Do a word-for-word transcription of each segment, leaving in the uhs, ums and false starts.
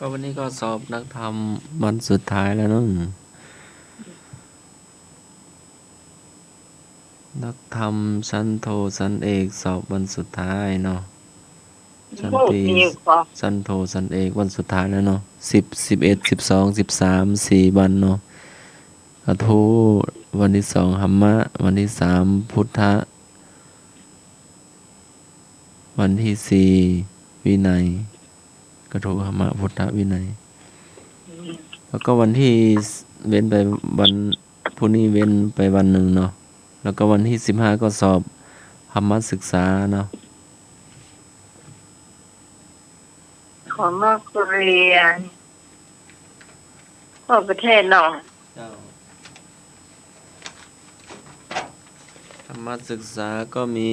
ก็วันนี้ก็สอบนักธรรมวันสุดท้ายแล้วเนาะ นักธรรมชั้นโทชั้นเอกสอบวันสุดท้ายเนาะ ชั้นตรี โอ้ ดีกว่า ชั้นโทชั้นเอกวันสุดท้ายแล้วเนาะ สิบ สิบเอ็ด สิบสอง สิบสาม สี่วันเนาะ กระทู้วันที่สองธรรมะ วันที่สามพุทธะ วันที่สี่วินัย กระทู้ธรรมะพุทธวินัย แล้วก็วันที่ เว้นไปวัน พรุ่งนี้เว้นไปวันหนึ่งเนาะ แล้วก็วันที่สิบห้าก็สอบธรรมศึกษาเนาะ ของนักเรียนทั่วประเทศเนาะ เจ้า ธรรมศึกษาก็มี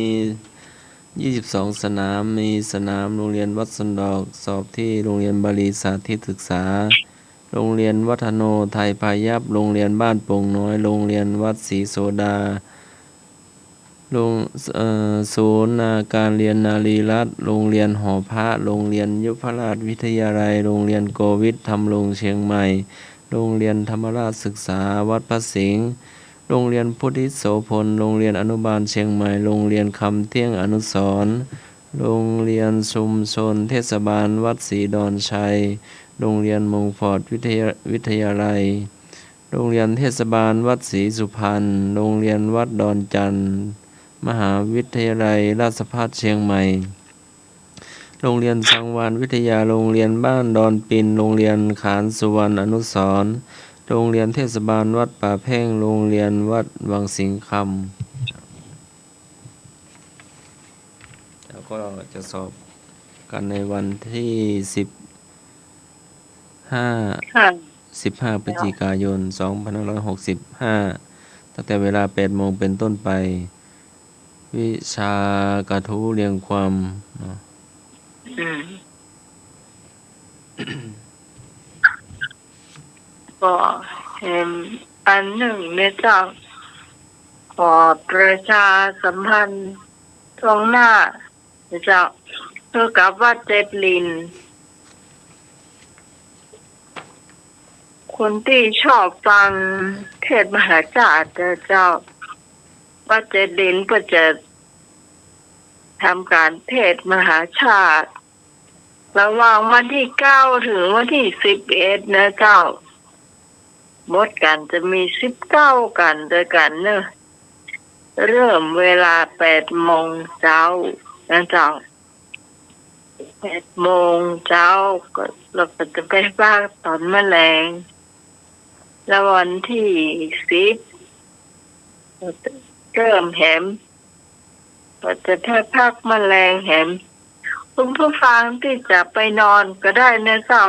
ยี่สิบสองสนาม มีสนามโรงเรียนวัดสันดอก สอบที่โรงเรียนบาลีสาธิตศึกษา โรงเรียนวัฒโนไทยพายัพ โรงเรียนบ้านโป่งน้อย โรงเรียนวัดศรีโสดา โรง เอ่อ ศูนย์นาการเรียนนารีรัตน์ โรงเรียนหอพระ โรงเรียนยุพราชวิทยาลัย โรงเรียนโกวิทธรรมรงค์เชียงใหม่ โรงเรียนธรรมราชศึกษาวัดพระสิงห์ โรงเรียนพุทธิโสภณ โรงเรียนอนุบาลเชียงใหม่ โรงเรียนคำเตี้ยงอนุสรณ์ โรงเรียนชุมชนเทศบาลวัดศรีดอนชัย โรงเรียนมงฟอร์ดวิทยา วิทยาลัย โรงเรียนเทศบาลวัดศรีสุพรรณ โรงเรียนวัดดอนจันทน์ มหาวิทยาลัยราชภัฏเชียงใหม่ โรงเรียนสังวาลวิทยา โรงเรียนบ้านดอนปิน โรงเรียนขานสุวรรณอนุสรณ์ โรงเรียนเทศบาลวัดป่าแพ่ง โรงเรียนวัดวังสิงห์คำ แล้วก็จะสอบกันในวันที่สิบห้า ค่ะ สิบห้าพฤศจิกายนสองพันห้าร้อยหกสิบห้า ตั้งแต่เวลาแปดโมงเป็นต้นไป วิชากระทู้เรียงความเนาะ อืม ก็แหมอันนึ่งเนี่ยเจ้า ขอประชาสัมพันธ์ล่วงหน้าเนี่ยเจ้า เกี่ยวกับวัดเจ็ดหลิน คนตี้ชอบฟังเทศน์มหาชาติเนี่ยเจ้า วัดเจ็ดหลินก็จะทำก๋านเทศน์มหาชาติ ระหว่างวันที่เก้าถึงวันที่สิบเอ็ดนะเจ้า บทก๋านจะมีสิบเก้าก๋านด้วยกั๋นเนอะ เริ่มเวลาแปดโมงเจ๊านะเจ้า แปดโมงเจ๊าก็ แล้วก็จะไปพักต๋อนมะแลง แล้ววันตี้สิบ ก็จะเริ่มแหม ก็จะไปพักมะแลงแหม คุณผู้ฟังตี้จะไปนอนก็ได้นะเจ้า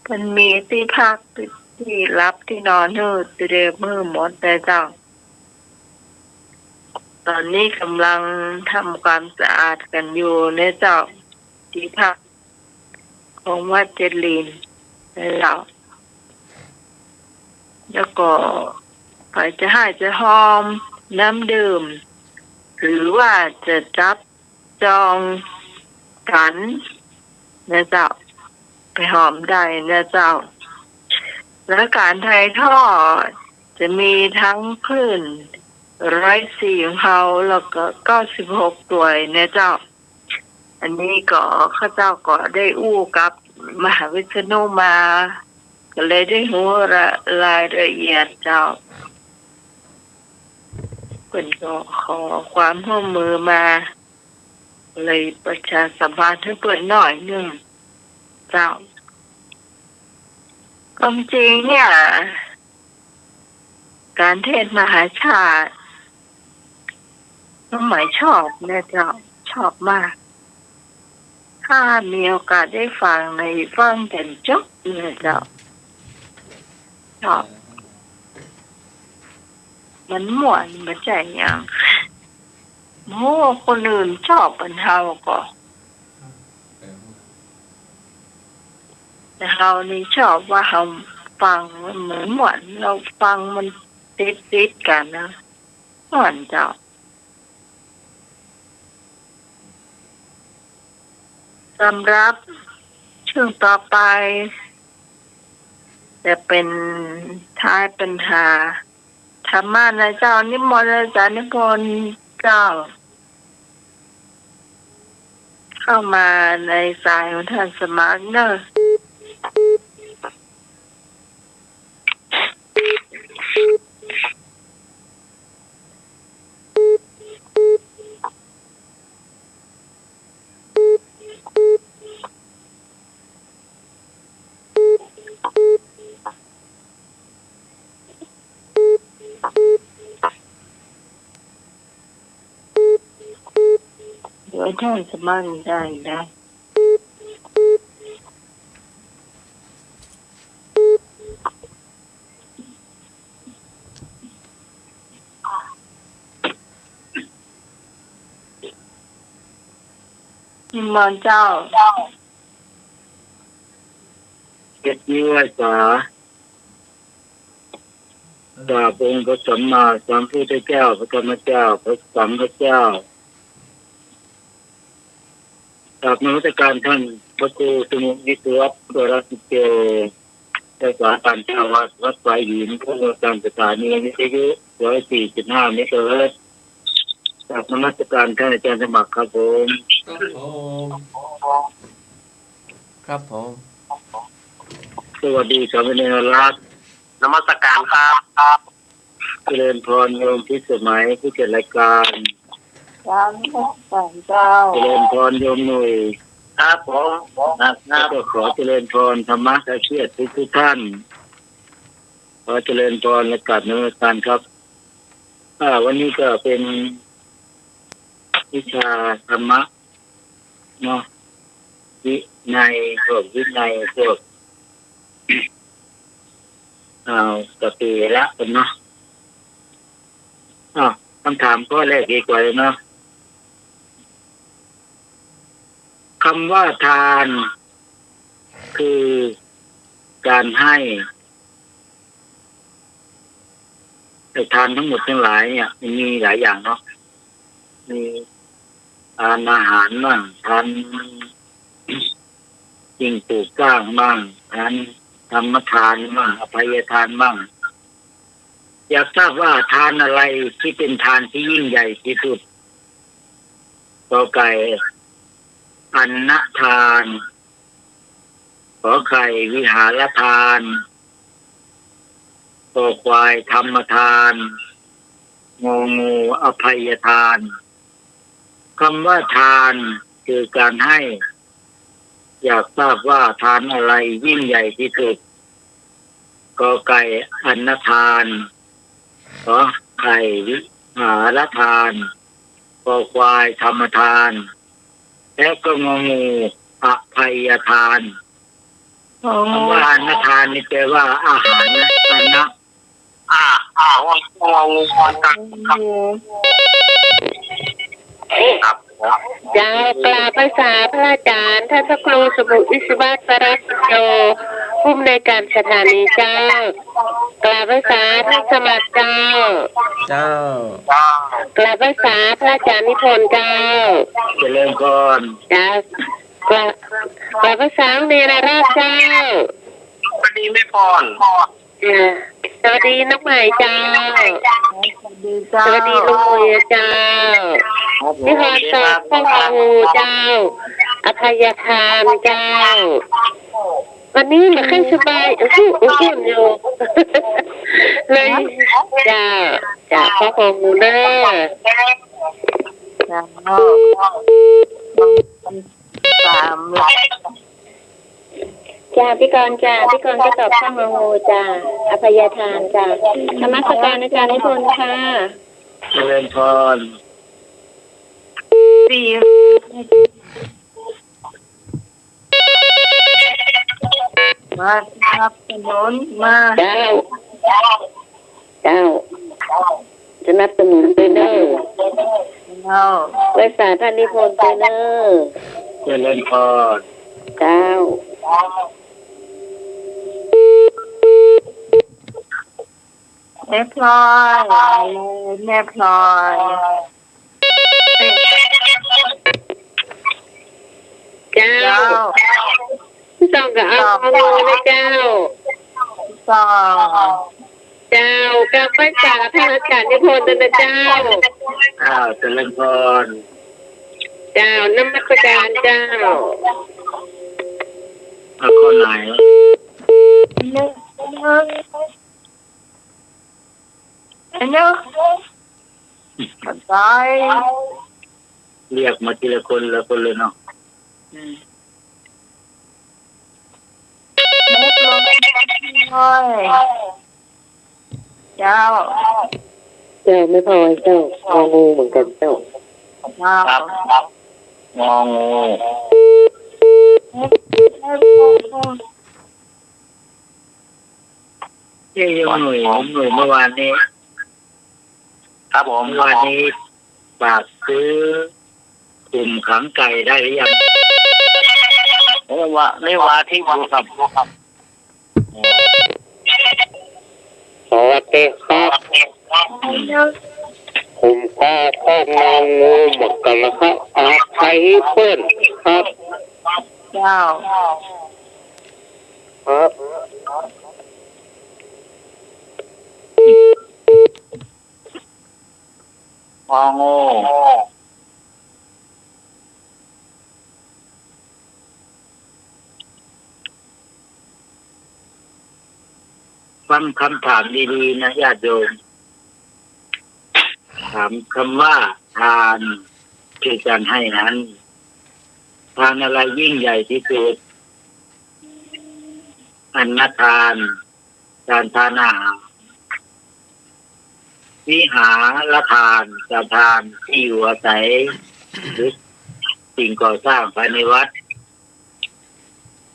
มันมีตี้พักตี้ ตี้หลับตี้นอนหื้อเตรียมหื้อหมดนะเจ้า ต๋อนนี้ก่ำลังทำความสะอาดกั๋นอยู่นะเจ้า ตี้พักของวัดเจ็ดหลินนะเจ้า แล้วก็ใผจะห้ามจะหอมน้ำดื่ม หรือว่าจะจับจองกั๋นนะเจ้า ไปหอมได้นะเจ้า แล้วก๋านถ่ายทอดจะมีตางคลื่นร้อยสี่ของเฮา แล้วก็เก้าสิบหกตวยนะเจ้า อันนี้ก็ข้าเจ้าก็ได้อู้กับมหาวิษณุมา ก็เลยได้ฮู้ละ รายละเอียดเจ้า เปิ้นก็ขอความร่วมมือมา เลยประชาสัมพันธ์หื้อเปิ้นหน้อยนึ่งเจ้า ความจริงเนี่ย ก๋านเทศน์มหาชาติ น้องไหมชอบนะเจ้า ชอบมาก ถ้ามีโอกาสได้ฟังในฟังจ๋นจบนะเจ้า ชอบ มันม่วน บ่ใจ้หยัง โอ้ คนอื่นชอบปานเฮาก็ แต่เฮานี่ชอบว่าเฮาฟังมันม่วน เฮาฟังมันติดๆ กั๋นนะ ม่วนเจ้า สำหรับเชิงต่อไป จะเป๋นท้ายปัญหาธรรมะนะเจ้า นิมนต์อาจารย์นิพนธ์เจ้า เข้ามาในสายของท่านสมัครเนอะ เดี๋ยวท่านสมัครได้นะ นิมนต์เจ้า เกียรติไหว้สา กราบองค์พระสัมมาสัมพุทธเจ้า พระธรรมเจ้า พระสังฆเจ้า กราบนมัสการท่านพระครูสมุทรวิศวัตร วรกิจโจ รักษาการเจ้าวัดวัดฝายหิน ผู้อำนวยการสถานีวิทยุ ร้อยสี่จุดห้า เมกะเฮิรตซ์ กราบนมัสการท่านอาจารย์สมัครครับผม ครับผม ครับผม สวัสดีสามเณรรัตน์ นมัสการครับ เจริญพรโยมพิสมัย ผู้จัดรายการ ครับ เจริญพรเจ้า เจริญพรโยมหนุ่ย ครับผม ครับ แล้วก็ขอเจริญพรธรรมะเกียรติทุกๆ ท่าน ขอเจริญพรและกราบนมัสการครับ อ่า วันนี้ก็เป๋นวิชาธรรมะเนาะ วินัย พวกวินัย พวก เอา กะเป๋นละกั๋นเนาะ อ้าว กำถามข้อแรกดีกว่าเลยเนาะ กำว่าทาน คือก๋านให้ แต่ทานตังหมดตังหลายเนี่ย มันมีหลายอย่างเนาะ มีทานอาหารบ้าง ทานสิ่งปลูกสร้างบ้าง ทานธรรมทานบ้าง อภัยทานบ้าง อยากทราบว่าทานอะไรตี้เป๋นทานตี้ยิ่งใหญ่ตี้สุด กอไก่ อรรณทาน ขอไข่ วิหารทาน คอควาย ธรรมทาน งองู อภัยทาน กำว่าทาน คือก๋านให้ อยากทราบว่าทานอะไรยิ่งใหญ่ตี้สุด กอไก่ อรรณทาน ขอไข่ วิหารทาน คอควาย ธรรมทาน และก็งองู อภัยทาน อ๋อ กำว่าอรรณทานนี่แป๋ว่าอาหารนะ อรรณะ อ่า อ่า งองู งองู งองู ครับ เจ้า กราบไหว้สาพระอาจารย์ ท่านพระครูสมุทรวิศวัตร วรกิจโจ ผู้อำนวยการสถานีเจ้า กราบไหว้สาท่านสมัครเจ้า เจ้า กราบไหว้สาพระอาจารย์นิพนธ์เจ้า เจริญพร เจ้า กราบ กราบไหว้สาเณรรัตน์เจ้า สวัสดีแม่พร อ่า สวัสดีน้องใหม่เจ้า สวัสดีเจ้า สวัสดีลุงหนุ่ยเจ้า ครับผม พี่พรตอบข้ององูเจ้า อภัยทานเจ้า วันนี้บ่ค่อยสบาย อื้อหือ อื้อหืออยู่ เลย เจ้า เจ้า ข้ององูเด้อ เจ้า สามหลัก จ้า พี่กรณ์จ้า พี่กรณ์ก็ตอบข้ององูจ้า อภัยทานจ้า นมัสการอาจารย์นิพนธ์ค่ะ เจริญพร สี่ มาสนับสนุนมา เจ้า เจ้า สนับสนุนตวยเน่อ เจ้า ไหว้สาท่านนิพนธ์ตวยเน่อ เจริญพร เจ้า แม่พลอย แม่พลอย เจ้า เจ้า ต้องก็เอา เอา เอาเลยเจ้า สอง เจ้า กราบไหว้สาท่านอาจารย์นิพนธ์นะเจ้า อ้าว เจริญพร เจ้า นมัสการเจ้า เอาข้อไหน อันเนี้ย อันเนี้ย เรียกมาทีละคนละคนเลยเนาะ อืม เจ้า เจ้า ไม่พอเจ้า งองูเหมือนกันเจ้า เจ้า ครับ งองู เจ้า โยมหนุ่ย โยมหนุ่ย เมื่อวานนี้ ครับผม เมื่อวานนี้ฝากซื้อขุมขังไก่ได้หรือยัง โอ้ ว่า นี่ว่าที่ดูครับ สวัสดีครับ ผมก็พ่ององูเหมือนกันนะครับ อาภัยเปิ้นครับ เจ้า ครับ งองู ฟังคำถามดีๆ นะ ญาติโยม ถามคำว่าทานคือการให้นั้น ทานอะไรยิ่งใหญ่ที่สุด อันนทาน การทานอาหาร วิหารทาน การทานที่อยู่อาศัย หรือสิ่งก่อสร้างภายในวัด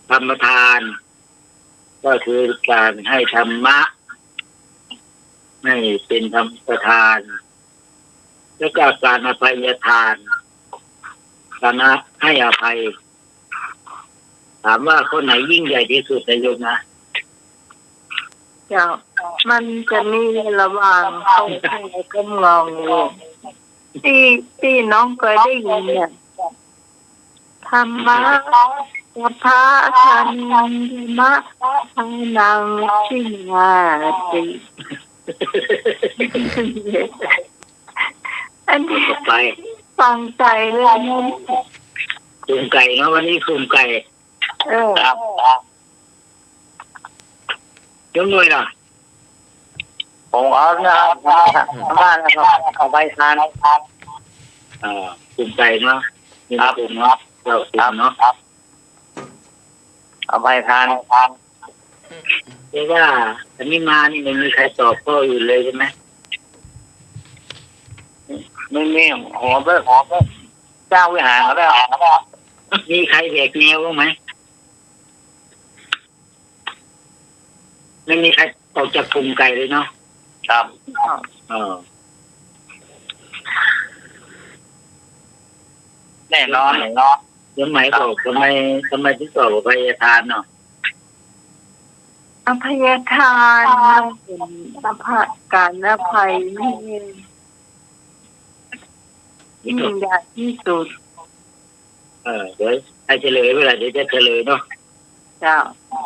ธรรมทาน ก็คือการให้ธรรมะ ให้เป็นธรรมประทาน แล้วก็การอภัยทาน การให้อภัย ถามว่าข้อไหนยิ่งใหญ่ที่สุดนะโยมนะ เจ้า มันจะมีระหว่างข้อแรกกับงองู ตี้ ตี้น้องเคยได้ยินเนี่ย ธัมมะ สัพพะ ทานัง ธัมมะ ทานัง ทินาติ อันนี้ ต่อไป ฟังใจเลยนะ ขุมไก่เนาะ วันนี้ขุมไก่ เออ ครับ โยมหนุ่ยล่ะ ผมเอาเนี่ย เอามาแล้วก็เอาไปทาน เอ่อ ขุมไก่เนาะ ครับ ขุมเนาะ เราขุมเนาะ ครับ เอาไปทาน เรียกว่า อันนี้มานี่ไม่มีใครตอบข้ออื่นเลยใช่ไหม ไม่มี หัวเบิก หัวเบิก สร้างวิหารเขาได้ มีใครแหวกแนวบ้างไหม ไม่มีใครออกจากขุมไก่เลยเนาะ ครับ เออ แน่นอน เดี๋ยวไหมบอก ทำไม ทำไมถึงตอบอภัยทานเนาะ อภัยทานมันเป็นอภะ การอภัยนี่ยิ่งใหญ่ที่สุด เออ เดี๋ยวให้เฉลยเวลา เดี๋ยวจะเฉลยเนาะ เจ้า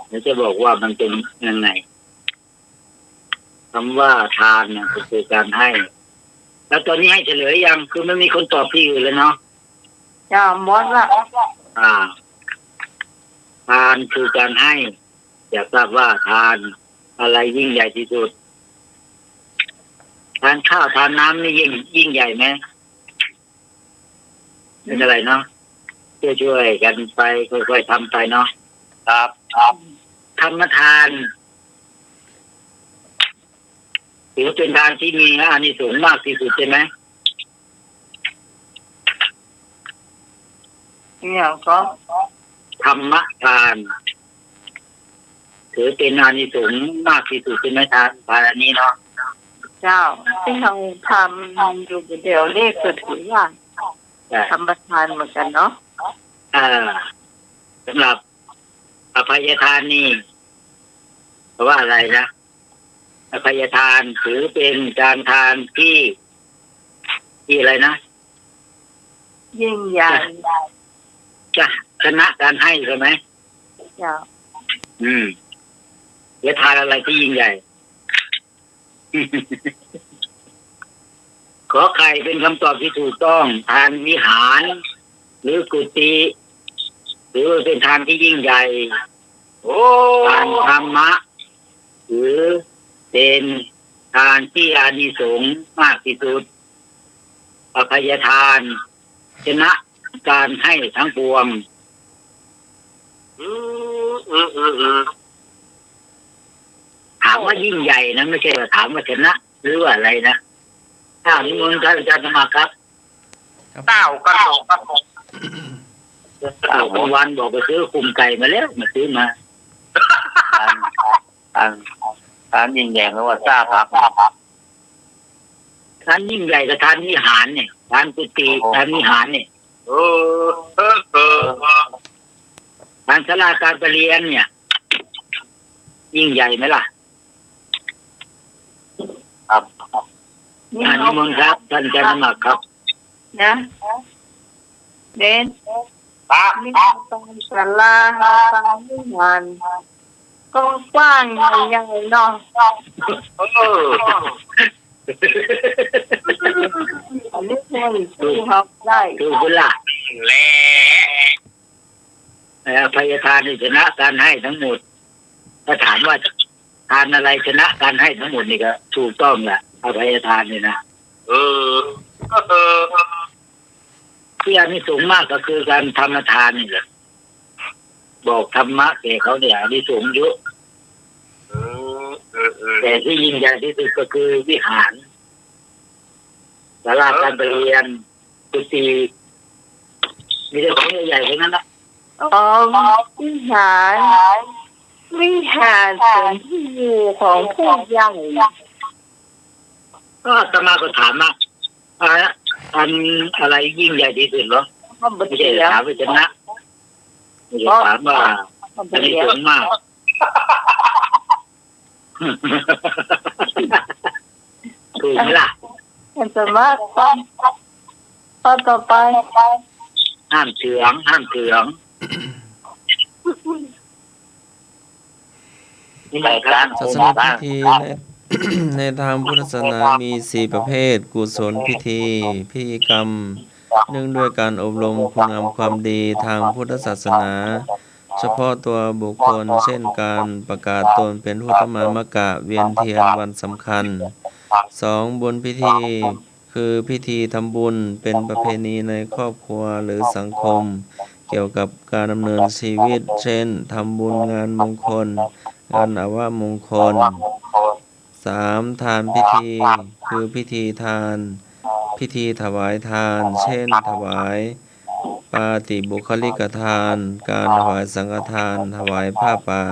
เดี๋ยวจะบอกว่ามันเป็นยังไง คำว่าทานเนี่ยก็คือการให้ แล้วตอนนี้ให้เฉลยยัง คือไม่มีคนตอบที่อื่นเลยเนาะ เจ้า หมดละ อ่า ทานคือการให้ อยากทราบว่าทานอะไรยิ่งใหญ่ที่สุด ทานข้าวทานน้ำนี่ยิ่ง ยิ่งใหญ่ไหม ไม่เป็นไรเนาะ ช่วยๆ กันไป ค่อยๆ ทำไปเนาะ ครับ ครับ ธรรมทาน ถือเป็นทานที่มีอานิสงส์มากที่สุดใช่ไหม เนี่ยก็ ธรรมทาน ถือเป็นอานิสงส์มากที่สุดใช่ไหม ทาน ทานอันนี้เนาะ เจ้า ที่เราทำอยู่เดี๋ยวนี้ก็ถือว่า ใช่ ธรรมทานเหมือนกันเนาะ อ่า สำหรับอภัยทานนี่ เพราะว่าอะไรนะ อภัยทานถือเป็นการทานที่ ที่อะไรนะ ยิ่งใหญ่ จะ จะชนะการให้ใช่ไหม เจ้า อืม ยะทานอะไรที่ยิ่งใหญ่ ขอไข่เป็นคำตอบที่ถูกต้อง ทานวิหาร หรือกุฏิ ถือว่าเป็นทานที่ยิ่งใหญ่ โอ้ ทานธรรมะ ถือเป็นทานที่อานิสงส์มากที่สุด อภัยทาน ชนะการให้ทั้งปวง อืม อืม อืม อืม ถามว่ายิ่งใหญ่นะ ไม่ใช่ว่าถามว่าชนะ หรือว่าอะไรนะ อ้าว นิมนต์ครับ อาจารย์สมัครครับ ครับ เต้ากันบอกครับ อ้าว เมื่อวานบอกไปซื้อคุมไก่มาแล้ว มาซื้อมา ทาน ทาน ทานยิ่งใหญ่ไม่ว่าซ่าผัก ทานยิ่งใหญ่กับทานวิหารเนี่ย ทานกุฏิ โอ้ ทานวิหารเนี่ย เออ เออ เออ ทานศาลาการประเรียนเนี่ย ยิ่งใหญ่ไหมล่ะ ครับ อ่า นิมนต์ครับ ท่านอาจารย์สมัครครับ นะ เบน ครับ นี่ตางศาลา ตางวิหาร กว้างๆ ใหญ่ๆ เนาะ เออ อันนี้แค่สู้เขาได้ ถูกไหมล่ะ แหละ เอ่อ อภัยทานนี่ชนะการให้ทั้งหมด ถ้าถามว่าทานอะไรชนะการให้ทั้งหมดนี่ก็ถูกต้องแหละ อภัยทานนี่นะ เออ ก็เออ ที่อานิสงส์มากก็คือการธรรมทานนี่แหละ บอกธรรมะแก่เขาเนี่ย อานิสงส์เยอะ เออ เออ เออ แต่ที่ยิ่งใหญ่ที่สุดก็คือวิหาร ศาลาการประเรียน กุฏิ มีแต่ของใหญ่ๆ ทั้งนั้นนะ อ๋อ วิหาร วิหารเป็นที่อยู่ของผู้ใหญ่ ก็อาตมาก็ถามว่า อ่า อันอะไรยิ่งใหญ่ที่สุดเหรอ ก็บ่ ไม่ใช่ เถียง ถามว่าชนะ ไม่ใช่ถามว่า ก็บ่ อันนี้ เถียง ส่วนมาก ถูกไหมล่ะ อาจารย์สมัคร ข้อ ข้อต่อไป ห้ามเถียง ห้ามเถียง ศาสนพิธีใน ในทางพุทธศาสนามีสี่ประเภท กุศลพิธี พิธีกรรม เนื่องด้วยการอบรมคุณงามความดีทางพุทธศาสนา เฉพาะตัวบุคคล เช่น การประกาศตนเป็นผู้ทำมหามากะ เวียนเทียนวันสำคัญ สอง บุญพิธี คือพิธีทำบุญ เป็นประเพณีในครอบครัวหรือสังคม เกี่ยวกับการดำเนินชีวิต เช่น ทำบุญงานมงคล งานอัปมงคล สาม ทานพิธี คือพิธีทาน พิธีถวายทาน เช่น ถวายปาติบุคคลิกทาน การถวายสังฆทาน ถวายผ้าป่า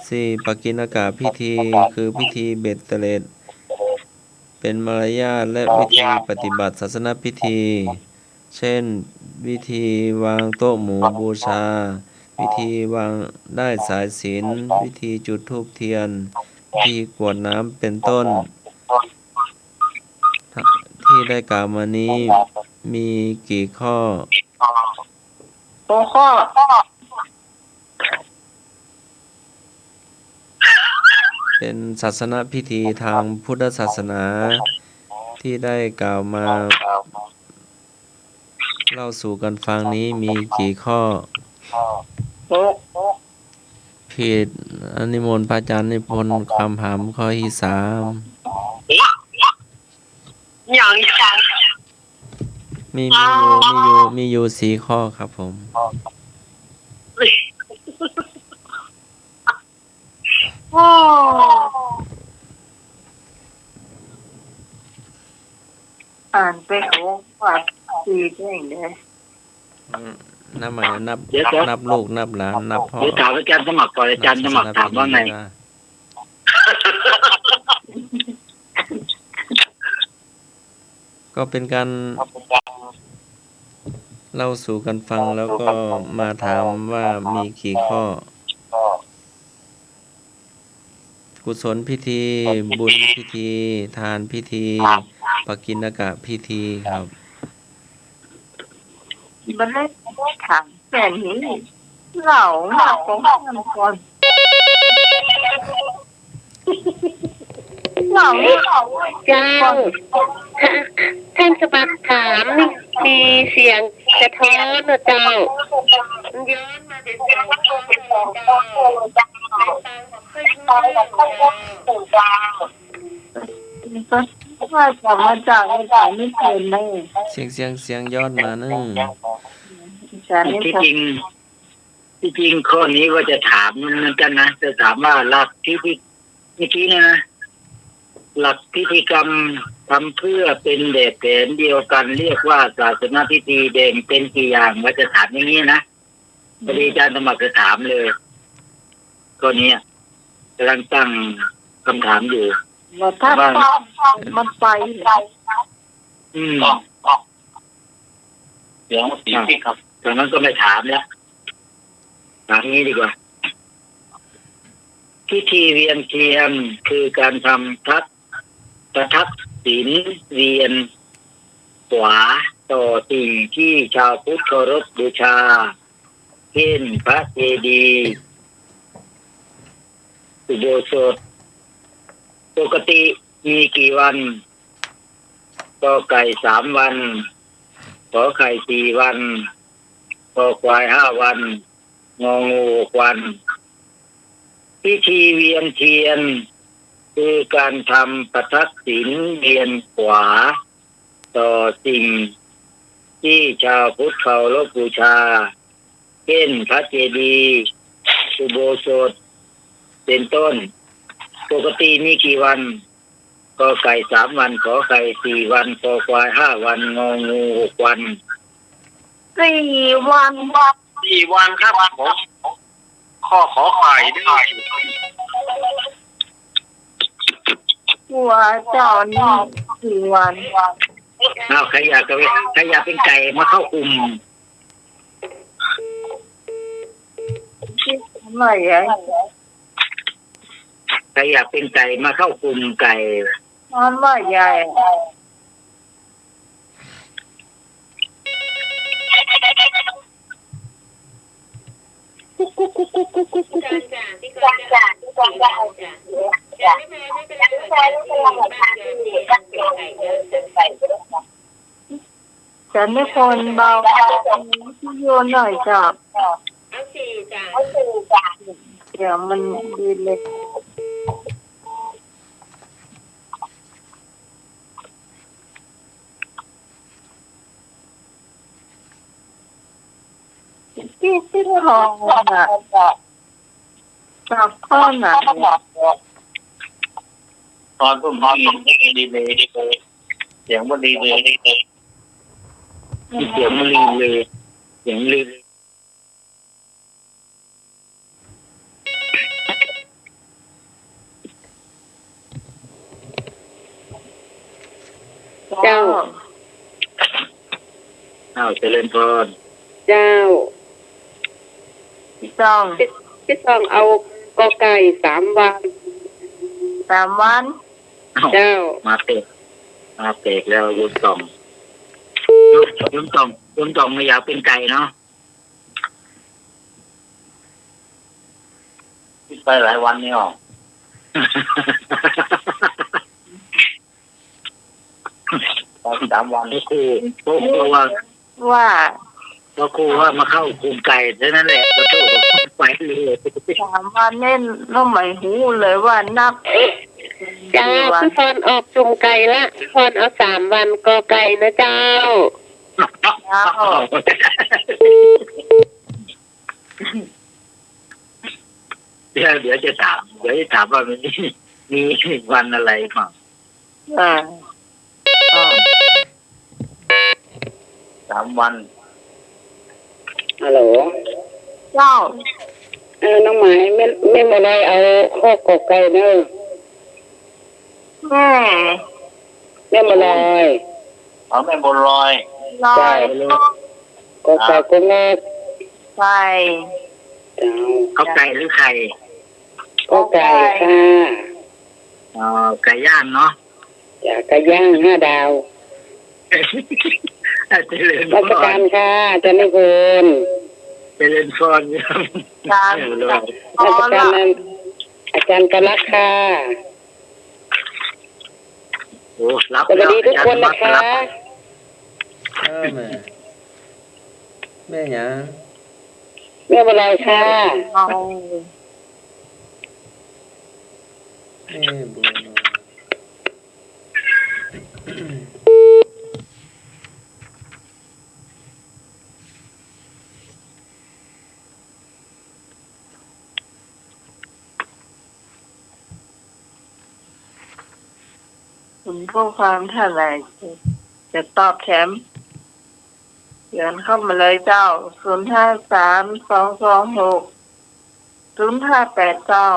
สี่ ปักกิณกพิธี คือพิธีเบ็ดเตร็ด เป็นมารยาทและวิธีปฏิบัติศาสนพิธี เช่น วิธีวางโต๊ะหมู่บูชา วิธีวางด้ายสายสิญจน์ วิธีจุดธูปเทียน วิธีกรวดน้ำ เป็นต้น ที่ได้กล่าวมานี้มีกี่ข้อ หกข้อ เป็นศาสนพิธีทางพุทธศาสนา ที่ได้กล่าวมาเล่าสู่กันฟังนี้มีกี่ข้อ หก ผิด นิมนต์พระอาจารย์นิพนธ์คำหามข้อที่สาม อย่าง มี มีอยู่ มีอยู่ มีอยู่สี่ข้อครับผม โอ้ อ่านไปโอ้ ว่าสี่ได้เลย อืม นับใหม่ นับ เดี๋ยว นับลูก นับหลาน นับพ่อ เดี๋ยวถามอาจารย์สมัครก่อน อาจารย์สมัครถามว่าไง นับศาสนพิธี ก็เป็นการเล่าสู่กันฟัง แล้วก็มาถามว่ามีกี่ข้อ กุศลพิธี บุญพิธี ทานพิธี ปักกิณกพิธีครับ บ่ได้ บ่ได้ถามแค่นี้ เล่ามาของท่านก่อน เจ้า ท่านสมัครถามนี่มีเสียงสะท้อนนะเจ้า มันย้อนมาแต่เสียงสะท้อนเลยเจ้า ไม่ฟังค่อยรู้เรื่องเจ้า ก็ว่าจะมาจาก มาจากไม่เกินเลย เสียง เสียง เสียงย้อนมาเนอะ อาจารย์นี่ ที่จริง ที่จริงข้อนี้ว่าจะถามเหมือนกันนะ จะถามว่าหลักที่ ที่ เมื่อกี้เนี่ยนะ หลักพิธีกรรมทำเพื่อเป็นแบบแผนเดียวกัน เรียกว่าศาสนพิธี แบ่งเป็นกี่อย่าง ว่าจะถามอย่างนี้นะ พอดีอาจารย์สมัครจะถามเลย ข้อนี้กำลังตั้งคำถามอยู่ ว่าถ้า ว่า มันไป อืม เดี๋ยว อ่ะ จากนั้นก็ไม่ถามแล้ว ถามงี้ดีกว่า พิธีเวียนเทียนคือการทำทัก ประทักษิณเวียนขวาต่อสิ่งที่ชาวพุทธเคารพบูชา เช่นพระเจดีย์ อุโบสถ ปกติมีกี่วัน ก.ไก่ สามวัน ข.ไข่ สี่วัน ค.ควาย ห้าวัน ง.งู หกวัน พิธีเวียนเทียน คือการทำประทักษิณเวียนขวาต่อสิ่งที่ชาวพุทธเคารพบูชา เช่นพระเจดีย์ อุโบสถ เป็นต้น ปกติมีกี่วัน ก.ไก่ สามวัน ข.ไข่ สี่วัน ค.ควาย ห้าวัน ง.งู หกวัน สี่วัน สี่วันครับผม ข้อ ข.ไข่ ด้วย ว่าเจ้านี่สี่วัน อ้าว ใครอยากจะเป็น ใครอยากเป็นไก่มาเข้ากลุ่ม ไม่ใหญ่ ใครอยากเป็นไก่มาเข้ากลุ่มไก่ นอนว่าใหญ่ ฉันไม่คนเบา วิทยุหน่อยจ้ะ เอาสี่จ้ะ เดี๋ยวมันดีเลย ที่ ที่ทองอ่ะ ตอบข้อไหน ตอนผมได้ยินดีเลย เสียงมันดีเลย เสียงมันดีเลย เสียงดีเลย เจ้า อ้าว เจริญพร เจ้า พี่ต้อง พี่ พี่ต้องเอา ก.ไก่ สามวัน สามวัน อ้าว เจ้า มาแปลก มาแปลกแล้ว โยมต้อง โยมต้อง โยมต้องไม่อยากเป็นไก่เนาะ คิดไปหลายวันนี่หรอ สองสามวัน พระครู พระครูว่า ว่า พระครูว่ามาเข้ากลุ่มไก่เท่านั้นแหละ ขอโทษ ไปเลย สามวันนี่เราไม่รู้เลยว่านับ จ้า กี่วัน พี่พรออกกลุ่มไก่ละ พี่พรเอาสามวัน ก.ไก่ นะเจ้า เจ้า เดี๋ยว เดี๋ยวจะถาม เดี๋ยวจะถามว่ามันมี มีวันอะไรบ้าง อ่า อ่า สามวัน ฮัลโหล เจ้า เออ น้องหมาย แม่ แม่บัวลอยเอาข้อ ก.ไก่ เนอะ แม่ แม่บัวลอย อ๋อ แม่บัวลอย ลอย เจ้า ก.ไก่ ก.ง.ไก่ เจ้า ก.ไก่ หรือไข่ ก.ไก่ ค่ะ อ๋อ ไก่ย่างเนาะ จ้ะ ไก่ย่างห้าดาว เจริญพร นมัสการค่ะ อาจารย์นิพนธ์ เจริญพร ครับ เจริญพร นมัสการ อาจารย์กลักษณ์ค่ะ โอ้ หลับแล้ว สวัสดีทุกคนนะคะ อาจารย์ หลับแล้ว เออ แม่ แม่หยัง แม่บัวลอยค่ะ แม่บัวลอย ส่งข้อความเท่าไหร่ จะตอบแถม เขียนเข้ามาเลยเจ้า ศูนย์ห้าสาม สองสองหก ศูนย์ห้าแปดเก้า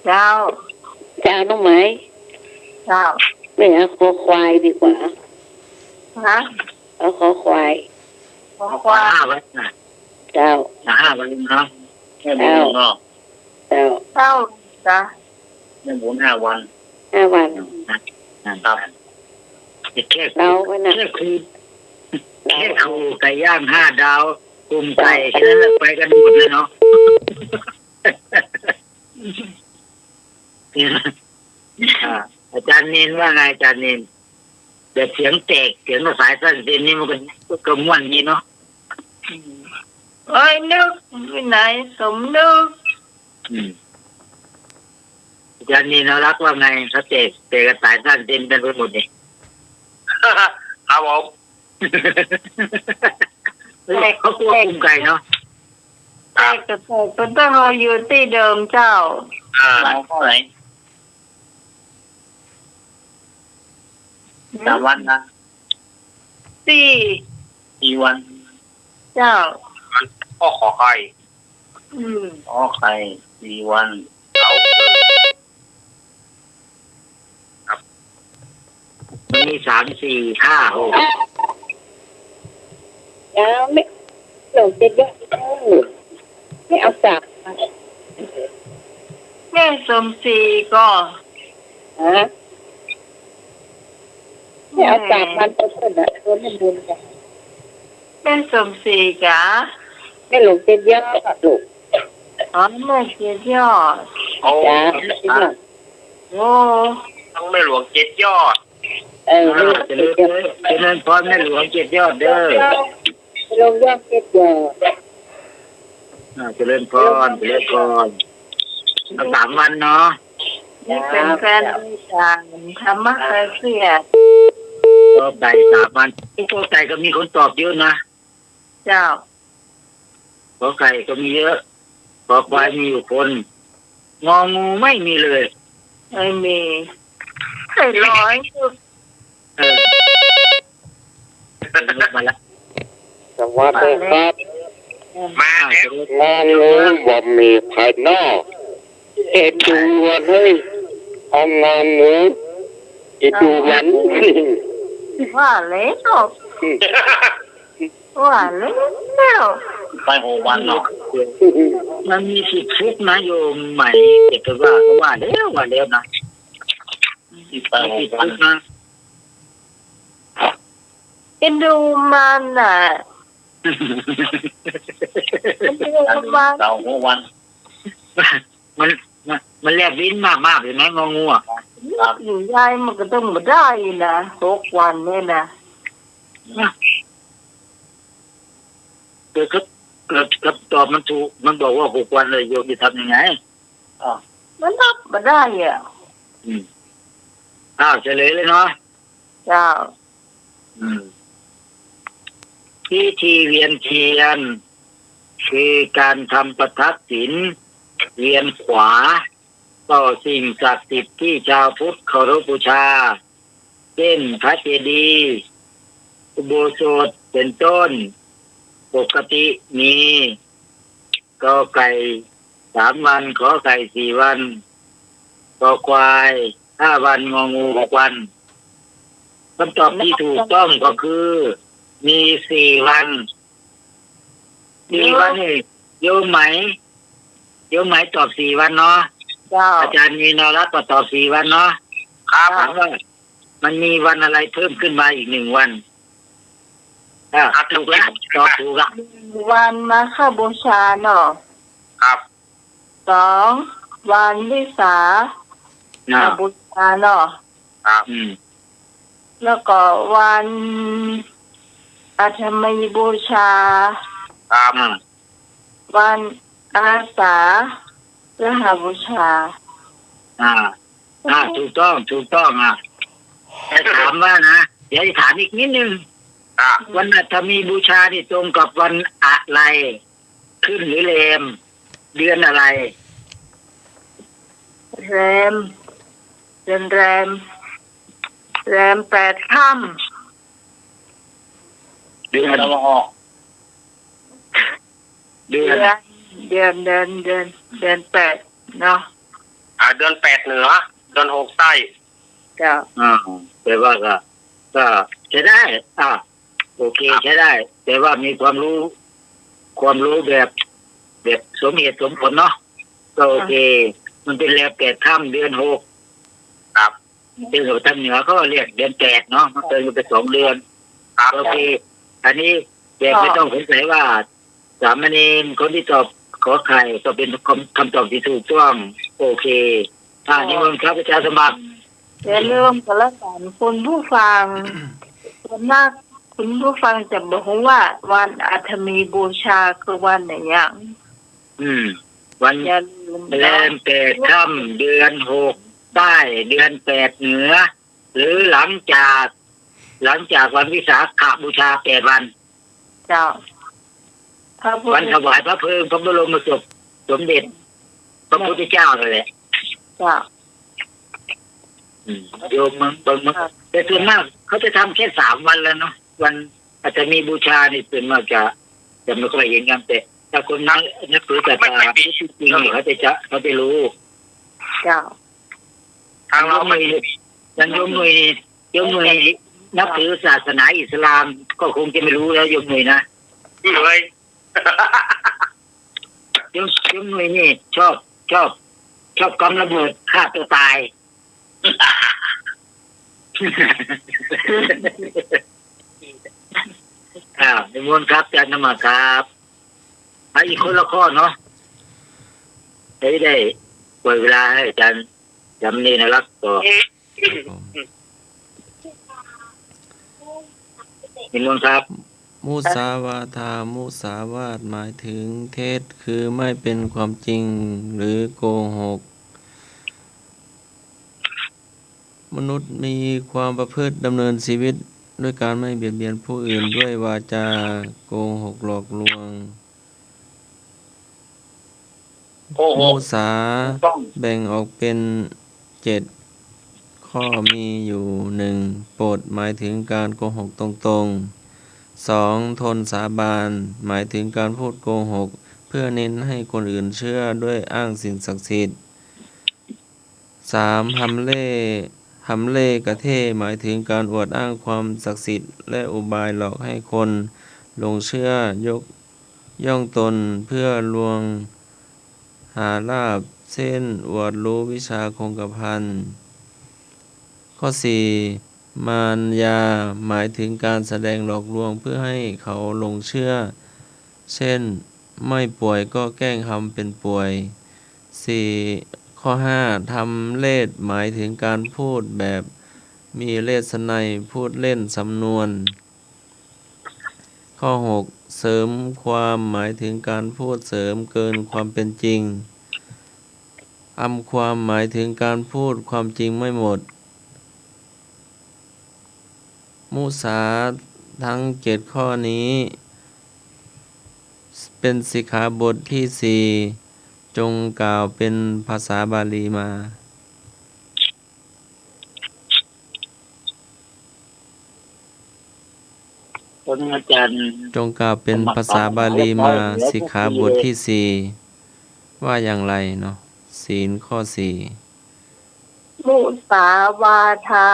เจ้า เจ้าน้องไหม เจ้า ไม่เอาคอควายดีกว่า ฮะ เอาคอควาย คอควาย ห้าวันนะ เจ้า ห้าวันเนาะ แม่บุญเนาะ เจ้า เจ้า เจ้า จ้ะ แม่บุญห้าวัน ห้าวัน นะครับ แค่ เดาไว้นะ แค่ครู แค่ครูไก่ย่างห้าดาว กุ่มไก่ แค่นั้นแหละ ไปกันหมดเลยเนาะ อ่า อาจารย์เณรว่าไง อาจารย์เณร แบบเสียงแตก เสียงสายสั้นเส้นนี้มันก็ ก็ม่วนดีเนาะ อืม เอ้ย นึก วินัย สมนึก อืม อาจารย์เณรรักว่าไง เขาแตก แตกกับสายสั้นเส้นกันไปหมดนี่ ครับผม เฮ้ย เขากลัวกุ่มไก่เนาะ ครับ แตกก็แตก ก็ต้องเอาอยู่ตี้เดิมเจ้า อ่า เอาเท่าไหร่ สามวันนะ สี่ สี่วัน เจ้า วัน ข้อขอไข่ อืม ขอไข่ สี่วัน เอา ครับ มันมีสาม สี่ ห้า หก เดี๋ยวไม่ หลวงเจ็ดยอด ไม่เอาสาม แม่สมศรีก็ ฮะ ไม่เอาสามวันไปเถอะนะ ตัวไม่บุญจ้ะ แม่สมศรีจ๋า แม่หลวงเจ็ดยอดลูก อ๋อ แม่เจ็ดยอด โอ้ จ้ะ แม่เจ็ดยอด โอ้ ทั้งแม่หลวงเจ็ดยอด เออ อ่า แม่หลวงเจ็ดยอด เจริญ เจริญพรแม่หลวงเจ็ดยอดเด้อ แม่หลวงเจ็ดยอด อ่า เจริญพร เจริญพร เอาสามวันเนาะ นี่เป็นแฟนอาจารย์ธรรมะเกษตร ก็ได้สามวัน ไอ้พวกไก่ก็มีคนตอบเยอะนะ เจ้า ขอไข่ก็มีเยอะ ขอควายมีอยู่คน งองูไม่มีเลย ไม่มี ไอ้ร้อย เออ มาละ สวัสดีครับ มาแล้ว งองูบ่มีภายนอก เอ็ดดูวันเฮ้ย เอางองู เอ็ดดูวัน ว่าแล้ว ว่าแล้ว ไปหกวันเนาะ มันมีสิทธิ์ทุกข์นะโยมใหม่ เจ็ดว่าก็ว่าแล้ว ว่าแล้วนะ สิทธิ์ไปหกวัน มันมีสิทธิ์ทุกข์นะ เอ็นดูมันน่ะ เอ็นดูมัน เสาร์หัววัน มัน มัน มันแลบลิ้นมากๆ เห็นไหม งองูอะ ครับ อยู่ยายมันก็ต้องมาได้นะ หกวันเนี่ยนะ เกิดครับ เกิดคำตอบมันถูก มันบอกว่าหกวันเลย โยมจะทำยังไง อ่ะ มันรับมาได้อ่ะ อืม อ้าว เฉลยเลยเนาะ เจ้า อืม พิธีเวียนเทียน คือการทำประทักษิณ เวียนขวา ต่อสิ่งศักดิ์สิทธิ์ที่ชาวพุทธเคารพบูชา เช่น พระเจดีย์ อุโบสถ เป็นต้น ปกติมี กอไก่ สามวัน ขอไข่ สี่วัน คอควาย ห้าวัน งองู หกวัน คำตอบที่ถูกต้องก็คือ มีสี่วัน สี่วันนี่ โยมไหม โยมไหมตอบสี่วันเนาะ เจ้า อาจารย์มีนรัตน์ก็ตอบสี่วันเนาะ ครับ ถามว่ามันมีวันอะไรเพิ่มขึ้นมาอีกหนึ่งวัน อ่า อ่ะ ถูกละ ตอบถูกละ หนึ่ง วันมาฆบูชาเนาะ ครับ สอง วันวิสา อ่า ขบูชาเนาะ ครับ อืม แล้วก็วันอาทมีบูชา ครับ อ่า วันอาสาฬหบูชา อ่า อ่า ถูกต้อง ถูกต้อง อ่ะ แต่ถามว่านะ เดี๋ยวจะถามอีกนิดนึง อ่ะ วันอาทมีบูชานี่ตรงกับวันอะไร ขึ้นหรือแรม เดือนอะไร แรม เดือนแรม แรมแปดค่ำ เดือน เดือน เดือน เดือน เดือน เดือน เดือนแปดเนาะ อ่า เดือนแปดเหนือ เดือนหกใต้ เจ้า อ่า แปลว่าก็ ก็ใช้ได้ อ่า โอเค ครับ ใช้ได้ แต่ว่ามีความรู้ ความรู้แบบ แบบสมเหตุสมผลเนาะ ก็โอเค อ่า มันเป็นแรมแปดค่ำ เดือนหก ครับ ซึ่งทางเหนือเขาเรียกเดือนแปดเนาะ มันเกินกันไปสองเดือน ครับ โอเค อันนี้แบบไม่ต้องสงสัยว่า สามเณรคนที่ตอบขอไข่ก็เป็นคำ คำตอบที่ถูกต้อง โอเค อ่า นิมนต์ครับอาจารย์สมัคร อย่าลืมกันละกันคุณผู้ฟัง ส่วนมากคุณผู้ฟังจะบ่ฮู้ว่าวันอาทมีบูชาคือวันอะหยัง อืม วัน อย่าลืมเนาะ แรมแปดค่ำ เดือนหกใต้ เดือนแปดเหนือ หรือหลังจาก หลังจากวันวิสาขบูชาแปดวัน เจ้า พระพุทธ วันถวายพระเพลิงพระบรมศพสมเด็จพระพุทธเจ้านั่นแหละ เจ้า อืม โยมบาง บาง บาง ค่ะ แต่ส่วนมากเขาจะทำแค่สามวันแล้วเนาะ วันอาทมีบูชานี่ส่วนมากจะ จะไม่ค่อยเห็นกัน แต่ถ้าคนนับ นับถือศาสนาพุทธจริงๆนี่เขาจะ จะ เขาจะรู้ เจ้า ทางเราไม่ อย่างโยมหนุ่ย โยมหนุ่ยนับถือศาสนาอิสลาม ก็คงจะไม่รู้แล้วโยมหนุ่ยนะ เลย โยม โยมหนุ่ยนี่ชอบ ชอบ ชอบกำระเบิดฆ่าตัวตาย อ่า นิมนต์ครับ อาจารย์สมัครครับ เอาอีกคนละข้อเนาะ จะได้ปล่อยเวลาให้อาจารย์จำนี่นะรักต่อ ครับผม นิมนต์ครับ มุสาวาทา มุสาวาทหมายถึงเท็จ คือไม่เป็นความจริง หรือโกหก มนุษย์มีความประพฤติดำเนินชีวิตด้วยการไม่เบียดเบียนผู้อื่นด้วยวาจา โกหกหลอกลวง โกหก มุสา ถูกต้อง แบ่งออกเป็นเจ็ดข้อมีอยู่ หนึ่ง ปด หมายถึงการโกหกตรงๆ สอง ทนสาบาน หมายถึงการพูดโกหกเพื่อเน้นให้คนอื่นเชื่อด้วยอ้างสิ่งศักดิ์สิทธิ์ สาม หำเล่ห์ หำเล่ห์กะเท่ห์ หมายถึงการอวดอ้างความศักดิ์สิทธิ์ และอุบายหลอกให้คนหลงเชื่อยกย่องตนเพื่อลวงหาลาภ เช่น อวดรู้วิชาคงกระพัน ข้อสี่ มายา หมายถึงการแสดงหลอกลวงเพื่อให้เขาหลงเชื่อ เช่น ไม่ป่วยก็แกล้งทำเป็นป่วย สี่ ข้อห้า ทำเลศ หมายถึงการพูดแบบมีเลศนัย พูดเล่นสำนวน ข้อหก เสริมความ หมายถึงการพูดเสริมเกินความเป็นจริง อำความ หมายถึงการพูดความจริงไม่หมด มุสาทั้งเจ็ดข้อนี้ เป็นสิกขาบทที่สี่ จงกล่าวเป็นภาษาบาลีมา คนอาจารย์ จงกล่าวเป็นภาษาบาลีมา สิกขาบทที่สี่ ว่าอย่างไรเนาะ ศีลข้อสี่ มุสาวาทา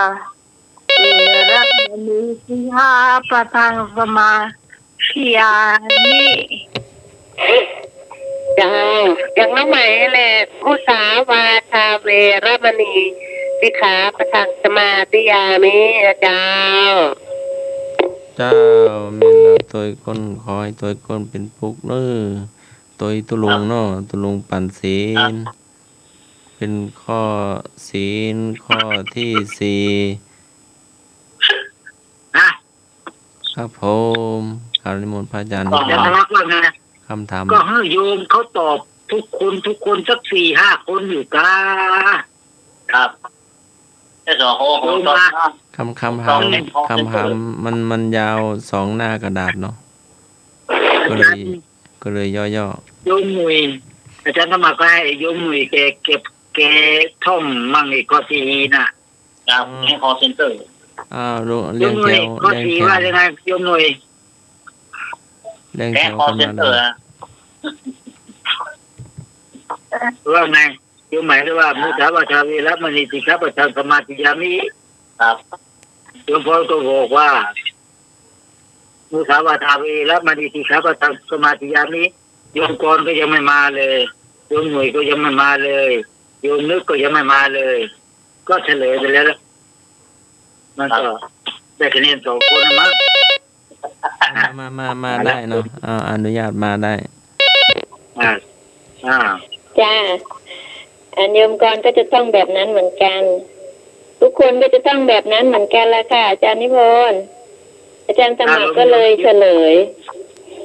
เวระมณี สิกขาปะทัง สมาธิยามิ เจ้า อย่างน้องไหมแหละ มุสาวาทา เวระมณี สิกขาปะทัง สมาธิยามิ นะเจ้า เจ้า แม่นแล้ว ตวยก้น ขอหื้อตวยก้นเป๋นปุกเน่อ ตวยตุ๊ลุงเนาะ ตุ๊ลุงปั๋นศีล เป๋นข้อศีลข้อตี้สี่ ฮะ ครับผม กราบนิมนต์พระอาจารย์ อาจารย์สมัครว่าไง คำถาม ก็หื้อโยมเขาตอบทุกคน ทุกคนสักสี่ห้าคนอยู่กา ครับ แต่สองคน โยมมา คำ คำถาม คำถามมัน มันยาวสองหน้ากระดาษเนาะ ก็เลย ก็เลยย่อๆ โยมหนุ่ย อาจารย์สมัครก็หื้อโยมหนุ่ยแกเก็บ แกท่องมั่งอีกข้อสี่น่ะ ครับ อ๋อ แก๊ง call center อ้าว เรียง โยมหนุ่ย แถว ข้อสี่ เรียงแถว ว่ายังไง โยมหนุ่ย เรียงแถว แก๊ง call center อะ ว่าไง โยมหมายถึงว่า มุสาวาทา เวระมณี สิกขาปะทัง สมาธิยามิ ครับ โยมพ่อก็บอกว่า มุสาวาทา เวระมณี สิกขาปะทัง สมาธิยามิ โยมกรณ์ก็ยังไม่มาเลย โยมหนุ่ยก็ยังไม่มาเลย โยมนึกก็ยังไม่มาเลย ก็เฉลยไปแล้ว มันก็ได้คะแนนสองคนนะมั้ง มา มา มา มาได้เนาะ อ่า อนุญาตมาได้ อ่า อ่า จ้า อันโยมกรณ์ก็จะต้องแบบนั้นเหมือนกัน ทุกคนก็จะต้องแบบนั้นเหมือนกันละค่ะ อาจารย์นิพนธ์ อาจารย์สมัครก็เลยเฉลย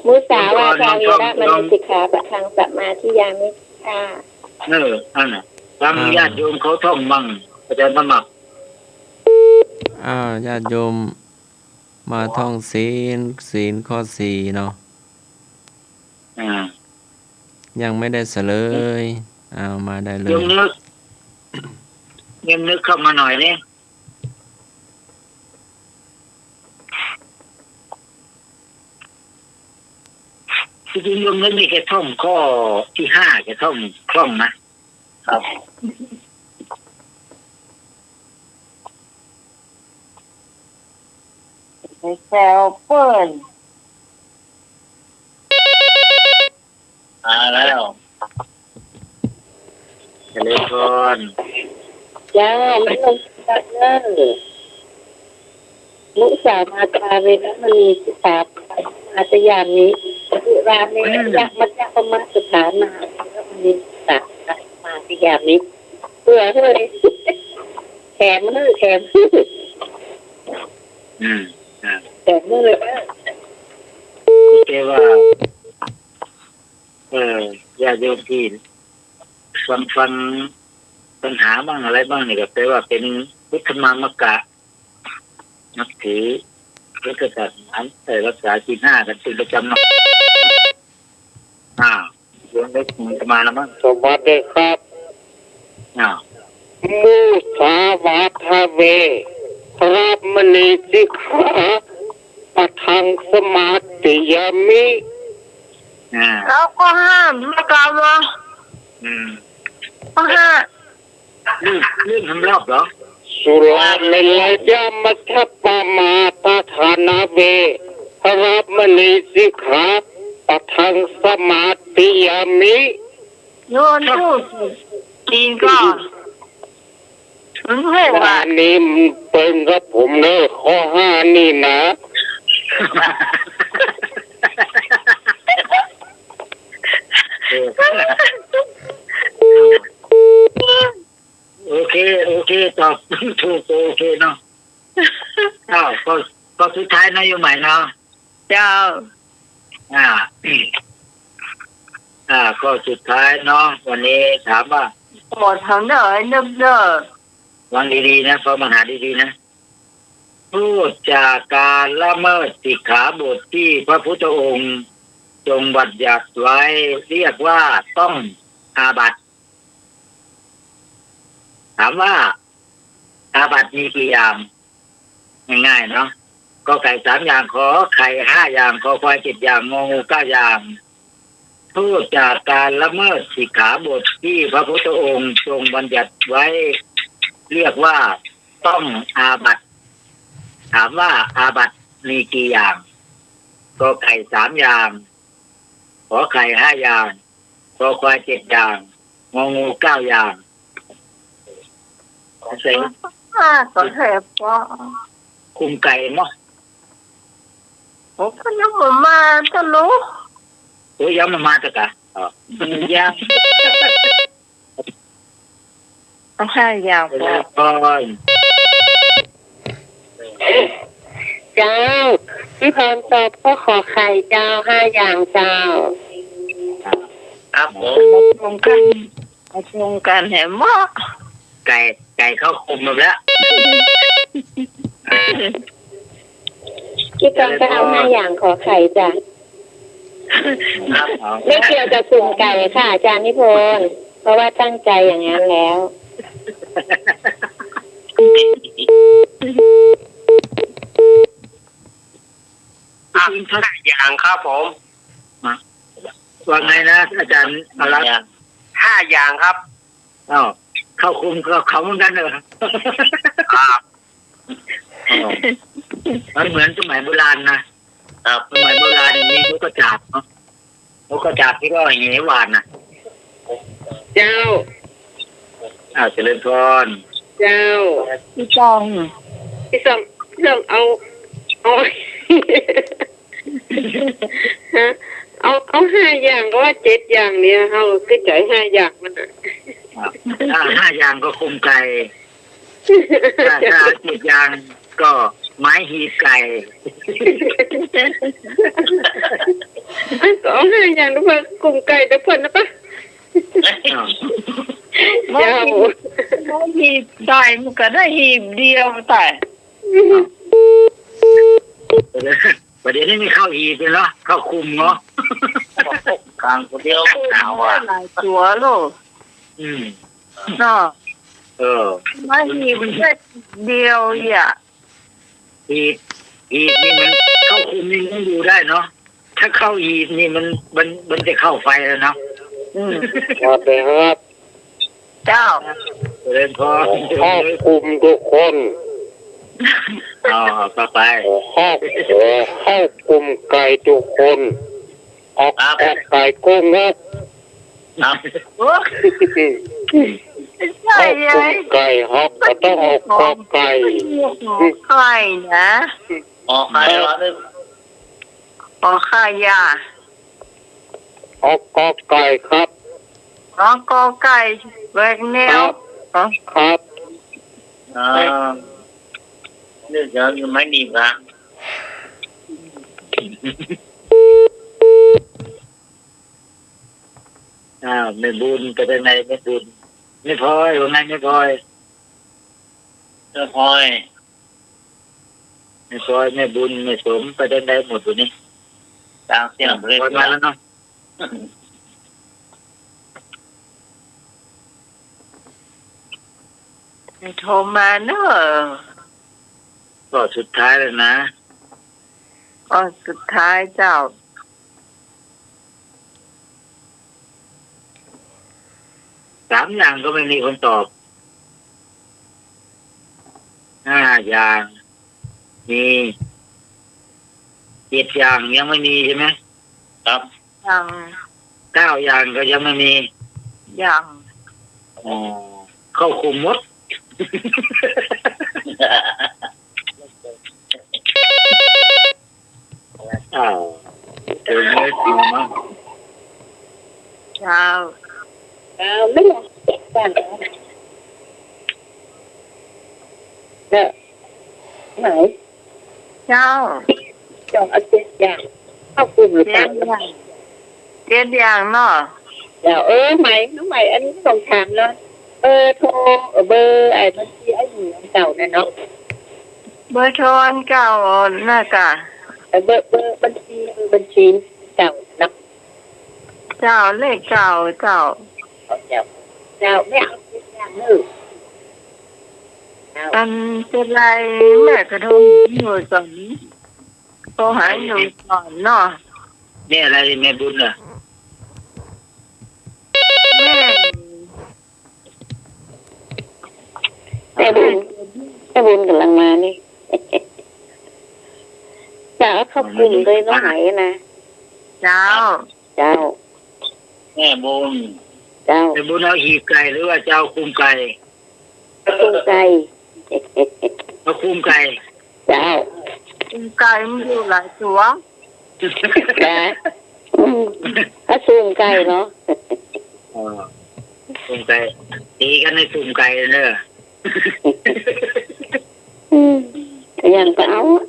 มุสาวาทา เวระมณี สิกขาปะทัง สมาธิยามิ ค่ะ เออ อันน่ะ ฟัง อ่า ญาติโยมเขาท่องมั่ง อาจารย์สมัคร อ่า ญาติโยมมาท่องศีล ศีลข้อสี่เนาะ อ่า ยังไม่ได้เฉลย เอามาได้เลย โยมนึก โยมนึกเข้ามาหน่อยนี่ จริงๆ โยมนึกนี่แกท่องข้อที่ห้า แกท่องคล่องนะ ครับ ไปแซวเปิ้น มาแล้ว เจริญพร จ้า นิมนต์เจริญ มุสาวาทา เวระมณี สิกขาปะทัง สมาธิยามิ สุราเมรยะ อืม มัจจปมาทฐานา เวระมณี สิกขาปะทัง สมาธิยามิ เปื่อเฮ้ย แถมเฮ้ย แถมเฮ้ย อืม อ่า แถมเฮ้ย ก็แปลว่า เออ ญาติโยมตี้ฟัง ฟังปัญหาบ้างอะไรบ้างนี่ก็แปลว่าเป๋นพุทธมามกะ นับถือพุทธศาสนา เอ่อ รักษาศีลห้ากั๋นเป๋นประจ๋ำเนาะ อ้าว โยมได้ยินอาตมาแล้วมั้ง สวัสดีครับ อ้าว มุสาวาทา เวระมณี สิกขาปะทัง สมาธิยามิ อ่า แล้วก็ห้าม ไม่กล่าวเหรอ อืม ข้อห้า ลื่น ลื่นทำรอบเหรอ สุราเมรยะมัจจปมาทฐานาเวระมณีสิกขาปะทังสมาธิยามิ โยนตู้จีนก็ถึงหกอ่ะ อันนี้มันเปิงกับผมเนอะ ข้อห้านี่นะ โอเค โอเค ตอบถูก โอเคเนาะ อ้าว ข้อ ข้อสุดท้ายนะโยมใหม่เนาะ เจ้า อ่า อ่า ข้อสุดท้ายเนาะ วันนี้ถามว่า โอ้ ถามเด้อ ไอ้เนิบเด้อ ฟังดีๆ นะ ฟังปัญหาดีๆ นะ พูดจากการละเมิดสิกขาบทที่พระพุทธองค์ทรงบัญญัติไว้เรียกว่าต้องอาบัติ ถามว่าอาบัติมีกี่อย่าง ง่ายๆ เนาะ กอไก่สามอย่าง ขอไข่ห้าอย่าง คอควายเจ็ดอย่าง งองูเก้าอย่าง โทษจากการละเมิดสิกขาบทที่พระพุทธองค์ทรงบัญญัติไว้เรียกว่าต้องอาบัติ ถามว่าอาบัติมีกี่อย่าง กอไก่สามอย่าง ขอไข่ห้าอย่าง คอควายเจ็ดอย่าง งองูเก้าอย่าง ขอเสียง ห้า ขอแถบ คุมไก่เนาะ โอ้ ก็ยังบ่มาตะลุ โอ้ ยังบ่มาตะกะ อ๋อ ยัง เอาห้าอย่างพอ เจริญพร เจ้า พี่พรตอบข้อขอไข่เจ้า ห้าอย่างเจ้า ครับผม มาตรงกัน มาตรงกันแหมเหมาะ ไก่ ไก่เข้าคุมมาแล้ว พี่พรก็เอาห้าอย่างขอไข่จ้ะ ครับ ไม่เกี่ยวกับคุมไก่ค่ะ อาจารย์นิพนธ์ เพราะว่าตั้งใจอย่างนั้นแล้ว อ่ะ ห้าอย่างครับผม ว่าไงนะ อาจารย์อารักษ์ ห้าอย่างครับ อ้าว เข้าคุมกับเขาเหมือนกันเหรอ ครับ อ้าว มันเหมือนสมัยโบราณนะ ครับ สมัยโบราณมีนกกระจาบเนาะ นกกระจาบที่ว่าเหหว่านน่ะ เจ้า อ้าว เจริญพร เจ้า พี่ซอง พี่ซอง พี่ซองเอา เอา ฮะ เอา เอาห้าอย่างก็ว่าเจ็ดอย่างเนี่ย เฮาก็จ่ายห้าอย่างมันน่ะ อ่ะ ถ้าห้าอย่างก็คุมไก่ ถ้า ถ้าเจ็ดอย่างก็ไม้หีบไก่ อันก็เอาห้าอย่างแล้วมาคุมไก่แต่เพิ่นนะปะ อ้าว เจ้า ไม้หีบ ไม้หีบไก่มันก็ได้หีบเดียวแต่ ประเดี๋ยวนี้มีเข้าหีบเลยเนาะ เข้าคุมเนาะ กลางคนเดียว หนาวอ่ะ หลายตั๋วโลก อืม เนาะ เออ ไม้หีบมันแค่เดียวอ่ะ หีบ หีบนี่มันเข้าคุมนี่มันอยู่ได้เนาะ ถ้าเข้าหีบนี่มัน มัน มันจะเข้าไฟแล้วเนาะ อืม ครับ เจ้า เจริญพร เข้าคุมทุกคน อ๋อ ต่อไป เข้า เข้าคุมไก่ทุกคน ออก ครับ ออกไก่กู้งบ ครับ โอ้ ใช่ เข้าคุมไก่ ฮอกก็ต้องออกกอไก่ ไข่นะ ออกไข่เหรอ ออกไข่ยา ออกกอไก่ครับ ออกกอไก่ แหวกแนว ครับ อ๋อ ครับ อ่า เรื่องเดี๋ยวยังไม่มีละ อ้าว แม่บุญไปทางไหน แม่บุญ แม่พลอย ว่าไง แม่พลอย แม่พลอย แม่พลอย แม่บุญ แม่สม ไปทางไหนหมดวันนี้ ตามเสียง อ่ะ เรียก พลอยมาแล้วเนาะ โทรมาเนอะ ข้อสุดท้ายแล้วนะ ข้อสุดท้ายเจ้า สามอย่างก็ไม่มีคนตอบ ห้าอย่าง มี เจ็ดอย่างยังไม่มีใช่ไหม ครับ ยัง เก้าอย่างก็ยังไม่มี ยัง อ๋อ เข้าคุมหมด อ้าว เจอเนื้อจริงมั้ง เจ้า เจ้า ไม่อยากเก็บกันแล้วนะ เนี่ย ไหน เจ้า จองเอาเจ็ดอย่าง เข้าคุมหรือเปล่า เจ็ดอย่าง เจ็ดอย่างเนาะ เดี๋ยว เออ ไหม น้องไหม อันนี้ต้องถามเนาะ เบอร์โทร เบอร์ไอ้บัญชีไอ้หมูอันเก่านั่นเนาะ เบอร์โทรอันเก่าน่ะกะ เออ เบอร์ เบอร์บัญชี เบอร์บัญชีเก่าเนาะ เจ้า เลขเก่าเจ้า เจ้า เจ้า ไม่เอาเจ็ดอย่างเนอะ เจ้า อันเป็นไร แม่ก็โทรอยู่ตอนนี้ โทรหาหนูก่อนเนาะ แม่อะไร แม่บุญเหรอ แม่ แม่บุญ แม่บุญกำลังมานี่ เจ้า เข้าคุมด้วยน้องไหมนะ เจ้า เจ้า แม่บุญ เจ้า แม่บุญเอาหีบไก่หรือว่าจะเอาคุมไก่ คุมไก่ เอาคุมไก่ เจ้า คุมไก่มันอยู่หลายตั๋ว นะ อืม ถ้าซุ่มไก่เนาะ เออ ซุ่มไก่ ตีกั๋นในซุ่มไก่เน่อ อืม อย่างก็เอาอะ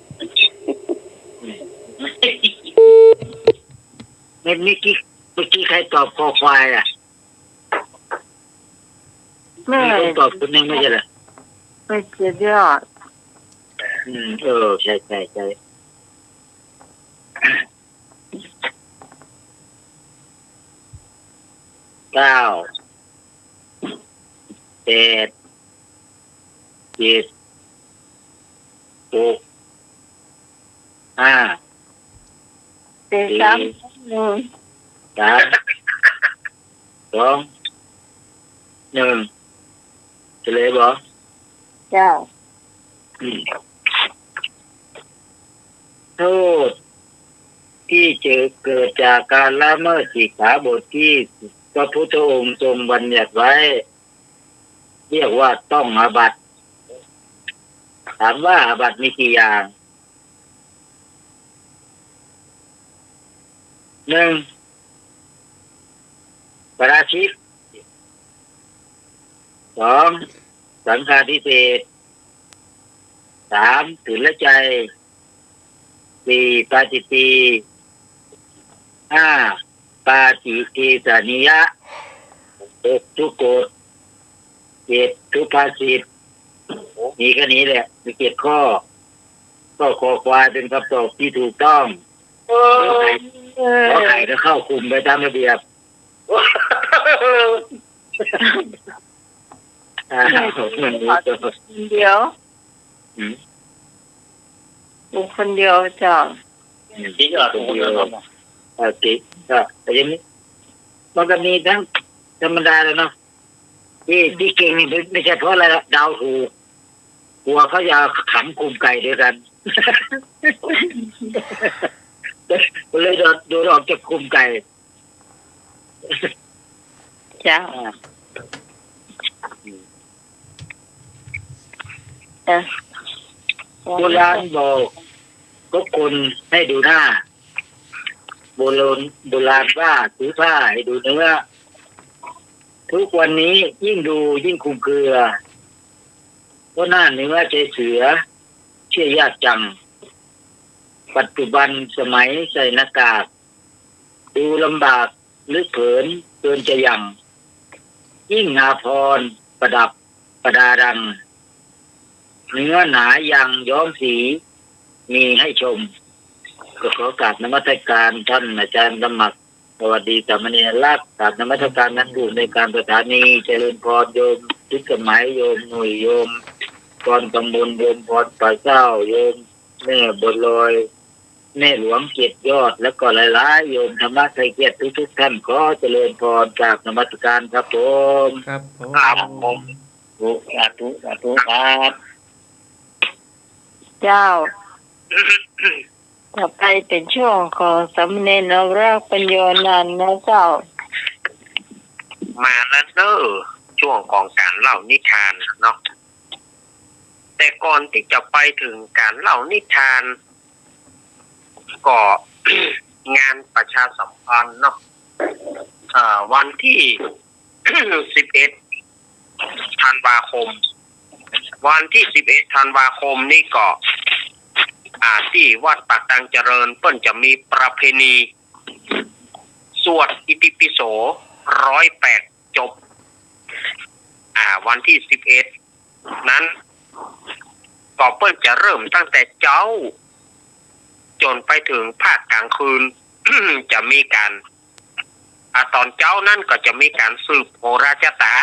เมื่อกี้ เมื่อกี้ใครตอบคอควายอะ แม่ มีคนตอบคนนึ่งไม่ใจ้เหรอ แม่เจี๊ยบยอด อืม เออ ใจ้ ใจ้ ใจ้ เก้า แปด เจ็ด หก ห้า สี่ สาม หนึ่ง สาม สอง หนึ่ง เฉลยบ่ เจ้า อืม โทษที่จะเกิดจากการละเมิดสิกขาบทที่พระพุทธองค์ทรงบัญญัติไว้ เรียกว่าต้องอาบัติ ถามว่าอาบัติมีกี่อย่าง หนึ่ง ปาราชิก สอง สังฆาทิเศษ สาม ถุลไชย สี่ ปาจิตตี ห้า ปาจิเกสะนิยะ หก ทุกกฎ เจ็ด ทุพภาษิต มีแค่นี้แหละ มีเจ็ดข้อ ก็คอควายเป็นคำตอบที่ถูกต้อง เออ ขอไข่ ขอไข่ก็เข้าคุมไปตามระเบียบ อ้าว คนเดียว อืม อยู่คนเดียวเจ้า อืม ที่ยอด คนเดียว คนเดียว โอเค ก็อย่างนี้ มันก็มีทั้งธรรมดาแหละเนาะ ที่ ที่เก่งนี่ไม่ ไม่ใช่เพราะอะไรหรอก เดาถูก กลัวเขาจะขังคุมไก่ด้วยกัน เลยโดด โดดออกจากคุมไก่ เจ้า อ่า เออ โบราณบอก คบคนให้ดูหน้า โบราณ โบราณว่าถือผ้าให้ดูเนื้อ ทุกวันนี้ยิ่งดูยิ่งคลุมเครือ เพราะหน้าเนื้อใจเสือ เชื่อยากจัง ปัจจุบันสมัยใส่หน้ากาก ดูลำบากเหลือเผินเกินจะยัง ยิ่งอาภรณ์ประดับประดาดัง เนื้อหนายังย้อมสีมีให้ชม ก็ขอกราบนมัสการท่านอาจารย์สมัคร สวัสดีสามเณรรัก กราบนมัสการท่านผู้อำนวยการสถานี เจริญพรโยม ทิพย์สมัย โยมหนุ่ย โยมกรกำมล โยมพรป่าเศร้า โยมแม่บัวลอย แม่หลวงเกียรติยอด แล้วก็หลายๆ โยมธรรมะไทยเกียรติทุกๆ ท่าน ขอเจริญพร กราบนมัสการครับผม ครับผม ครับผม สาธุ สาธุ สาธุครับ เจ้า ต่อไปเป๋นช่วงของสามเณรนวรักษ์ ปัญโญนันท์นะเจ้า มาแล้วเน้อ ช่วงของก๋านเล่านิทานเนาะ แต่ก่อนตี้จะไปเถิงก๋านเล่านิทาน ก็ งานประชาสัมพันธ์เนาะ เอ่อ วันตี้ สิบเอ็ด ธันวาคม วันตี้ สิบเอ็ด ธันวาคมนี้ก็ อ่า ตี้วัดปากตางเจริญ เปิ้นจะมีประเพณี สวดอิติปิโส ร้อยแปด จบ อ่า วันตี้ สิบเอ็ด นั้น ก็เปิ้นจะเริ่มตั้งแต่เจ๊า จ๋นไปเถิงภาคก๋างคืน จะมีก๋าน อ่า ต๋อนเจ๊านั้นก็จะมีก๋านสืบโหราจะต๋า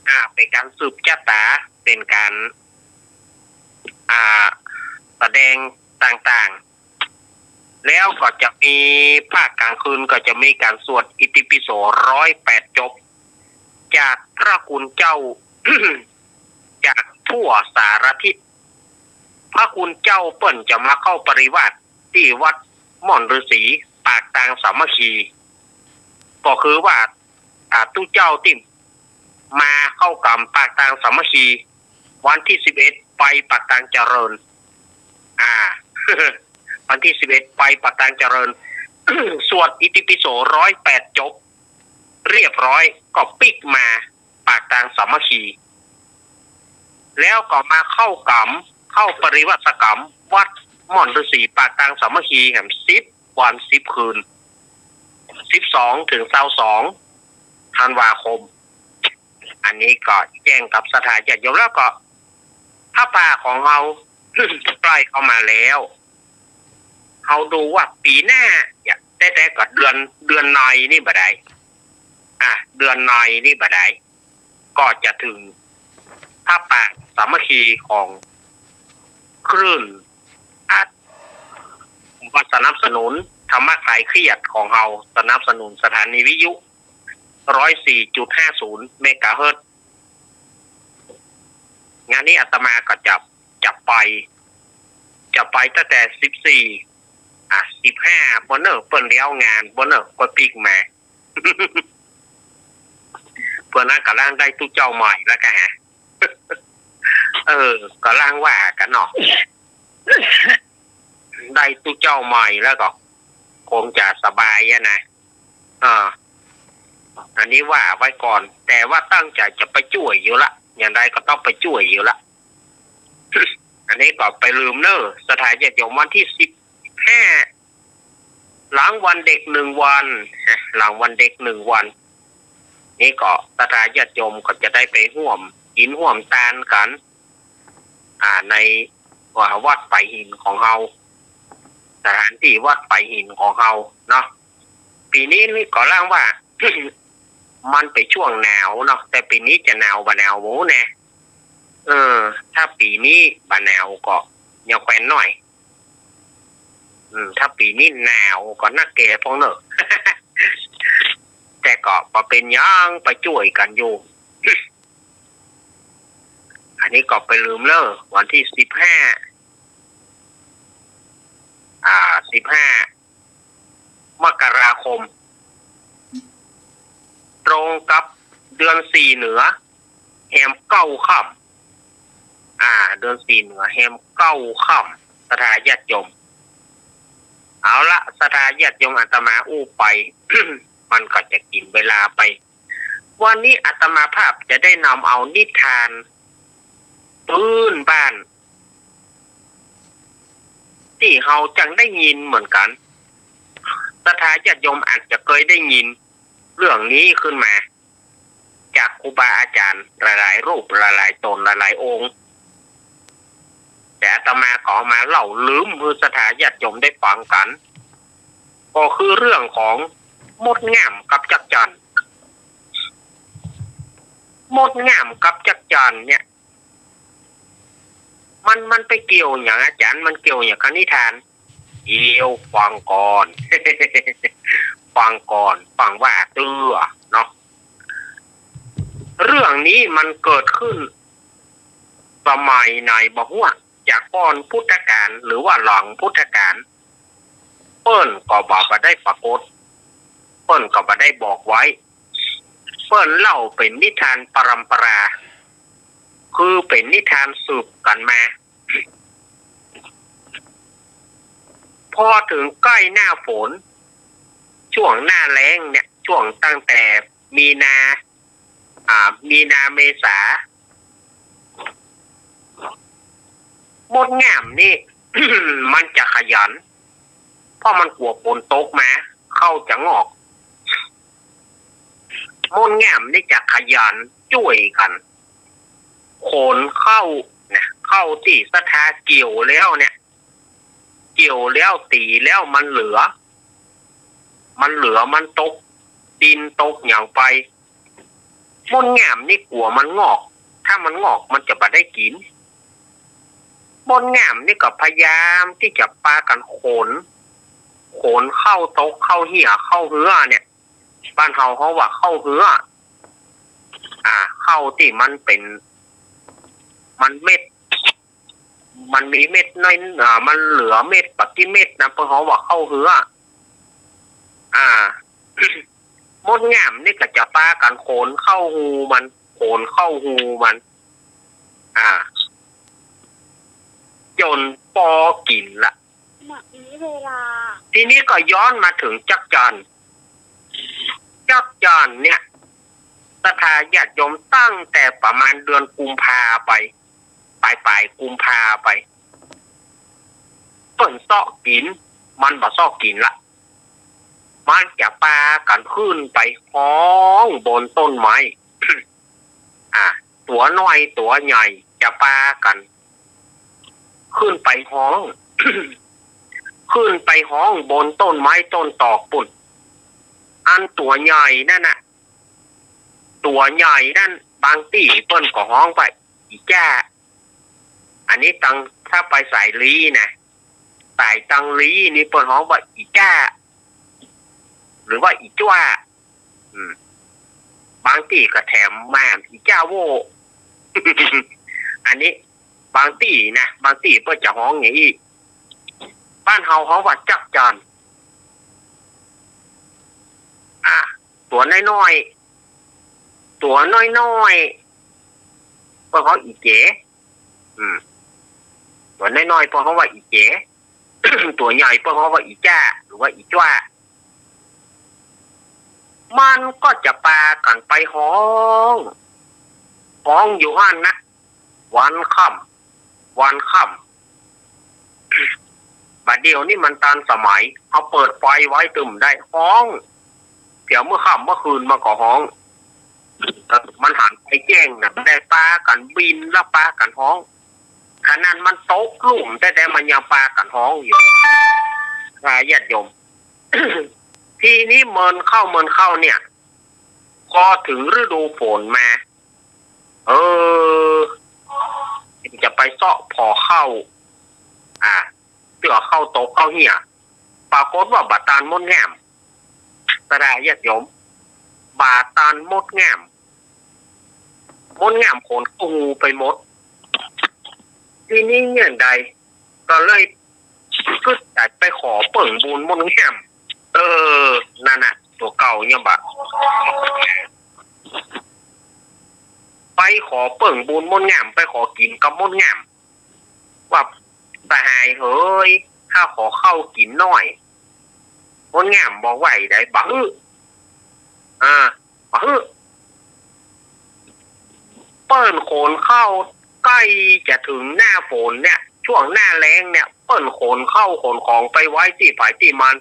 อ่า เป๋นก๋านสืบจะต๋า เป๋นก๋าน อ่า แสดงต่างๆ แล้วก็จะมีภาคก๋างคืนก็จะมีก๋านสวดอิติปิโส ร้อยแปด จบ จากพระคุณเจ้า จากทั่วสารทิศ พระคุณเจ้าเปิ้นจะมาเข้าปริวาสตี้วัดม่อนฤๅษี ปากตางสามัคคี ก็คือว่า อ่า ตุ๊เจ้าตี้มาเข้ากำปากตางสามัคคี วันตี้ สิบเอ็ด ไปปากตางเจริญ อ่า วันตี้สิบเอ็ดไปปากตางเจริญ สวดอิติปิโสร้อยแปดจบ เรียบร้อย ก็ปิ๊กมาปากตางสามัคคี แล้วก็มาเข้ากรรม เข้าปริวาสกรรม วัดม่อนฤๅษีปากตางสามัคคีแหมสิบวันสิบคืน สิบสองถึงซาวสองธันวาคม อันนี้ก็แจ้งกับศรัทธาญาติโยม แล้วก็ผ้าป่าของเฮา ใกล้เข้ามาแล้ว เฮาดูว่าปี๋หน้าเนี่ย แต่ๆ ก็เดือน เดือนในนี่บ่ดาย อ่ะ เดือนในนี่บ่ดาย ก็จะถึงผ้าป่าสามัคคีของคลื่น อ่ะ ว่าสนับสนุนธรรมะคลายเครียดของเฮา สนับสนุนสถานีวิทยุ ร้อยสี่จุดห้าศูนย์เมกะเฮิรตซ์ งานนี้อาตมาก็จะ จะไป จะไปตั้งแต่สิบสี่ อ่ะ สิบห้า บ่เน่อ เปิ้นเลี้ยวงาน บ่เน่อ ก็ปิ๊กมา เปิ้นนั้นก่ำลังได้ตุ๊เจ้าใหม่แล้วกะฮะ เออ ก่ำลังว่ากั๋นเนาะ ได้ตุ๊เจ้าใหม่แล้วก็คงจะสบายอะนะ อ่า อันนี้ว่าไว้ก่อน แต่ว่าตั้งใจ๋จะไปจ้วยอยู่ละ อย่างใดก็ต้องไปจ้วยอยู่ละ อันนี้ก็ไปลืมเน่อ ศรัทธาญาติโยม วันตี้สิบห้า หลังวันเด็กหนึ่งวัน ฮะ หลังวันเด็กหนึ่งวัน นี่ก็ศรัทธาญาติโยมก็จะได้ไปฮ่วมกิ๋นฮ่วมตานกั๋น อ่า ใน ว่าวัดปายหินของเฮา สถานตี้วัดปายหินของเฮาเนาะ ปี๋นี้นี่ก่ำลังว่า มันเป๋นช่วงหนาวเนาะ แต่ปี๋นี้จะหนาวบ่หนาวบ่ฮู้แน่ เออ ถ้าปี๋นี้บ่หนาวก็ยังแควนหน้อย อืม ถ้าปี๋นี้หนาวก็นักแก่พ่องเน่อ แต่ก็บ่เป๋นหยัง ไปจ้วยกั๋นอยู่ อันนี้ก็ไปลืมเน่อ วันตี้สิบห้า อ่า สิบห้า มกราคม ตรงกับเดือนสี่เหนือ แฮมเก้าค่ำ อ่า เดือนสี่เหนือ แฮมเก้าค่ำ ศรัทธาญาติโยม เอาละ ศรัทธาญาติโยม อาตมาอู้ไป มันก็จะกิ๋นเวลาไป วันนี้อาตมาภาพจะได้นำเอานิทานพื้นบ้าน ตี้เฮาจักได้ยินเหมือนกั๋น ศรัทธาญาติโยมอาจจะเกยได้ยินเรื่องนี้ขึ้นมา จากครูบาอาจ๋ารย์หลายๆ รูป หลายๆ ต๋น หลายๆ องค์ แต่อาตมาก็เอามาเล่าลืมหื้อศรัทธาญาติโยมได้ฟังกั๋น ก็คือเรื่องของมดง่ามกับจั๊กจั่น มดง่ามกับจั๊กจั่นเนี่ย มัน มันไปเกี่ยวหยังอาจ๋ารย์ มันเกี่ยวหยังกับนิทาน เดี๋ยวฟังก่อน ฟังก่อน ฟังว่าเตื้อเนาะ เรื่องนี้มันเกิดขึ้นสมัยไหนบ่ฮู้ จากก่อนพุทธกาลหรือว่าหลังพุทธกาล เปิ้นก็บ่ บ่ได้ปรากฏ เปิ้นก็บ่ได้บอกไว้ เปิ้นเล่าเป๋นนิทานปรัมปรา คือเป๋นนิทานสืบกั๋นมา พอเถิงใก้หน้าฝน ช่วงหน้าแล้งเนี่ย ช่วงตั้งแต่มีนา อ่า มีนาเมษา มดง่ามนี่ มันจะขยัน เพราะมันกั๋วฝนตกมา ข้าวจะงอก มดง่ามนี่จะขยันจ้วยกั๋น ขนข้าวนะ ข้าวตี้ศรัทธาเกี่ยวแล้วเนี่ย เกี่ยวแล้วตี๋แล้วมันเหลือ มันเหลือ มันตกดินตกหยังไป มดง่ามนี่กั๋วมันงอก ถ้ามันงอกมันจะบ่ได้กิ๋น มดง่ามนี่ก็พยายามตี้จะปากั๋นขน ขนข้าวตก ข้าวเหีย ข้าวเหือเนี่ย บ้านเฮาฮ้องว่าข้าวเหือ อ่า ข้าวตี้มันเป๋น มันเม็ด มันมีเม็ดน้อย อ่า มันเหลือเม็ดบ่กี่เม็ดนะ เปิ้นฮ้องว่าข้าวเหือ อ่า มดง่ามนี่ก็จะปากั๋นขนเข้าฮูมัน ขนเข้าฮูมัน อ่า จ๋นปอกิ๋นละ บัดนี้เวลา ทีนี้ก็ย้อนมาเถิงจั๊กจั่น จั๊กจั่นเนี่ย ศรัทธาญาติโยม ตั้งแต่ประมาณเดือนกุมภาไป ป๋ายๆ กุมภาไป เปิ้นเซาะกิ๋น มันบ่เซาะกิ๋นละ มันจะปากั๋นขึ้นไปฮ้องบนต้นไม้ อ่า ตั๋วน้อยตั๋วใหญ่จะปากั๋นขึ้นไปฮ้อง ขึ้นไปฮ้องบนต้นไม้ต้นตอกปู๊น อันตั๋วใหญ่นั่นน่ะ ตั๋วใหญ่นั่น บางตี้เปิ้นก็ฮ้องว่าอี่จ้า อันนี้ตัง ถ้าไปสายลี้นะ สายตังลี้นี่เปิ้นฮ้องว่าอี่จ้า หรือว่าอี่จ้วา อืม บางตี้ก็แถมมาอี่จ้าโว้ อันนี้บางตี้นะ บางตี้เปิ้นจะฮ้องอย่างอี้ บ้านเฮาฮ้องว่าจั๊กจั่น อ่า ตั๋วน้อยๆ ตั๋วน้อยๆ เปิ้นฮ้องอี่เจ๋ อืม ตั๋วน้อยๆ เปิ้นฮ้องว่าอี่เจ๋ ตั๋วใหญ่เปิ้นฮ้องว่าอี่จ้า หรือว่าอี่จ้วา มันก็จะปากั๋นไปฮ้อง ฮ้องอยู่หั้นนะ วันค่ำ วันค่ำ บ่าเดี่ยวนี้มันตันสมัย เฮาเปิดไฟไว้ตึงได้ ฮ้อง เดี๋ยวเมื่อค่ำเมื่อคืนมันก็ฮ้อง เออ มันหันไปแจ้งน่ะ มันได้ปากั๋นบินแล้วปากั๋นฮ้อง ขนาดมันตกลุ่มแต๊ๆ มันยังปากั๋นฮ้องอยู่ อ่า ญาติโยม ทีนี้เมินเข้าเมินเข้าเนี่ย พอเถิงฤดูฝนมา เออ จะไปเซาะผ่อข้าว อ่า เตื้อข้าวตกข้าวเหี่ย ปรากฏว่าบ่ตันมดแง้ม ศรัทธาญาติโยม บ่ตันมดแง้ม มดแง้มขนเข้าฮูไปหมด ทีนี้เนี่ยใด ก็เลยกึ๊ดอยากไปขอเปิ้งบุญมดแง้ม เออ นั่นน่ะ ตั๋วเก่าเนี่ยบ่า ไปขอเปิ้งบุญมดแง้ม ไปขอกิ๋นกับมดแง้ม ว่า สหายเหย ข้าขอข้าวกิ๋นหน้อย มดแง้มบอกว่าใด บ่หื้อ อ่า บ่หื้อ เปิ้นขนเข้า ใก้จะเถิงหน้าฝนเนี่ย ช่วงหน้าแล้งเนี่ย เปิ้นขนเข้าขนของไปไว้ตี้ใผตี้มัน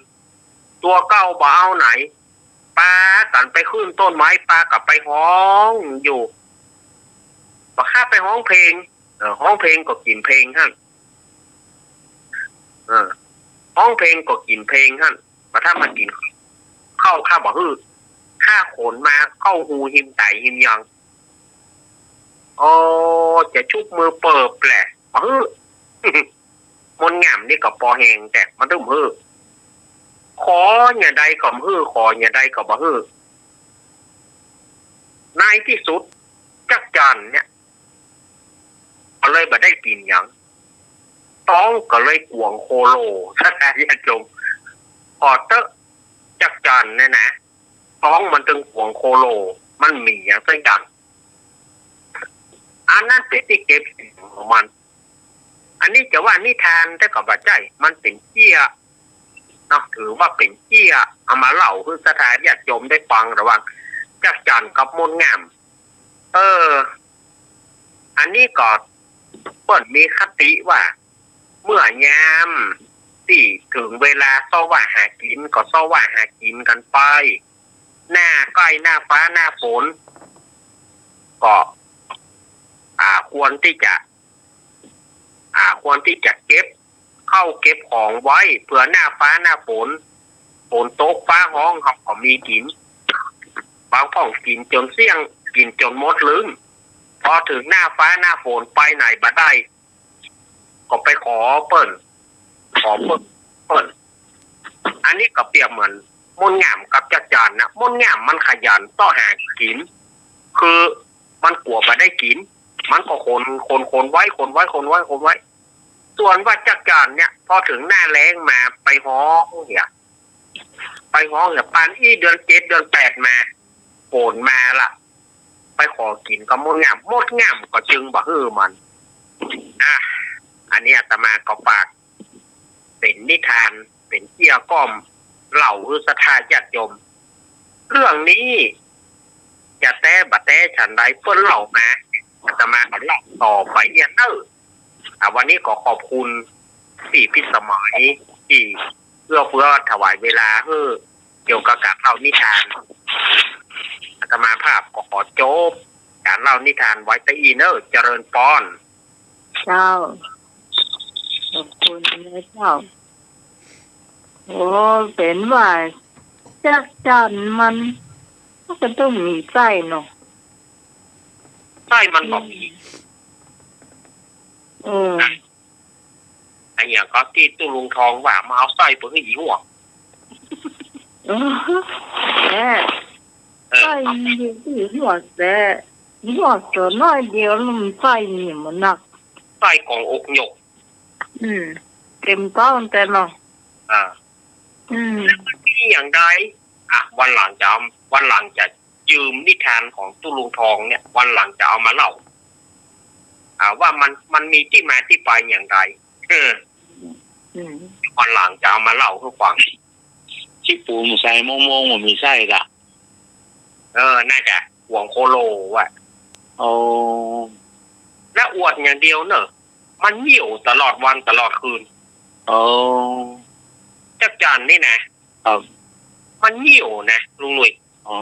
ตั๋วเก่าบ่เอาไหน ปากั๋นไปขึ้นต้นไม้ ปากั๋นไปฮ้องอยู่ บ่าข้าไปฮ้องเพลง เออ ฮ้องเพลงก็กิ๋นเพลงหั้น เออ ฮ้องเพลงก็กิ๋นเพลงหั้น บ่าถ้ามากิ๋นข้าวข้าบ่หื้อ ข้าขนมาเข้าฮูฮิมไต๋ฮิมยัง อ๋อ จะชุบมือเปิบแหละ บ่หื้อ มดแง้มนี่ก็ปอแฮงแต๊ มันตึงบ่หื้อ ขออย่างใดก็บ่หื้อ ขออย่างใดก็บ่หื้อ ในตี้สุด จั๊กจั่นเนี่ย ก็เลยบ่ได้กิ๋นหยัง ต๊องก็เลยก๋วงโคโล ศรัทธาญาติโยม ผ่อเต๊อะ จั๊กจั่นเนี่ยนะ ต๊องมันตึงก๋วงโคโล มันมีหยังสักอย่าง อันนั้นเป๋นตี้เก็บกิ๋นของมัน อันนี้จะว่านิทานแต๊ก็บ่ใจ้ มันเป๋นเจี้ยเนาะ ถือว่าเป๋นเจี้ย เอามาเล่าหื้อศรัทธาญาติโยมได้ฟัง ระหว่างจั๊กจั่นกับมดแง้ม เออ อันนี้ก็เปิ้นมีคติว่า เมื่อยามตี้เถิงเวลาเซาะว่าหากิ๋น ก็เซาะว่าหากิ๋นกั๋นไป หน้าใก้หน้าฟ้าหน้าฝน ก็ อ่า ควรตี้จะ อ่า ควรตี้จะเก็บเข้าเก็บของไว้ เผื่อหน้าฟ้าหน้าฝน ฝนตกฟ้าฮ้อง เฮาก็มีกิ๋น บางพ่องกิ๋นจ๋นเสี้ยง กิ๋นจ๋นหมดลึง พอเถิงหน้าฟ้าหน้าฝนไปไหนบ่ได้ ก็ไปขอเปิ้น ขอเปิ้น เปิ้น อันนี้ก็เปรียบเหมือนมดแง้มกับจั๊กจั่นนะ มดแง้มมันขยันเซาะหากิ๋น คือมันกั๋วบ่ได้กิ๋น มันก็ขน ขน ขนไว้ ขนไว้ ขนไว้ ขนไว้ ส่วนว่าจั๊กจั่นเนี่ย พอเถิงหน้าแล้งมาไปฮ้องเหีย ไปฮ้องเหีย ปานอี้เดือนเจ็ดเดือนแปดมา ฝนมาละ ไปขอกิ๋นกับมดแง้ม มดแง้มก็จึงบ่หื้อมัน อ่ะ อันนี้อาตมาก็ฝาก เป๋นนิทาน เป๋นเกลี้ยกล่อม เล่าหื้อศรัทธาญาติโยม เรื่องนี้จะแต๊บ่แต๊ฉันใด เปิ้นเล่ามา อาตมาก็เล่าต่อไปเอี้ยเน่อ อ่ะ วันนี้ก็ขอบคุณตี้พิสมัยตี้เอื้อเฟื้อถวายเวลาหื้อเกี่ยวกับก๋านเล่านิทาน อาตมาภาพก็ขอจบก๋านเล่านิทานไว้เต้าอี้เน่อ เจริญปอน เจ้า ขอบคุณนะเจ้า โอ้ เป๋นว่าจั๊กจั่นมัน มันก็ต้องมีไส้เนาะ ไส้มันก็มี เออ อะหยังก็ตี้ตุ๊ลุงทองว่ามาเอาไส้ไปหื้ออีหวก เออ แน่ เออ ไส้มันอยู่ตี้อีหวกแต๊ อีหวกตั๋วน้อยเดียวแล้วมันไส้มีบ่นัก ไส้ก๋องอกหยก อืม เต๋มต๊อกแต๊เนาะ อ่า อืม แล้วมันมีอย่างใด อ่ะ วันหลังจะเอา วันหลังจะยืมนิทานของตุ๊ลุงทองเนี่ย วันหลังจะเอามาเล่า อ่า ว่ามัน มันมีตี้มาตี้ไปอย่างใด เออ อืม วันหลังจะเอามาเล่าหื้อฟัง ขี้ปูนใส่มงมงบ่มีไส้ก่ะ เออ น่าจะหวงโคโลว่ะ โอ้ แล้วอวดอย่างเดียวเน่อ มันเยี่ยวตลอดวันตลอดคืน โอ้ จั๊กจั่นนี่นะ ครับ มันเยี่ยวนะลุงหนุ่ย อ๋อ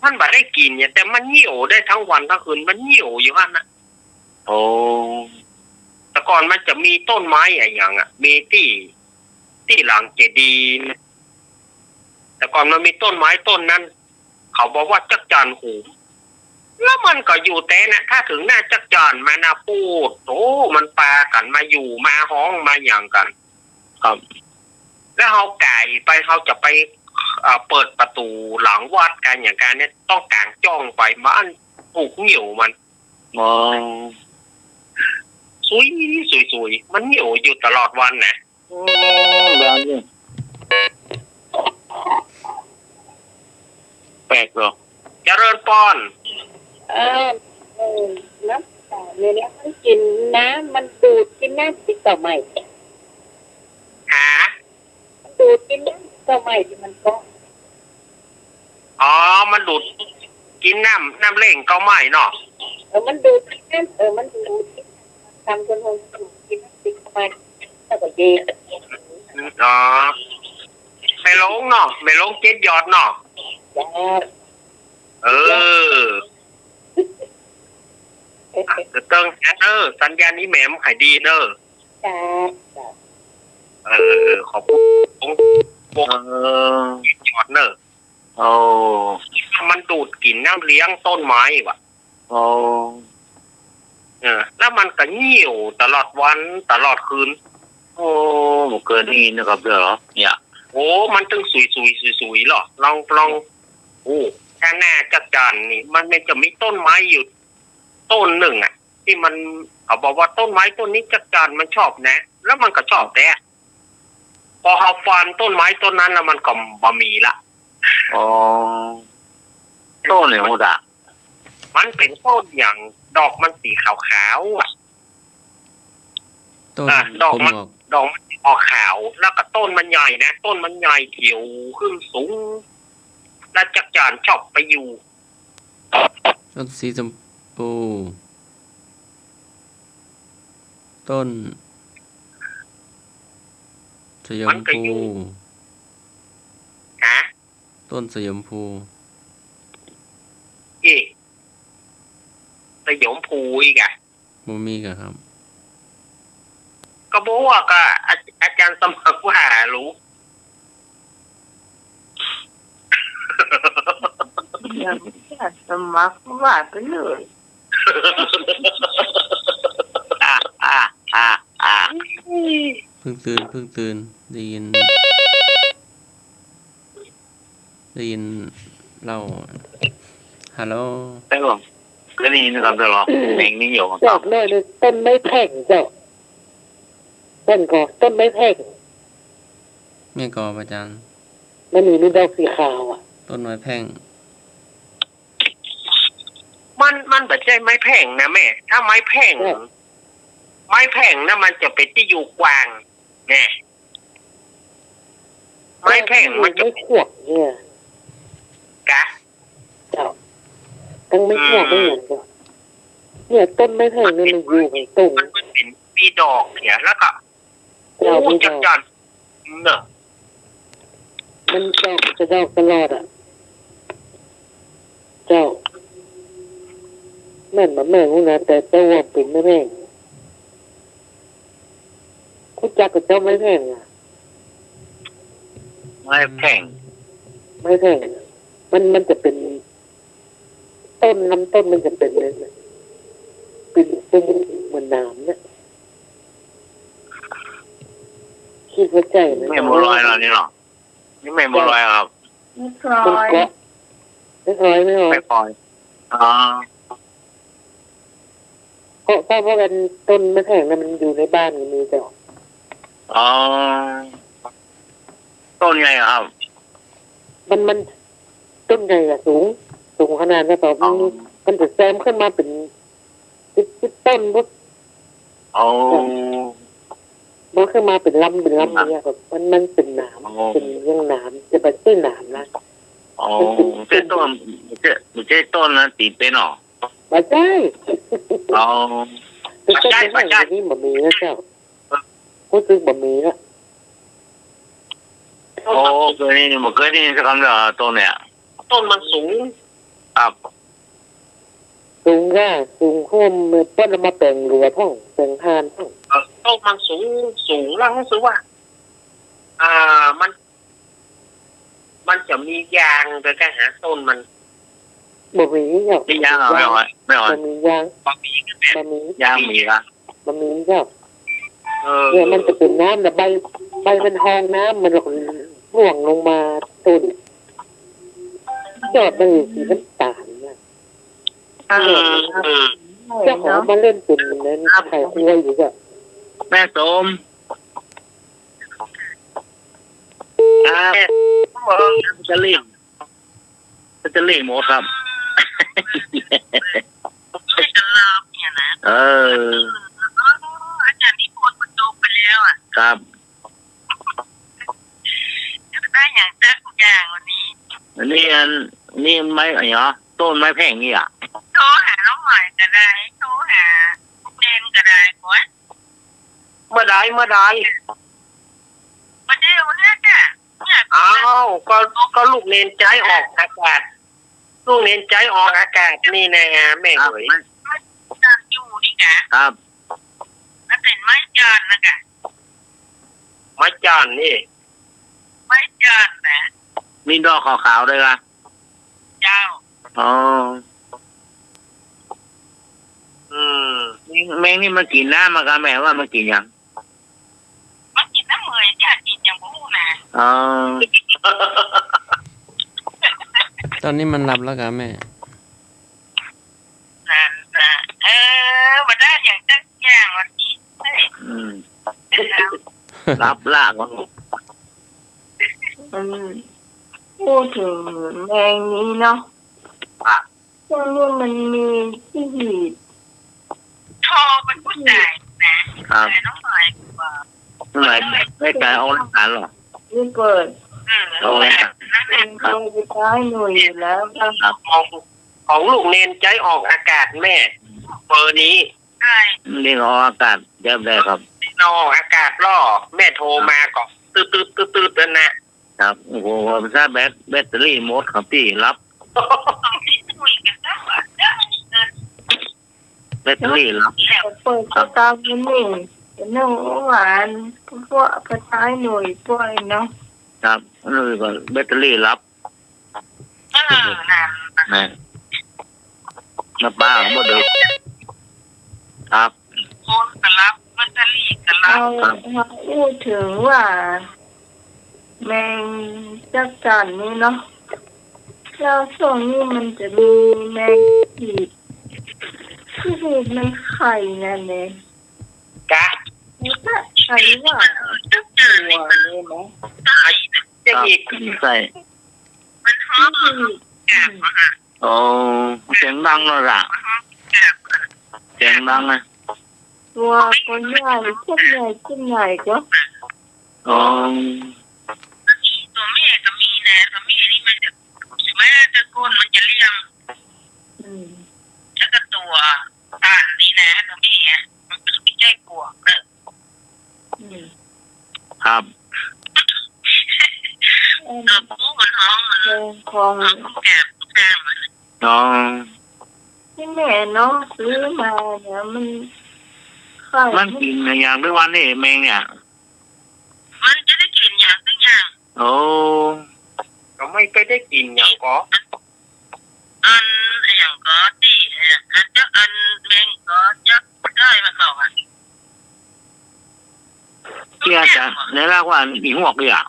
มันบ่ได้กิ๋นเนี่ย แต่มันเยี่ยวได้ทั้งวันทั้งคืน มันเยี่ยวอยู่หั้นน่ะ โอ้ แต่ก่อนมันจะมีต้นไม้อะหยังอะ มีตี้ ตี้หลังเจดีย์นะ แต่ก่อนมันมีต้นไม้ต้นนั้น เขาบอกว่าจั๊กจั่นโหม แล้วมันก็อยู่แต๊นะ ถ้าเถิงหน้าจั๊กจั่นมานะ ปู๊ดโธ่ มันปากั๋นมาอยู่ มาฮ้อง มาหยังกั๋น ครับ แล้วเฮาก๋ายไป เฮาจะไป เอ่อ เปิดประตู๋หลังวัดกั๋นอย่างกั๋นเนี่ย ต้องก๋างจ้องไป มันถูกเยี่ยวมัน อ๋อ สุย สุย สุย มันเยี่ยวอยู่ตลอดวันนะ อืม อย่างนี้ แปลกเหรอ เจริญปอน เออ เออ น้ำตาลเนี่ยนะ มันกิ๋นน้ำ มันดูดกิ๋นน้ำตี้เก๊าไม้ หา มันดูดกิ๋นน้ำตี้เก๊าไม้ตี้มันก็ อ๋อ มันดูดกิ๋นน้ำ น้ำเล้งเก๊าไม้เนาะ เออ มันดูดกิ๋นน้ำ เออ มันดูดกิ๋นน้ำ ต๋ามคนโฮมดูดกิ๋นน้ำตี้เก๊าไม้ แล้วก็เย็น อืม อ๋อ แม่ลงเนาะ แม่ลงเจ็ดยอดเนาะ จ้า เออ เดี๋ยวเติมแอดเนอะ สัญญาณอีแหมมขายดีเนอะ จ้า จ้า เออ ขอบคุณ เออ ยอดเนอะ โอ้ มันดูดกิ๋นน้ำเลี้ยงต้นไม้ว่ะ โอ้ เออ แล้วมันก็เยี่ยวตลอดวันตลอดคืน โอ้ บ่เกยได้ยินนะครับเด้อ เนี่ย โอ้ มันตึงสุยๆ สุยๆ เหรอ ลอง ลอง โอ้ ถ้าหน้าจั๊กจั่นนี่ มัน มันจะมีต้นไม้อยู่ต้นนึ่งอะ ตี้มัน เขาบอกว่าต้นไม้ต้นนี้จั๊กจั่นมันชอบนะ แล้วมันก็ชอบแต๊ พอเฮาฟันต้นไม้ต้นนั้นแล้วมันก็บ่มีละ อ๋อ ต้นเนี่ย ฮู้จัก มันเป๋นต้นอย่าง ดอกมันสีขาวๆ อะ ต้น อ่ะ ดอกมัน ผมบอก ดอกมันออกขาว แล้วก็ต้นมันใหญ่นะ ต้นมันใหญ่เขียวขึ้นสูง แล้วจั๊กจั่นชอบไปอยู่ ต้นสีชมพู ต้น สยม มันก็ ภู อยู่ ฮะ ต้นสยมภู เอ๊ะ สยมภูอีกอะ บ่มีก่ะครับ ก็บ่ฮู้ว่าก็อา อาจารย์สมัครว่าหารู้ ยังไม่อยากสมัครว่าไปเลย อ่ะ อ่ะ อ่ะ อ่ะ เพิ่งตื่น เพิ่งตื่น ได้ยิน ได้ยินเล่า ฮัลโหล ครับผม ก็ได้ยินครับตลอด เพลงนี้อยู่ครับ เจ้า แม่นต้นไม้แพ่งเจ้า ต้นก็ ต้นไม้แพ่ง แม่นก่ออาจารย์ มันมีดอกสีขาวอะ ต้นไม้แพ่ง มัน มันบ่ใจ้ไม้แพ่งนะแม่ ถ้าไม้แพ่ง เออ ไม้แพ่งนะมันจะเป๋นตี้อยู่กว้าง ไม้แผ่งมันจะ ไม้ขวกเนี่ย กะ เจ้า ตึงไม้ขวก อืม ไม่เหมือนกัน เนี่ย ต้นไม้แผ่งเนี่ยมันอยู่ข้างตรง มันเป็น มีดอกเนี่ย แล้วก็ เจ้า โอ้ มีดอก จัดจ้าน เนอะ มันดอก จะดอกตลอดอะ เจ้า แม่นบ่แม่นบ่ฮู้นะ แต่เจ้าว่าเป๋นไม้แผ่ง ฮู้จักก่อเจ้าไม้แผ่งอะ ไม้แผ่ง ไม้แผ่ง มัน มันจะเป๋น ต้น ลำต้นมันจะเป๋นเนี่ย เป๋น เป๋นเหมือนหนามเนี่ย กึ๊ดว่าใจ้นะ แม่บัวลอยเหรอนี่เหรอ นี่แม่บัวลอยครับ ไม้พลอย มันเกาะ ไม้พลอย ไม้พลอย ไม้พลอย อ๋อ เพราะ เพราะว่าอันต้นไม้แผ่งนั้นมันอยู่ในบ้านก็มีเจ้า อ๋อ ต้นใหญ่เหรอครับ มัน มัน ต้นใหญ่อะ สูง สูงขนาดนั้น แต่ อ๋อ มัน มันจะแซมขึ้นมาเป๋นสิบ สิบต้นพุ้น อ๋อ มันขึ้นมาเป๋นลำ เป๋นลำ ครับ อย่างเงี้ย แบบมัน มันเป๋นหนาม อ๋อ เป๋นอย่างหนาม จะบ่ใจ้หนามนะ อ๋อ มันเป๋น บ่ใจ้ต้น บ่ใจ้ บ่ใจ้ต้นนะ ตี๋เป๋นหรอ บ่ใจ้ อ๋อ แต่ต้น บ่ใจ้ ไม้แผ่ง บ่ใจ้ นี่บ่มีแล้วเจ้า ฮู้สึกบ่มีแล้ว โอ้ บ่เกยได้ยิน บ่เกยได้ยินสักกำเลย ต้นเนี่ย ต้นมันสูง ครับ สูงจ้า สูงโค่น เปิ้นเอามาแป๋งรั้วพ่อง แป๋งฮานพ่อง เอ่อ ต้นมันสูง สูง แล้วฮู้สึกว่า อ่า มัน มันจะมียางโดยการหาต้นมัน บ่มีเจ้า มียางเหรอ ไม่เอา ไม่เอา บ่มียาง บ่มี บ่มี ยางมีละ บ่มีเจ้า เออ เนี่ยมันจะเป๋นหนามนะ ใบ ใบมันฮองน้ำ มันร่วงลงมาต้น ยอดมันสีน้ำตาลเนี่ย เออ เออ เจ้าของเอามาเล่นเป๋นนั้น ครับ ขายครัวอยู่เจ้า แม่สม ครับ แบตเตอรี่ แบตเตอรี่หมดครับ ไม่จะเลิกเนี่ยนะ เออ เออ อาจารย์นิพนธ์มันจบไปแล้วอะ ครับ ได้อย่างจักอย่างวันนี้ อันนี้อัน นี่ไม้อะไรเหรอ ต้นไม้แผ่งนี่อะ โทรหาน้องหมายก็ได้ โทรหาเนนก็ได้ โอ๊ย เมื่อใด เมื่อใด เมื่อเดี๋ยวเนี่ยจ้ะ เนี่ย อ้าว ก็ ก็ลูกเนนใจ๊ออกอากาศ ลูกเนนใจ๊ออกอากาศนี่นะ แม่ ครับ เอ๋ย ไม้จันอยู่นี่นะ ครับ มันเป๋นไม้จันนะกะ ไม้จันนี่ ไม้จันนะ มีดอกขาวๆ ด้วยกะ เจ้า อ๋อ อืม แมง แมงนี่มันกิ๋นน้ำอะกะแม่ ว่ามันกิ๋นหยัง มันกิ๋นน้ำเหมยจ้ะ กิ๋นหยังบ่ฮู้นะ อ๋อ ต๋อนนี้มันหลับแล้วกะแม่ นั่นน่ะ เออ บ่ได้อย่างจักอย่างวันนี้ อืม หลับละก่อน อืม พูดเถิงแมงนี้เนาะ อ่ะ ตรงนี้มันมีขี้หีบ โทรเป๋นผู้ใดนะ ครับ แต่น้องหมายว่า น้องหมายไม่ไกลเอาหลักฐานเหรอ นี่เปิด เออ เอาหลักฐาน เป็นโทรไปใจ๊หน่วยอยู่แล้วค่ะ ครับ ของ ของลูกเนนใจ๊ออกอากาศแม่ เบอร์นี้ ใช่ เนนออกอากาศ จำได้ครับ เนนออกอากาศล่อ แม่โทรมาก่อน ตึ๊ดๆๆๆ นั่นน่ะ ครับ โอ้โห ถ้าแบต แบตเตอรี่หมดครับตี้ หลับ แบตเตอรี่หลับ เปิดสตาร์ทนิดหนึ่ง เดี๋ยวน้องหวาน พวกกระจายหน่วยพวกไอ้เนาะ ครับ นี่ก็แบตเตอรี่หลับ เออ นั่น นะ มาป้าของบ่เดิม ครับ โฟนก็หลับ แบตเตอรี่ก็หลับ เอา ครับ มาอู้เถิงว่า แมงจักจั่นนี่เนาะ แล้วช่วงนี้มันจะมีแมงขีด ขีดมันไข่นั่นเอง กะ มันก็ไข่ว่า จักจั่นนี่มัน ตัวเลยนะ ไข่นะ จะอีก ใช่ มันฮ้อง ขีด กะ อ๋อ เสียงดังเลยล่ะ เสียงดังนะ ตัวก็ใหญ่ ขึ้นใหญ่ ขึ้นใหญ่ก็ อ๋อ มันมีตัว ก้นมันจะเหลี่ยม อืม แล้วก็ตั๋วตันนี่นะ ก็มีอะ มันไม่ใช่ปวกเด้อ อืม ครับ อืม ตัวผู้มันฮ้องมัน เออ ของ เอาของแกมของแกมมัน อ๋อ ตี้แม่น้องซื้อมาเนี่ย มันไข่ มันกิ๋นอะหยังด้วยวะเนี่ย แมงเนี่ย มันจะได้กิ๋นอย่างสักอย่าง โอ้ ก็ไม่ค่อยได้กิ๋นหยังก็ อัน อะหยังก็ตี้ อะหยังก็จะอันแมงก็จะได้มาเขาอะ เตี้ยจะ ในรากว่ามีฮวกด้วยอะ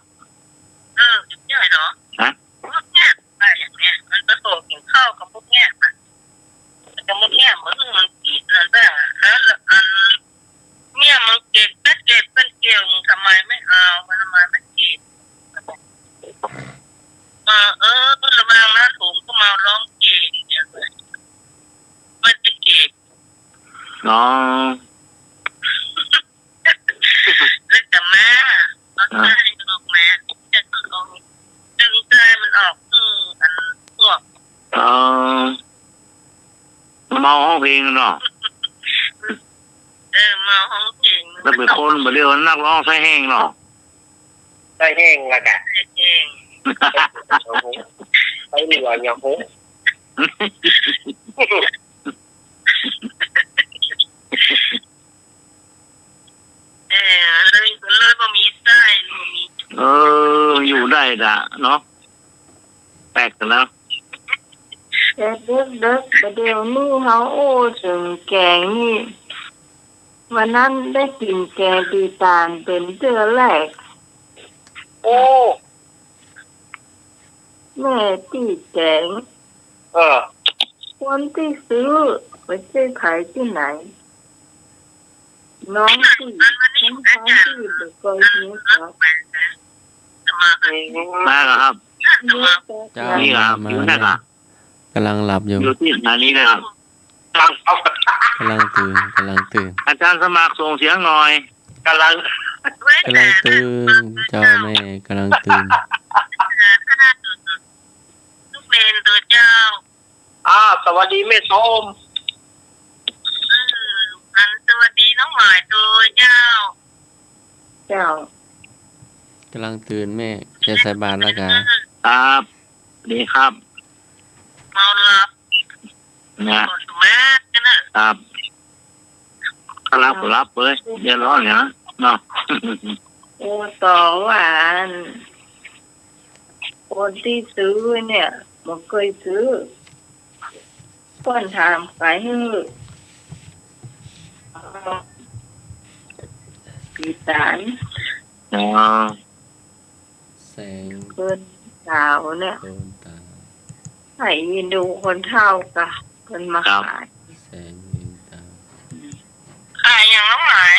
เออ ใช่เหรอ ฮะ ฮวกเนี่ย อะไรอย่างเนี้ย มันผสมกิ๋นข้าวกับพวกเนี่ย มันจะหมดเนี่ย มัน มันกิ๋นนั่นแหละ แล้วอัน เนี่ย มันเก็บ ก็เก็บ มันเกี่ยว ทำไมไม่เอา มันทำไมไม่เก็บ เออ เออ ระวังนะ ถุงก็มาร้องเพลงเนี่ย มันจะเก็บ อ๋อ แล้วจะมา เอา อ่า ไส้มันออกมา จะเอาดึงไส้มันออก อืม อันพวก อ๋อ เมาฮ้องเพลงเนาะ เออ เมาฮ้องเพลง แล้วเป๋นคนบ่าเดี่ยวนักฮ้องไส้แห้งเนาะ ไส้แห้งละกะ ไส้แห้ง ไส้เหลืออย่างโห เออ เลย เลยบ่มีไส้ บ่มี เออ อยู่ได้ดะเนาะ แปลกนะ แต่เด็กๆ บ่าเดี่ยวนี้เฮาโอ้เถิงแกงนี่ วันนั้นได้กิ๋นแกงปีตานเป๋นเตื้อแรก โอ้ แม่ตี้แกง เออ คนตี้ซื้อ บ่ใจ้ใผตี้ไหน น้องตี้ น้องตี้บ่เกยมีครับ มาแล้วครับ เจ้า นี่ครับ มา อยู่นั่นน่ะ กำลังหลับอยู่ อยู่ตี้สถานีนะครับ กำลังตื่น กำลังตื่น อาจารย์สมัครส่งเสียงหน่อย กำลัง กำลังตื่น เจ้าแม่ กำลังตื่น ลูกเนตัวเจ้า อ่า สวัสดีแม่ส้ม อืม อันสวัสดีน้องหมายตัวเจ้า เจ้า กำลังตื่นแม่ จะใส่บาตรแล้วกะ ครับ ดีครับ เมาหลับ นะ บ่สบายกันเนอะ ครับ หลับ หลับเว้ย เดือดร้อนเนี่ยเนาะ โอ้ ต่อว่าอัน คนตี้ซื้อเนี่ย บ่เกยซื้อ เปิ้นถามขายหื้อ ปีตาน อ๋อ แสง เปิ้นสาวเนี่ย โดนตา ไอ้ดูคนเฒ่ากะ เปิ้นมา ครับ ขาย แสงเวียงตา ขายหยังน้องหมาย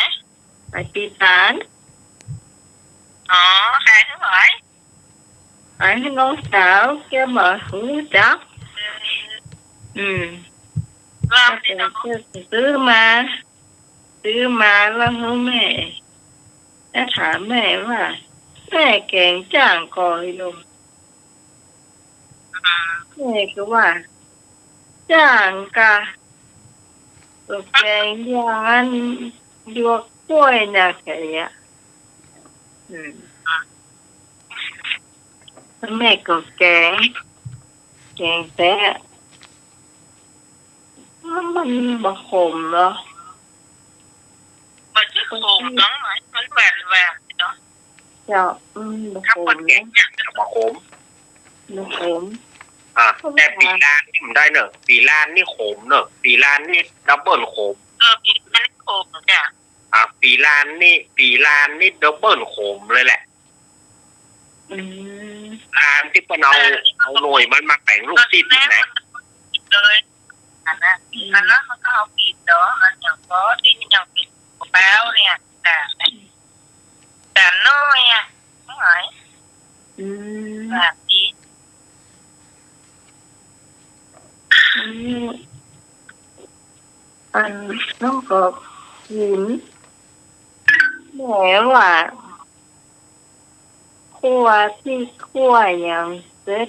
ขายปีตาน อ๋อ ขายหื้อหวาย ขายหื้อน้องสาว แกบ่ฮู้จัก อืม ว่าสิเนาะ ซื้อมา ซื้อมาแล้วหื้อแม่ แล้วถามแม่ว่า แม่แกงจ้างก่ออีหนอ แม่ก็ว่า จ้างกะ ก็แกงอย่างนั้น หยวกกล้วยน่ะ แค่เนี้ย อืม แม่ก็แกง แกงแต๊ มันบ่ขมเหรอ มันจะขมน้องหมาย มันหวานๆเนาะ เจ้า อืม บ่ขม ถ้าคนแกงเนี่ยจะบ่ขม บ่ขม อ่ะ แต่ปีลานนี่มันได้เนอะ ปีลานนี่ขมเนอะ ปีลานนี่ดับเบิลขม เออ ปีลานนี่ขมจ้ะ อ่ะ ปีลานนี่ ปีลานนี่ดับเบิลขมเลยแหละ อืม ลานตี้เปิ้นเอา เออ เอาหน่วยมันมาแป๋งลูกศิษย์นี่นะ เลย อันนั้น อืม อันนั้นมันก็เอาปีดอก อันอย่างก็ตี้มันยังเป็นแป้วเนี่ย แต่ แต่น้อยอะ น้อย อืม แบบนี้ อืม อันน้องก็กิ๋น แม่ว่า คั่วตี้คั่วหยังเสร็จ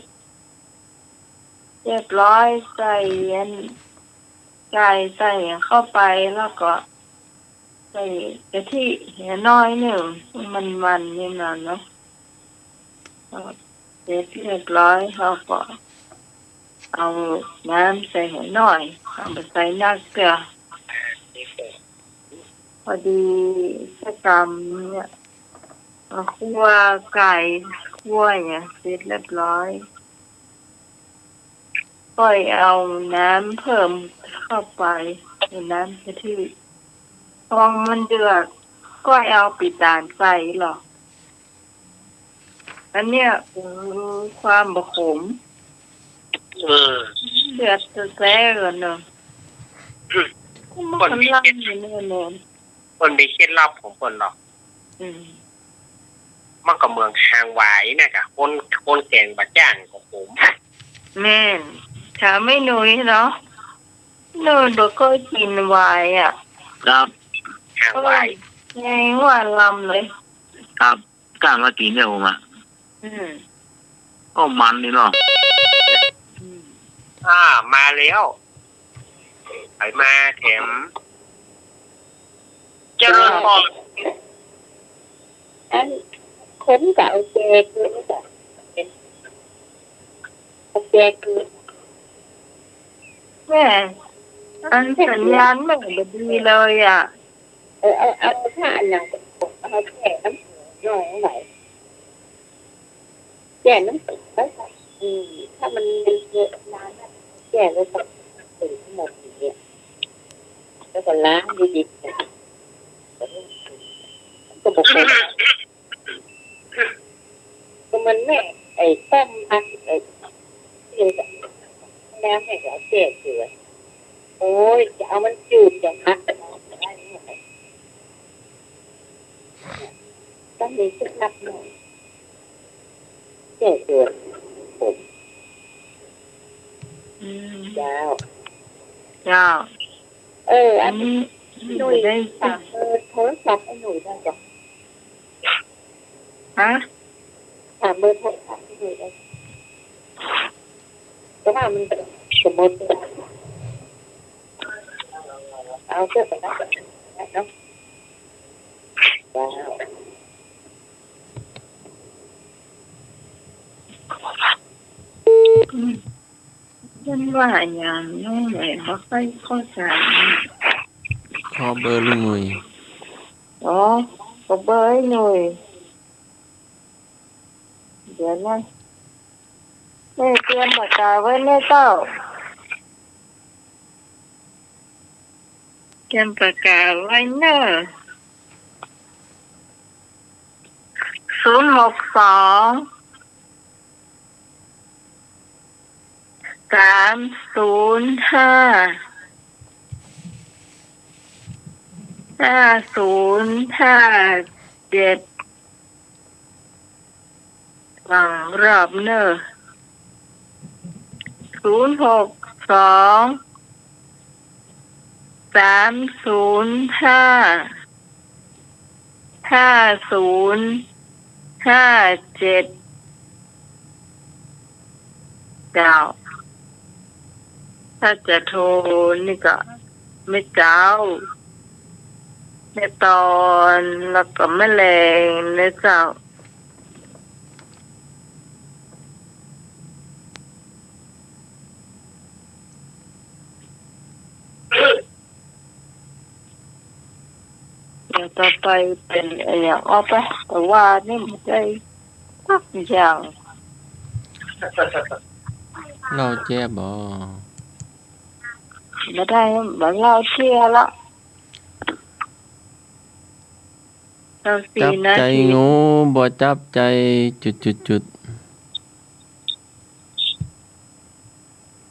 รียบร้อย ใส่อัน ไก่ใส่เข้าไป แล้วก็ใส่กะทิเหียน้อยนึ่ง มันๆ นี่มาเนาะ เสร็จเรียบร้อย เฮาก็เอาน้ำใส่เหียน้อย เอาบ่ใส่นักเตื้อ พอดีสักกำเนี่ย เอาคั่วไก่ คั่วเนี่ย เสร็จเรียบร้อย ก้อยเอาน้ำเพิ่มเข้าไป ในน้ำกะทิ พอมันเดือด ก้อยเอาปี๋ตาลใส่ลอ อันเนี้ย เออ ความบ่ขม เออ เดือดแต๊ๆ เลยเนาะ อืม มันมีเคล็ด มันมีเคล็ดลับของเปิ้นเนาะ อืม มันก็เหมือนหางหวายนะกะ คน คนแก่งบ่จ้างก็ขม แม่น ถามไอ้หนุ่ยเนาะ หนุ่ยบ่เคยกิ๋นหวายอะ ครับ หางหวาย เออ ไงว่าลำเลย ครับ ก้างก็กิ๋นเนี่ยผมอะ อืม ก็มันดีเนาะ อืม อ่า มาแล้ว ใผมาแถม เจริญพร อัน คนก็เอาแจกอยู่นี่จ้ะ เอาแจกอยู่ แม่ อันสัญญาณแม่บ่ดีเลยอะ เออ เอา เอา ถ้าอันนั้น เอาแจกน้ำหน่อยหน่อย แจกน้ำตกไปค่ะ อืม ถ้ามันเยอะนานนะ แจกเลยค่ะ ถึงหมดอย่างเงี้ย แล้วก็ล้างดีๆ นะ ก็บอกไป ก็มันแม่ ไอ้ต้มผัก ไอ้ ที่แล้วแม่ก็เอาแจกอยู่อะ โอ้ย จะเอามันจืดจะผัก ต้องมีเคล็ดลับหน่อย แก้ตัวผม อืม เจ้า เจ้า เออ อันนี้ อันนี้ หนุ่ย ได้ ถามเบอร์โทรศัพท์ไอ้หนุ่ยได้จ้ะ ฮะ ถามเบอร์โทรศัพท์ไอ้หนุ่ยได้ แต่ว่ามันสมมติว่า เอาเสื้อไปนะ เนาะ ว้าว อืม เปิ้นว่าอะหยังน้องแหมบ่ค่อยเข้าใจ๋ ขอเบอร์ลุงหนุ่ย อ๋อ ขอเบอร์ไอ้หนุ่ย เดี๋ยวนะ นี่เตรียมปากกาไว้เน่อเจ้า เตรียมปากกาไว้เน่อ ศูนย์หกสอง สามศูนย์ห้า ห้าศูนย์ห้าเจ็ด ฟังรอบเน่อ ศูนย์หกสอง สามศูนย์ห้า ห้าศูนย์ห้าเจ็ด เจ้า ถ้าจะโทรนี่ก็แม่เจ๊า แม่ตอน แล้วก็แม่แลงนะเจ้า เดี๋ยวต่อไปเป๋นอะหยัง เอาไป แต่ว่านี่บ่ได้สักอย่าง เล่าแจ๊บ่ บ่ได้ บ่เล่าเตื้อละ เก้าสี่ จับใจ๋ นาที งู บ่จับใจ๋ จุดจุดจุด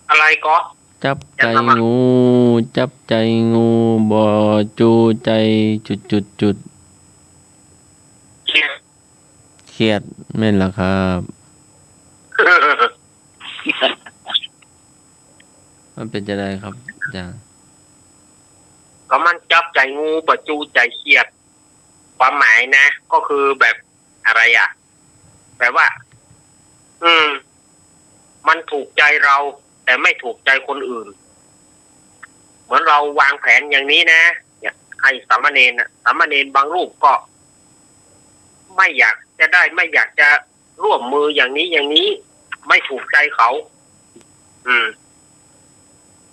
อะไรก็ จับใจ๋ ยังไงวะ งู จับใจ๋ งู บ่จูใจ๋ จุดจุดจุด เขียด เขียด แม่นแล้วครับ มันเป๋นจะไดครับอาจ๋ารย์ ก็มันจับใจ๋ งู บ่จูใจ๋ เขียด ความหมายนะ ก็คือแบบ อะไรอะ แบบว่า อืม มันถูกใจ๋เรา แต่ไม่ถูกใจคนอื่น เหมือนเราวางแผนอย่างนี้นะ เนี่ย ให้สามเณรน่ะ สามเณรบางรูปก็ไม่อยากจะได้ ไม่อยากจะร่วมมืออย่างนี้อย่างนี้ ไม่ถูกใจเขา อืม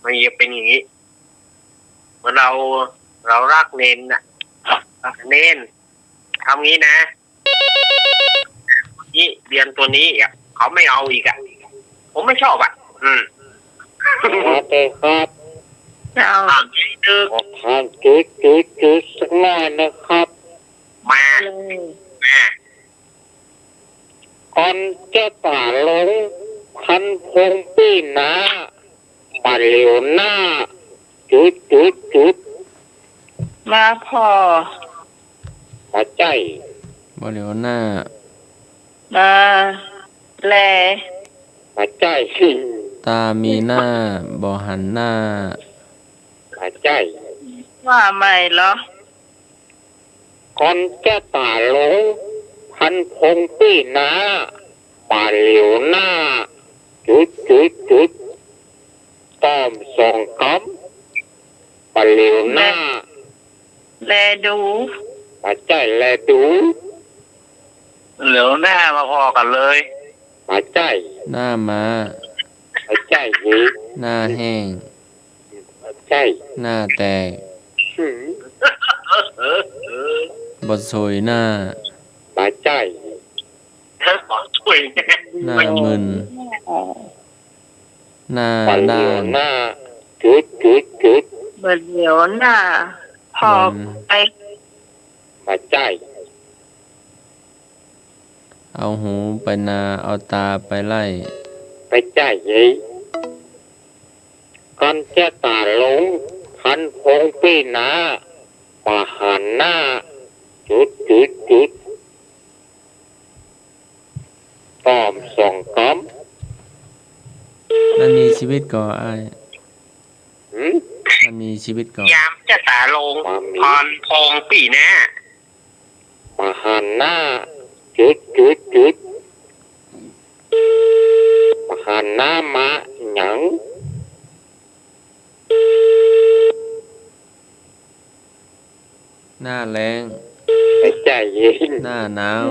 มันจะเป็นอย่างนี้ เหมือนเรา เรารักเณรน่ะ เณร ทำงี้นะ นี่เรียนตัวนี้อ่ะ เขาไม่เอาอีกอ่ะ ผมไม่ชอบอ่ะ อืม ครับ ครับ เจ้า อ่ะ ตึก ขอถามจุดจุดจุดสักหน่อยนะครับ มา เลย มา ก่อนจะต๋าลง พันพงปี้นา บ่าเหลียวหน้า จุดจุดจุด มาผ่อ บ่ใจ้ บ่าเหลียวหน้า มาแล บ่ใจ้ ต๋ามีหน้า บ่หันหน้า บ่ใจ้ ว่าใหม่เหรอ ก่อนจะต๋าลง พันพงปี้นา บ่าเหลียวหน้า จุดจุดจุด ต้อมสองกำ บ่าเหลียวหน้า แล แลดู บ่ใจ้ แลดู เหลียวหน้ามาผ่อกั๋นเลย บ่ใจ้ หน้าม้า บ่ใจ้ หน้าแห้ง บ่ใจ้ หน้าแตก หืม บ่สวยหน้า บ่ใจ้ บ่สวยหน้า หน้ามึน หน้าด้าน บ่าเหลียวหน้า จุดจุดจุด บ่าเหลียวหน้า ผ่อ บ่ ไป บ่ใจ้ เอาหูไปนา เอาต๋าไปไล่ บ่ใจ้ เฮ้ย ก่อนจะต๋าลง พันพงปี้นา บ่าหันหน้า จุดจุดจุด ต้อมสองกำ มันมีชีวิตก่อ อ้าย หืม มันมีชีวิตก่อ ยามจะต๋าลง บ่มี พันพงปี้นา บ่าหันหน้า จุดจุดจุด บ่าหันหน้ามาหยัง หน้าแล้ง บ่ใจ้ หน้าหนาว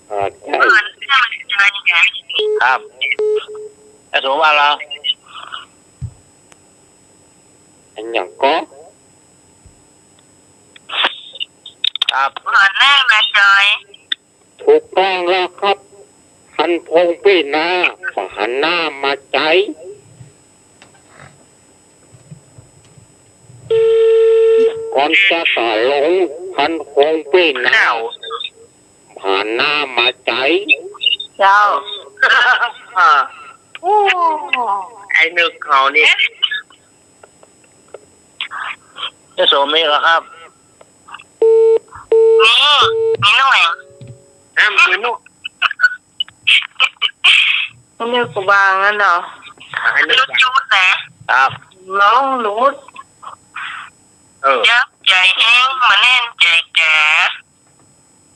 อ่า ใจ้ ครับ ไอ้สมบัติเหรอ อันหยังก็ ครับ หันหน้ามาจอย ถูกต้องแล้วครับ พันพงปี้นา บ่าหันหน้ามาใจ้ ก่อนจะต๋าลง พันพงปี้นา เจ้า บ่าหันหน้ามาใจ้ เจ้า อ่า โอ้ ไอ้นึกเขานี่ จะโสมมีเหรอครับ มี มีหน่อย ฮะ มีหน่อย มันนึกกูบางอันเนาะ อ่ะ ให้นึก จุดจุดนะ ครับ น้องหลุด เออ จับใจ๋แฮง บ่แน่นใจ๋แจ๋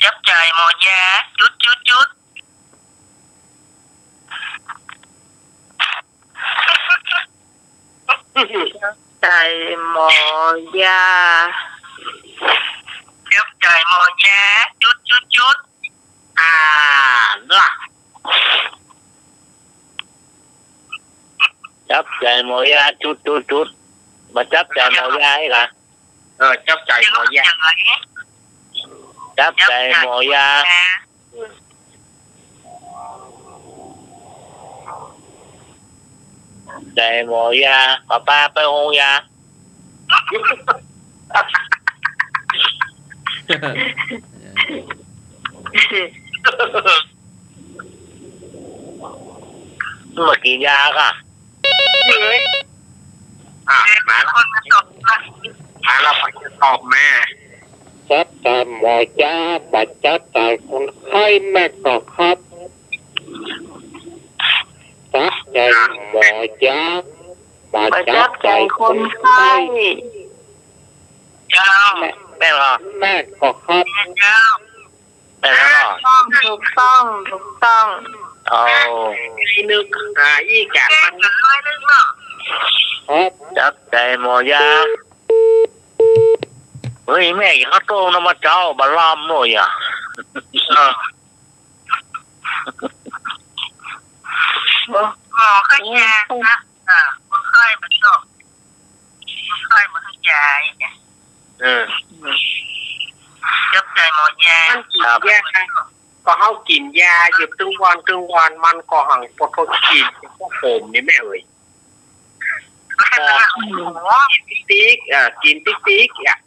จับใจ๋หมอยา จุดจุดจุด ใจ๋หมอยา จับใจ๋หมอยา จุดจุดจุด อ่า ล่ะ จับใจ๋หมอยา จุดจุดจุด บ่าจับใจ๋หมอยาไอ้กะ เออ จับใจ๋หมอยา จับใจ๋หมอยา ใจ๋หมอยา ป้า ป้าไปโฮงยา มากิ๋นยาก่ะ เฮ้ย อ่ะ มาแล้ว มาแล้ว ตอบมา จับใจ๋หมอยา บ่าจับใจ๋คนไข้ แม่นก่อครับ จับใจ๋หมอยา บ่าจับใจ๋คนไข้ เจ้า แม่น แม่นก่อ แม่นก่อครับ เจ้า แม่นก่อ ถูกต้อง ถูกต้อง ถูกต้อง เอา อีนึก อ่า อีกอย่างมัน จับใจ๋หมอยา เฮ้ย แม่กิ๋นข้าวต้มนะ เมื่อเจ๊า บ่าลำเลยอะ เออ หมอก็แย่นะ อ่า คนไข้มันก็ คนไข้มันก็ยาอย่างเงี้ย เออ จับใจ๋หมอยา มันกิ๋นยา ครับ ก็เฮากิ๋นยาอยู่ตึงวันตึงวัน มันก็หังปวดท้อง กิ๋นก็ขมนี่แม่เอ๋ย กิ๋นติ๊กติ๊ก อ่า กิ๋นติ๊กติ๊ก อ่ะ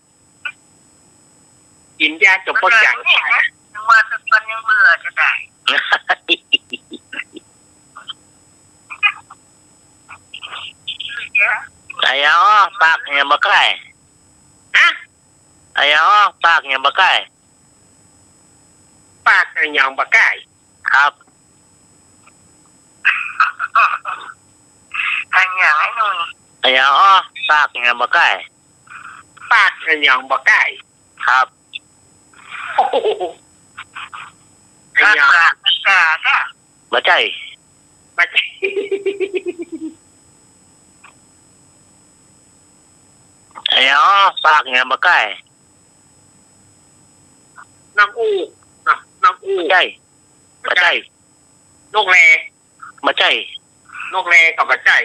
กิ๋นยาจ๋บปอดจ๋าง ยังว่าตึงวันยังเบื่อจะต๋าย อะหยังอ้อ ปากหยังบ่ใก้ ฮะ อะหยังอ้อ ปากหยังบ่ใก้ ปากอะหยังบ่ใก้ ครับ อะหยังไอ้หนุ่ม อะหยังอ้อ ปากหยังบ่ใก้ ปากอะหยังบ่ใก้ ครับ โอ้โห อะหยัง ปากกา ปากกา บ่ใจ้ บ่ใจ้ อะหยังอ้อ ปากหยังบ่ใก้ น้ำอู้ น้ำ น้ำอู้ บ่ใจ้ บ่ใจ้ นกแล บ่ใจ้ นกแลก็บ่ใจ้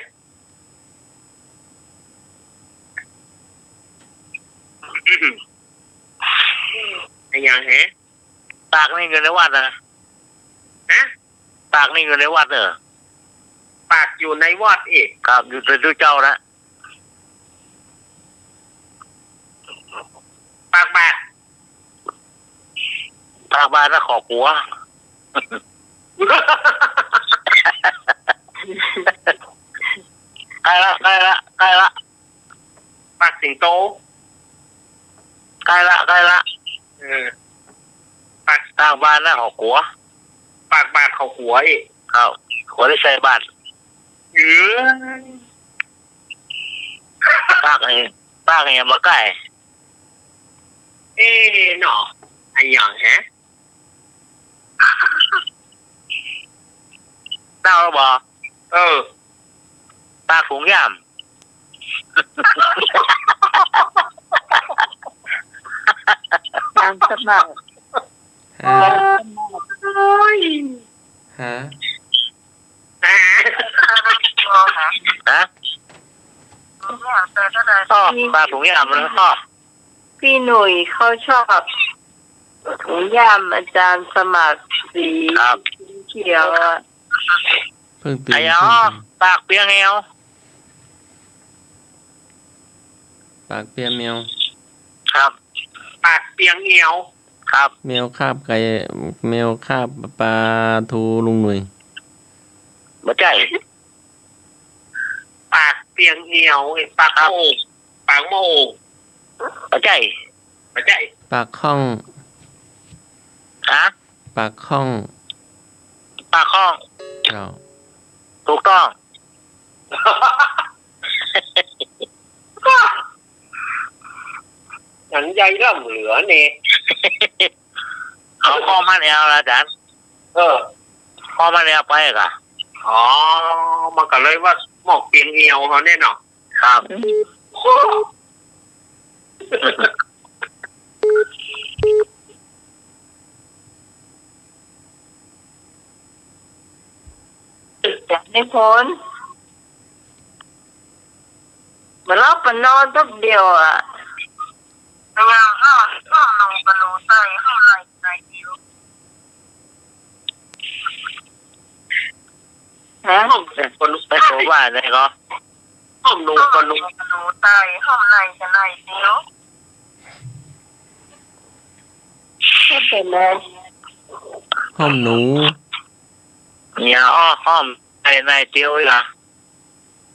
อะหยังแหะ ปากนี่อยู่ในวัดนะ ฮะ ปากนี่อยู่ในวัดเนอะ ปากอยู่ในวัดอีก ครับ อยู่ในตู้เจ้านะ ปากบาด ปากบาดนะ ขอกั๋ว ใก้ละ ใก้ละ ใก้ละ ปากสิงโต ใก้ละ ใก้ละ เออ ปาก ปากบาดนะ ขอกั๋ว ปากบาดขอกั๋วอีก ครับ กั๋วได้ใส่บาตร เออ ปากไอ้ ปากไอ้บ่ใก้ เอ๊ะ เนาะ อะหยังแหะ เต้าบ่ เออ ปากถุงย่าม ตามสมัคร ฮะ โอ๊ย ฮะ ฮะ อ้อ ปากถุงย่ามเลย อ้อ พี่หนุ่ยเขาชอบถุงย่ามอาจารย์สมัครสี ครับ เขียวอะ เพิ่งตื่น อะหยังอ้อ เพิ่งตื่น ปากเปียงแอว ปากเปียงแมว ครับ ปากเปียงแอว ครับ แมวคาบไก่ แมวคาบปลาทูลุงหนุ่ย บ่ใจ้ ปากเปียงแอว ปาก ครับ โอ่ง ปากหม้อโอ่ง บ่ใจ้ บ่ใจ้ ปากข้อง ฮะ ปากข้อง ปากข้อง เจ้า ถูกต้อง หนังใยล่ำเหลือเนี่ย เอาข้อมันแอวละอาจารย์ เออ ข้อมันแอวไปกะ อ๋อ มันก็เลยว่าหมอกเปียงแอวเขาเนี่ยเนาะ ครับ จะได้ผล มาเล่าปะนอนแป๊บเดียวอะ ระหว่างห้อง ห้องนงกับหนูใส่ ห้องไหน ไหนจิ๋ว ฮะ ห้องคน ไปโทรว่าไหนก็ ห้องนงกับหนู ห้องนงกับหนูใส่ ห้องไหนกับไหนจิ๋ว ก็เป็นไง ห้องหนู เนี่ย อ้อ ห้องไหนไหนจิ๋วอีกอะ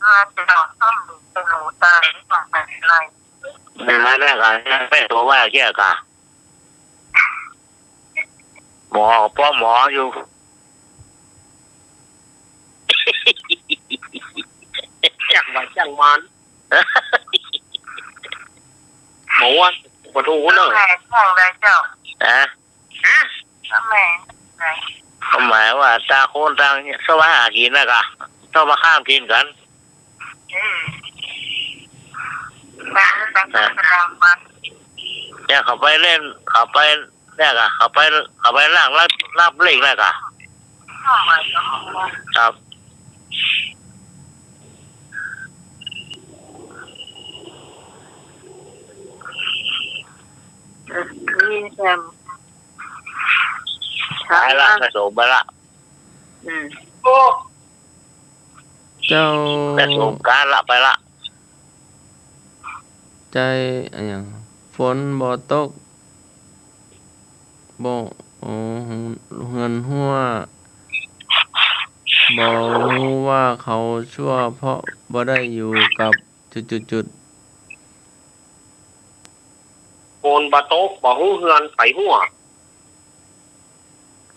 อ่า เดี๋ยวห้องหนูกับหนูใส่ ห้องไหนไหน เนี่ย มาแล้วกะ ไปโทรว่าเกี้ยกะ หมอ ป้อหมออยู่ จั่งใผจั่งมัน หมอว่าปะทูเนอะ แผนของอะไรเจ้า ฮะ ฮะ แผนไหน แผ หมายว่าต่างคนต่างแสวงหากิ๋นนะก่ะ ต้องมาข้ามถิ่นกั๋น อืม นะ เนี่ยเขาไปเล่น เขาไป เนี่ยก่ะ เขาไป เขาไปล้างนับ นับเลขนะก่ะ ครับ นี่แซม ไปละ ไปส่งไปละ อืม เจ้า ไปส่งก๊าซละ ไปละ ใจ้อะหยัง ฝนบ่ตก บ่ โอ้ เฮือนฮั้ว บ่ฮู้ว่าเขาชั่วเพราะบ่ได้อยู่กับ จุดจุดจุด ฝนบ่ตก บ่ฮู้เฮือนไผฮั้ว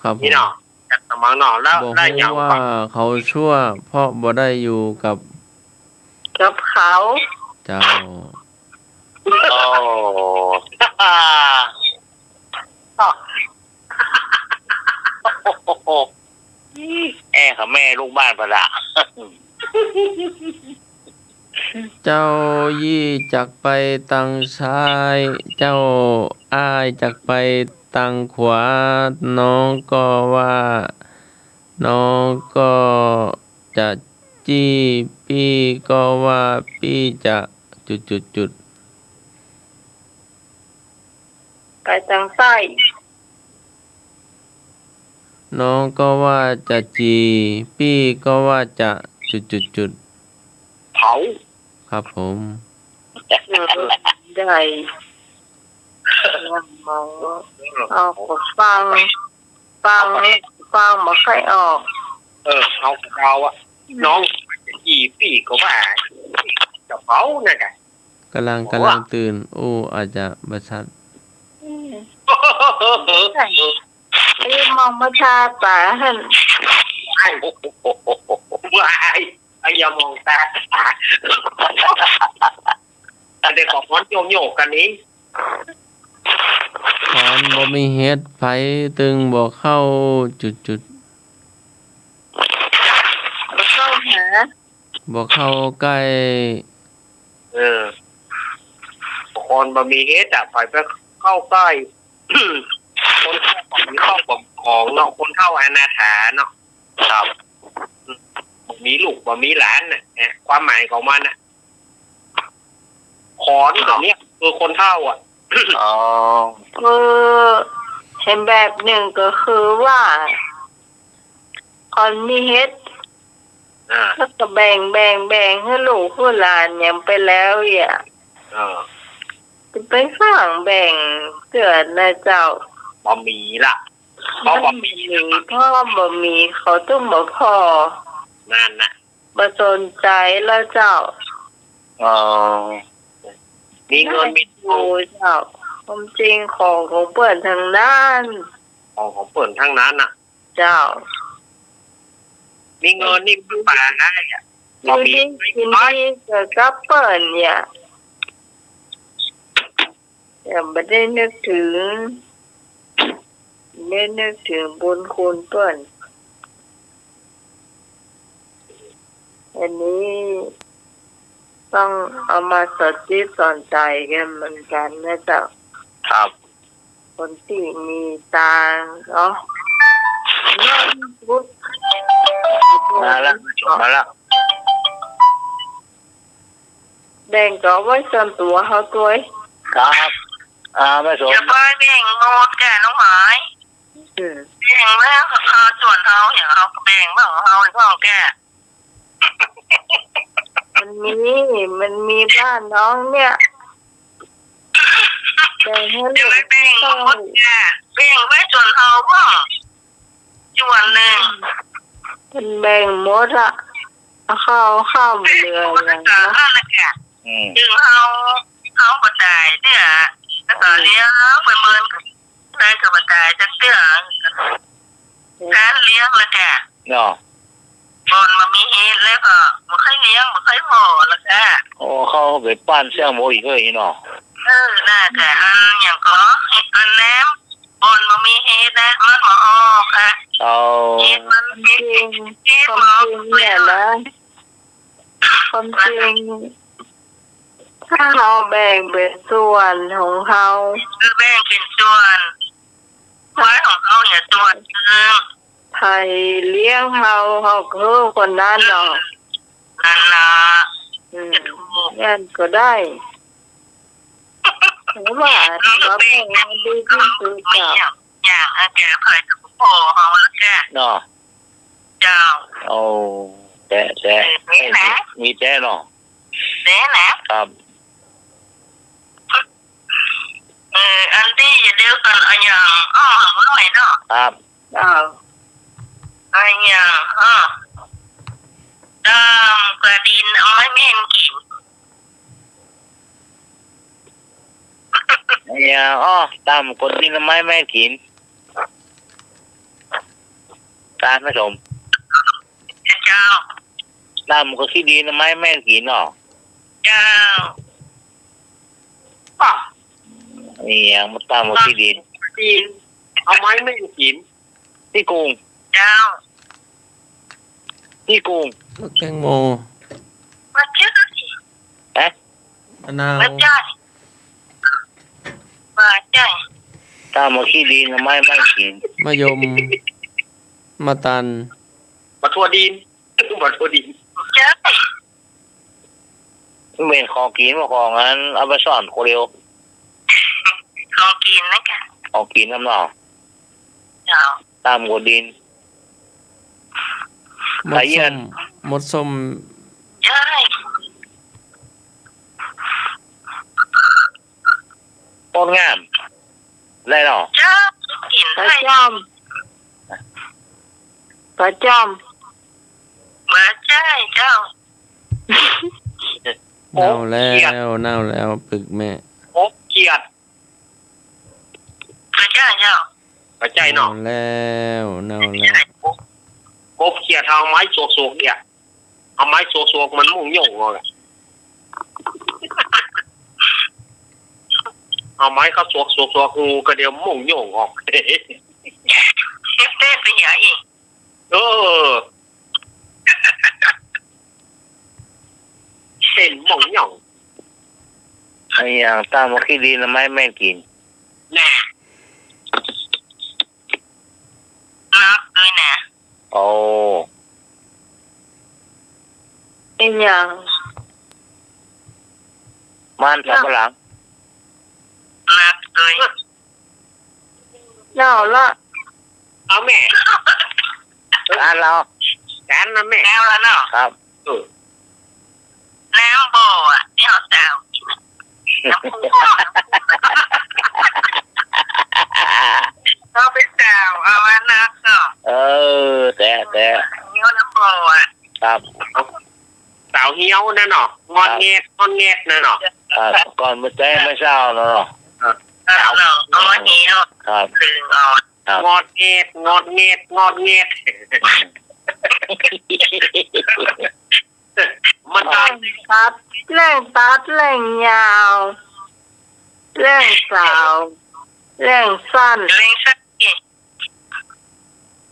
ครับผม นี่เนาะ จากสมังเนาะ แล้ว บ่ฮู้ ได้หยัง ว่าเขาชั่วเพราะบ่ได้อยู่กับ กับเขา เจ้า โอ้ แอ้ เขาแม่ลูกบ้านปะละ เจ้ายี่จักไปตางซ้าย เจ้าอ้ายจักไปตางขวา น้องก็ว่า น้องก็จะจี้ ปี้ก็ว่าปี้จะ จุดจุดจุด ไปตางซ้าย น้องก็ว่าจะจี่ ปี้ก็ว่าจะ จุดจุดจุด เผา ครับผม เออ ได้ เอาก็ฟัง ฟัง ฟังบ่ค่อยออก เออ เอาก็เอาอะ อืม น้องจะจี่ ปี้ก็ว่าจะเผานั่นแหละ ก่ำลัง บอกว่า ก่ำลังตื่น อู้ อาจจะบ่ชัด อืม ไอ้มองบ่ชัดปะหั่น ว้าย ไอ้อย่ามองตา อันเดียวก็ฮ้อนโยกๆ กั๋นนี้ ฮ้อนบ่มีเหตุ ไผตึงบ่เข้า จุดจุด บ่เข้าหา บ่เข้าใก้ เออ คนบ่มีเหตุอะ ไผไปเข้าใก้ คนเฒ่าบ่มีเข้าบ่มีของเนาะ คนเฒ่าอนาถาเนาะ ครับ บ่มีลูกบ่มีหลานน่ะ นะ ความหมายของมันน่ะ ขอนแบบเนี้ย คือคนเฒ่าอะ อ๋อ คือเห็นแบบนึ่งก็คือว่า คนมีเหตุ อ่า แล้วก็แบ่ง แบ่ง แบ่งหื้อลูกหื้อหลานหยังไปแล้วเยียะ อ่า จะไปสร้างแบ่งเตื้อนะเจ้า บ่มีละ เพราะบ่มี เพราะบ่มี เขาตึงบ่ผ่อ นั่นน่ะ บ่สนใจ๋แล้วเจ้า อ๋อ มีเงินมีทอง โอ้เจ้า ความจริงของของเปิ้นตังนั้น ของของเปิ้นตังนั้นน่ะ เจ้า มีเงินนี่ปาได้อะ อยู่ดีกินดีก็กับเปิ้นเนี่ย แต่บ่ได้นึกถึง บ่ได้นึกถึงบุญคุณเปิ้น อันนี้ต้องเอามาสอนจิตสอนใจ๋กั๋นเหมือนกั๋นนะเจ้า ครับ คนตี้มีตางค์เนาะ มาละ มาละ แบ่งก็เอาไว้ส่วนตั๋วเฮาตวย ครับ อ่า แม่สม อย่าไปแบ่งหมดแก่น้องหมาย อืม แบ่งแล้วเฮาส่วนเฮา อย่างเฮาก็แบ่งบ้างเฮาบ้างแก่ มันมี มันมีบ้านน้องเนี่ย แบ่งหื้อ อย่าไปแบ่งหมดแก่ แบ่งไว้ส่วนเฮาบ้าง ส่วนนึ่ง เปิ้นแบ่งหมดอะ เอาข้าว ข้าวบ่เหลือหยังนะ อืม จึงเฮา เฮาบ่ต๋ายเนี่ย แล้วก็เลี้ยงไปเมิน ใครก็บ่ต๋ายจักเตื้อ การเลี้ยงแล้วแก่ เนาะ บ่อนบ่มีเหตุแล้วก็บ่ใค่เลี้ยง บ่ใค่ผ่อแล้วแก่ โอ้ เข้าไปป้านเสี้ยงหมูอีกเลยเนาะ เออ น่าจะอันหยังก็ อันแหนม บ่อนบ่มีเฮดนะ มันบ่ออกอะ เอา เฮดมัน ความจริง เฮด เฮด ความจริงเนี่ยนะ ความจริง ถ้าเฮาแบ่งเป๋นส่วนของเฮา คือแบ่งเป๋นส่วน ควายของเฮาเนี่ยส่วนนึ่ง ใผเลี้ยงเฮา เฮาก็หื้อคนนั้นเนาะ นั่นล่ะ อืม จะถูก อย่างนั้นก็ได้ ผมว่า มันก็แบ่ง เราแบ่งมันดีที่สุด อย่าง อย่างอาจารย์เผยกับพ่อเฮาแล้วก็ เนาะ เจ้า โอ้ แต๊ แต๊ เออ นี่นะ มีแต๊เนาะ นี่นะ ครับ เออ อันตี้จะเดียวกั๋นอะหยัง อ้อ หน่อยเนาะ ครับ เออ อะหยัง อ้อ ต๋ามกั๋วดินเอาไม้แม่นกิ๋น อะหยัง อ้อ ต๋ามกั๋วดินเอาไม้แม่นกิ๋น ต๋ามนะสม เจ้า ต๋ามกั๋วขี้ดินเอาไม้แม่นกิ๋นเนาะ เจ้า อะหยัง ต๋ามกั๋วขี้ดิน ขี้ดิน เอาไม้แม่นกิ๋น ตี้กุง เจ้า ตี้กุง บักแตงโม บ่ใจ้ ฮะ มะนาว บ่ใจ้ บ่ใจ้ ต๋ามกั๋วขี้ดินเอาไม้แม่นกิ๋น มะยม มะตัน บักถั่วดิน บักถั่วดิน บ่ใจ้ มันเป๋นของกิ๋นบ่ ของอัน เอาไปซ่อนคนเดียว ของกิ๋นนะกะ ของกิ๋นนำเนาะ เจ้า ต๋ามกั๋วดิน มดส้ม มดส้ม ใจ้ ต้นงาม ได้เนาะ เจ้า กิ๋นได้ ปลาจ้อม ปลาจ้อม บ่ใจ้เจ้า เน่าแล้ว กบเขียด เน่าแล้ว ปึกแม่ กบเขียด บ่ใจ้เจ้า บ่ใจ้เนาะ เน่าแล้ว เน่าแล้ว กบเขียดเอาไม้สวกๆ เนี่ย เอาไม้สวกๆ มันม่วงโย่งออกอะ เอาไม้เข้าสวกๆ ๆ หูกะเดียวม่วงโย่งออก เต้นไปอย่างอีก เออ เต้นม่วงโย่ง อะหยัง ต๋ามกั๋วขี้ดินเอาไม้แม่นกิ๋น น่ะ นักเลยนะ โอ้ อะหยัง มันสำปะหลัง นักเลย เน่าละ เอาแม่ จานเรา จานนะแม่ แล้วละเนาะ ครับ เออ น้ำบ่ออะ ตี้เฮาสาวกิ๋นอะ น้ำพุ เฮาไปสาวเอาอันนั้นเนาะ เออ แต๊ แต๊ นี่น้ำบ่ออะ ครับ สาวเฮี้ยวนั่นเนาะ งอนแงด งอนแงดนั่นเนาะ ครับ ก่อนบ่ใจ้บ่สาวเนาะ เออ เอาเนาะ เอามาเฮี้ยว ครับ ดึงเอา ครับ งอนแงด งอนแงด งอนแงด มัน แหล่งตัด แหล่งตัด แหล่งยาว แหล่งสาว แหล่งสั้น แหล่งสั้น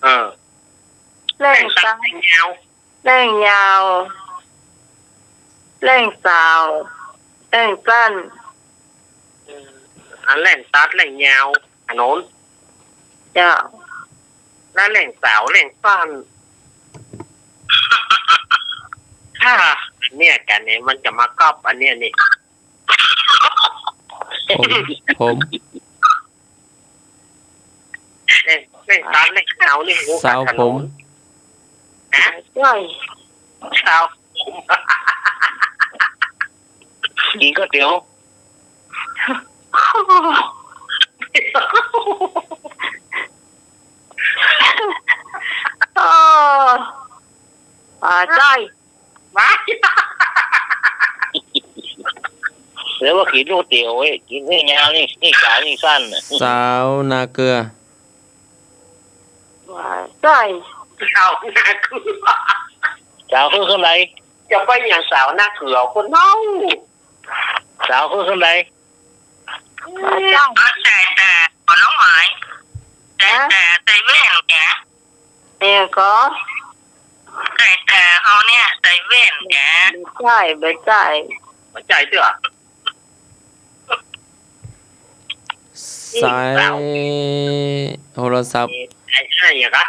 เออ แหล่งตัด แหล่งสั้น แหล่งยาว แหล่งยาว แหล่งสาว แหล่งสั้น เออ อันแหล่งตัด แหล่งยาว อันโน้น เจ้า แล้วแหล่งสาว แหล่งสั้น ถ้าเนี่ยกั๋นเนี่ย มันจะมาก๊อปอันเนี้ยนี่ ผม ผม แหล่ง แหล่งตัด แหล่งยาวนี่ โอ้ สาวผม ฮะ ใจ้ สาวผม กิ๋นก๋วยเตี๋ยว โอ้ อ่า ใจ้ ว้าย แล้วว่ากิ๋นก๋วยเตี๋ยวเว้ย กิ๋นนี่ยาวนี่ นี่ขานี่สั้นน่ะ สาวนาเกลือ ว้าย ใจ้ สาวนาเกลือ สาวคือคนใด จะไปหยังสาวนาเกลือคนเฮา สาวคือคนใด ใจ้ เอาใส่แต่ผลไม้ ใต้ต๋า ใต้แว่นกะ เนี่ยก็ ใต้ต๋าเฮาเนี่ย ใต้แว่นกะ บ่ใจ้ บ่ใจ้ บ่ใจ้เตื้อ สายโทรศัพท์ สายอะไรอะกะ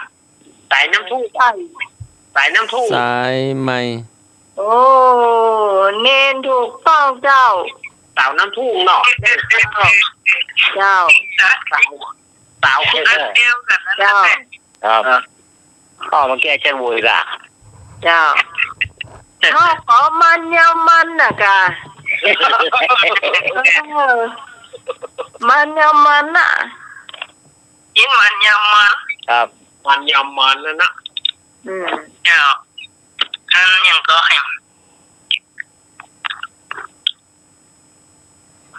สายน้ำทุ่ง ใจ้ สายน้ำทุ่ง สายไหม โอ้ เณรถูกต้องเจ้า สาวน้ำทุ่งเนาะ เจ้า สาว สาว เออ เจ้า ครับ เออ ข้อมันแก้เจ้นโวยละ เจ้า ข้อขอมันยำมันน่ะกะ เออ มันยำมันน่ะ กิ๋นมันยำมัน ครับ มันยำมันนั่นนะ อืม เจ้า อันหยังก็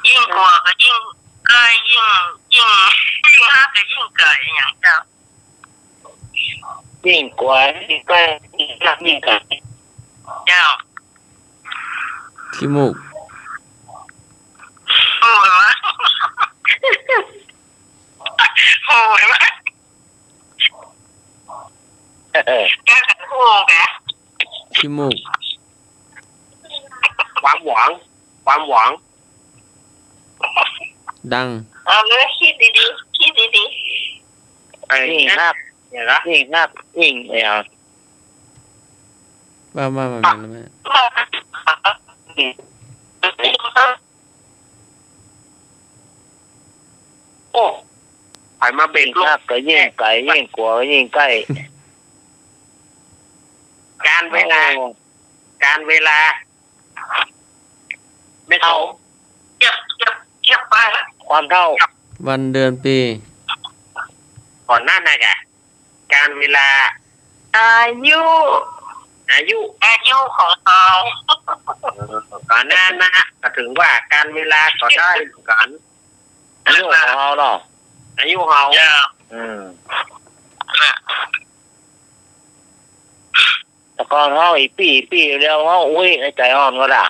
ยิ่งกั๋วก็ยิ่งใก้ ยิ่ง ยิ่ง ยิ่งฮักก็ยิ่งใก้ อะหยังเจ้า ยิ่งกั๋วยิ่งใก้ ยิ่งฮักยิ่งใก้ เจ้า ขี้มูก โอ้ยวะ โอ้ยวะ แก้ขันโอ้แก ขี้มูก ความหวัง ความหวัง ดัง เอาเลย กึ๊ดดีๆ กึ๊ดดีๆ ไอ้ ยิ่งฮัก เนี่ยนะ ยิ่งฮัก ยิ่ง เนี่ย ว่า ว่า ว่า ว่า โอ้ ใผมาเบรก ยิ่งฮักก็ยิ่งใก้ ยิ่งกั๋วก็ยิ่งใก้ กาลเวลา โอ้ กาลเวลา แม่สม เทียบ เทียบ เทียบไป ความเฒ่า วันเดือนปี ก่อนหน้านั้นกะ กาลเวลา อายุ อายุ อายุของเฮา เออ ก่อนหน้านั้นนะ ก็ถือว่ากาลเวลาก็ได้เหมือนกั๋น อายุของเฮาเนาะ อายุเฮา เจ้า อืม แต่ก่อนเฮาอีปี้ อีปี้ เดี๋ยวเฮา อุ๊ย ในใจ๋อ่อนก็ได้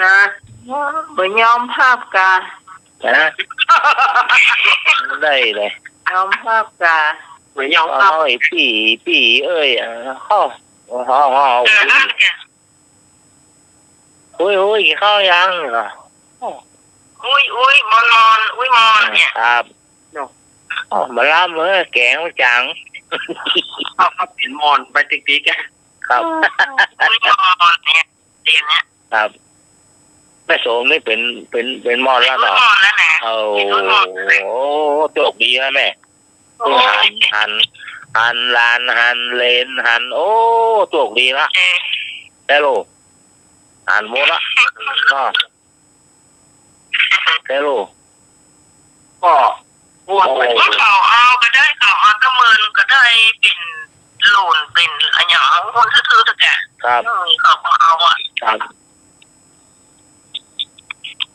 นะ บ่ยอมฮับกา ฮะ ได้เลย ยอมฮับกา บ่ยอมฮับ เฮาอีปี้ อีปี้ เอ้ย เฮา เฮา เฮา เออ อุ๊ย อุ๊ย กิ๋นข้าวยัง อุ๊ย อุ๊ย มอน มอน อุ๊ย มอน เนี่ย ครับ เนาะ อ๋อ มาลำ เออ แก๋งจ๋าง เอา เอาเป๋นมอนไปติ๊กๆ อะ ครับ อุ๊ย มอน เนี่ย เดี๋ยวเนี้ย ครับ แม่สมนี่เป๋น เป๋น เป๋นมอนแล้วเนาะ เป๋นมอนแล้วนะ โอ้ เป๋นมอนแล้ว โอ้ โชคดีนะแม่ โอ้ย หัน หัน หันหลาน หันเหลน หัน โอ้ โชคดีละ เออ แม่ลูก หันหมดละ เนาะ แม่ลูก ก็ โอ้ เขาเอาก็ได้ เขาเอาตะเมินก็ได้ เป๋นโหลน เป๋นอะหยัง คนทื่อๆ ตะแกะ ครับ เออ เขาก็เอาอะ ครับ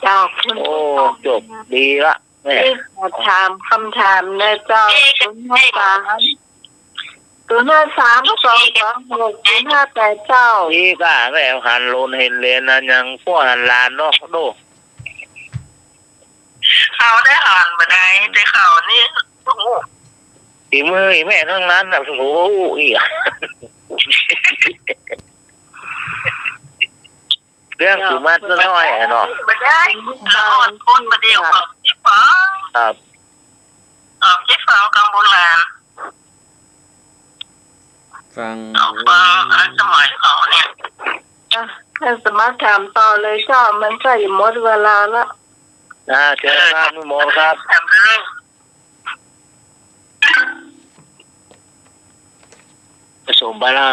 เจ้า คุณ โอ้ ผู้ฟัง โชคดีละ แม่ ขอถามกำถามหน่อยเจ้า ศูนย์ห้าสาม ศูนย์ห้าสาม สองสองหก ศูนย์ห้าแปด เจ้า ดีก้า แม่หันโหลนหันเหลนอะหยัง พวกหันหลานเนาะ โด้ เขาได้หันบ่ได้ แต่เขานี่ โอ้โห ฝีมือแม่ทั้งนั้นน่ะ โอ้โห อีก เรื่องสุมัติน้อยอะเนาะ บ่ได้ ละอ่อนคนบ่เดียว ออกสิฟัง ครับ ออกสิฟังกำโบราณ ฟัง ออกฟัง อ่ะ สมัยเขาเนี่ย อ่ะ ให้สมัครถามต่อเลยเจ้า มันใกล้จะหมดเวลาละ อ่า เชิญครับ นิมนต์ครับ ถามเลย ผสมไปแล้ว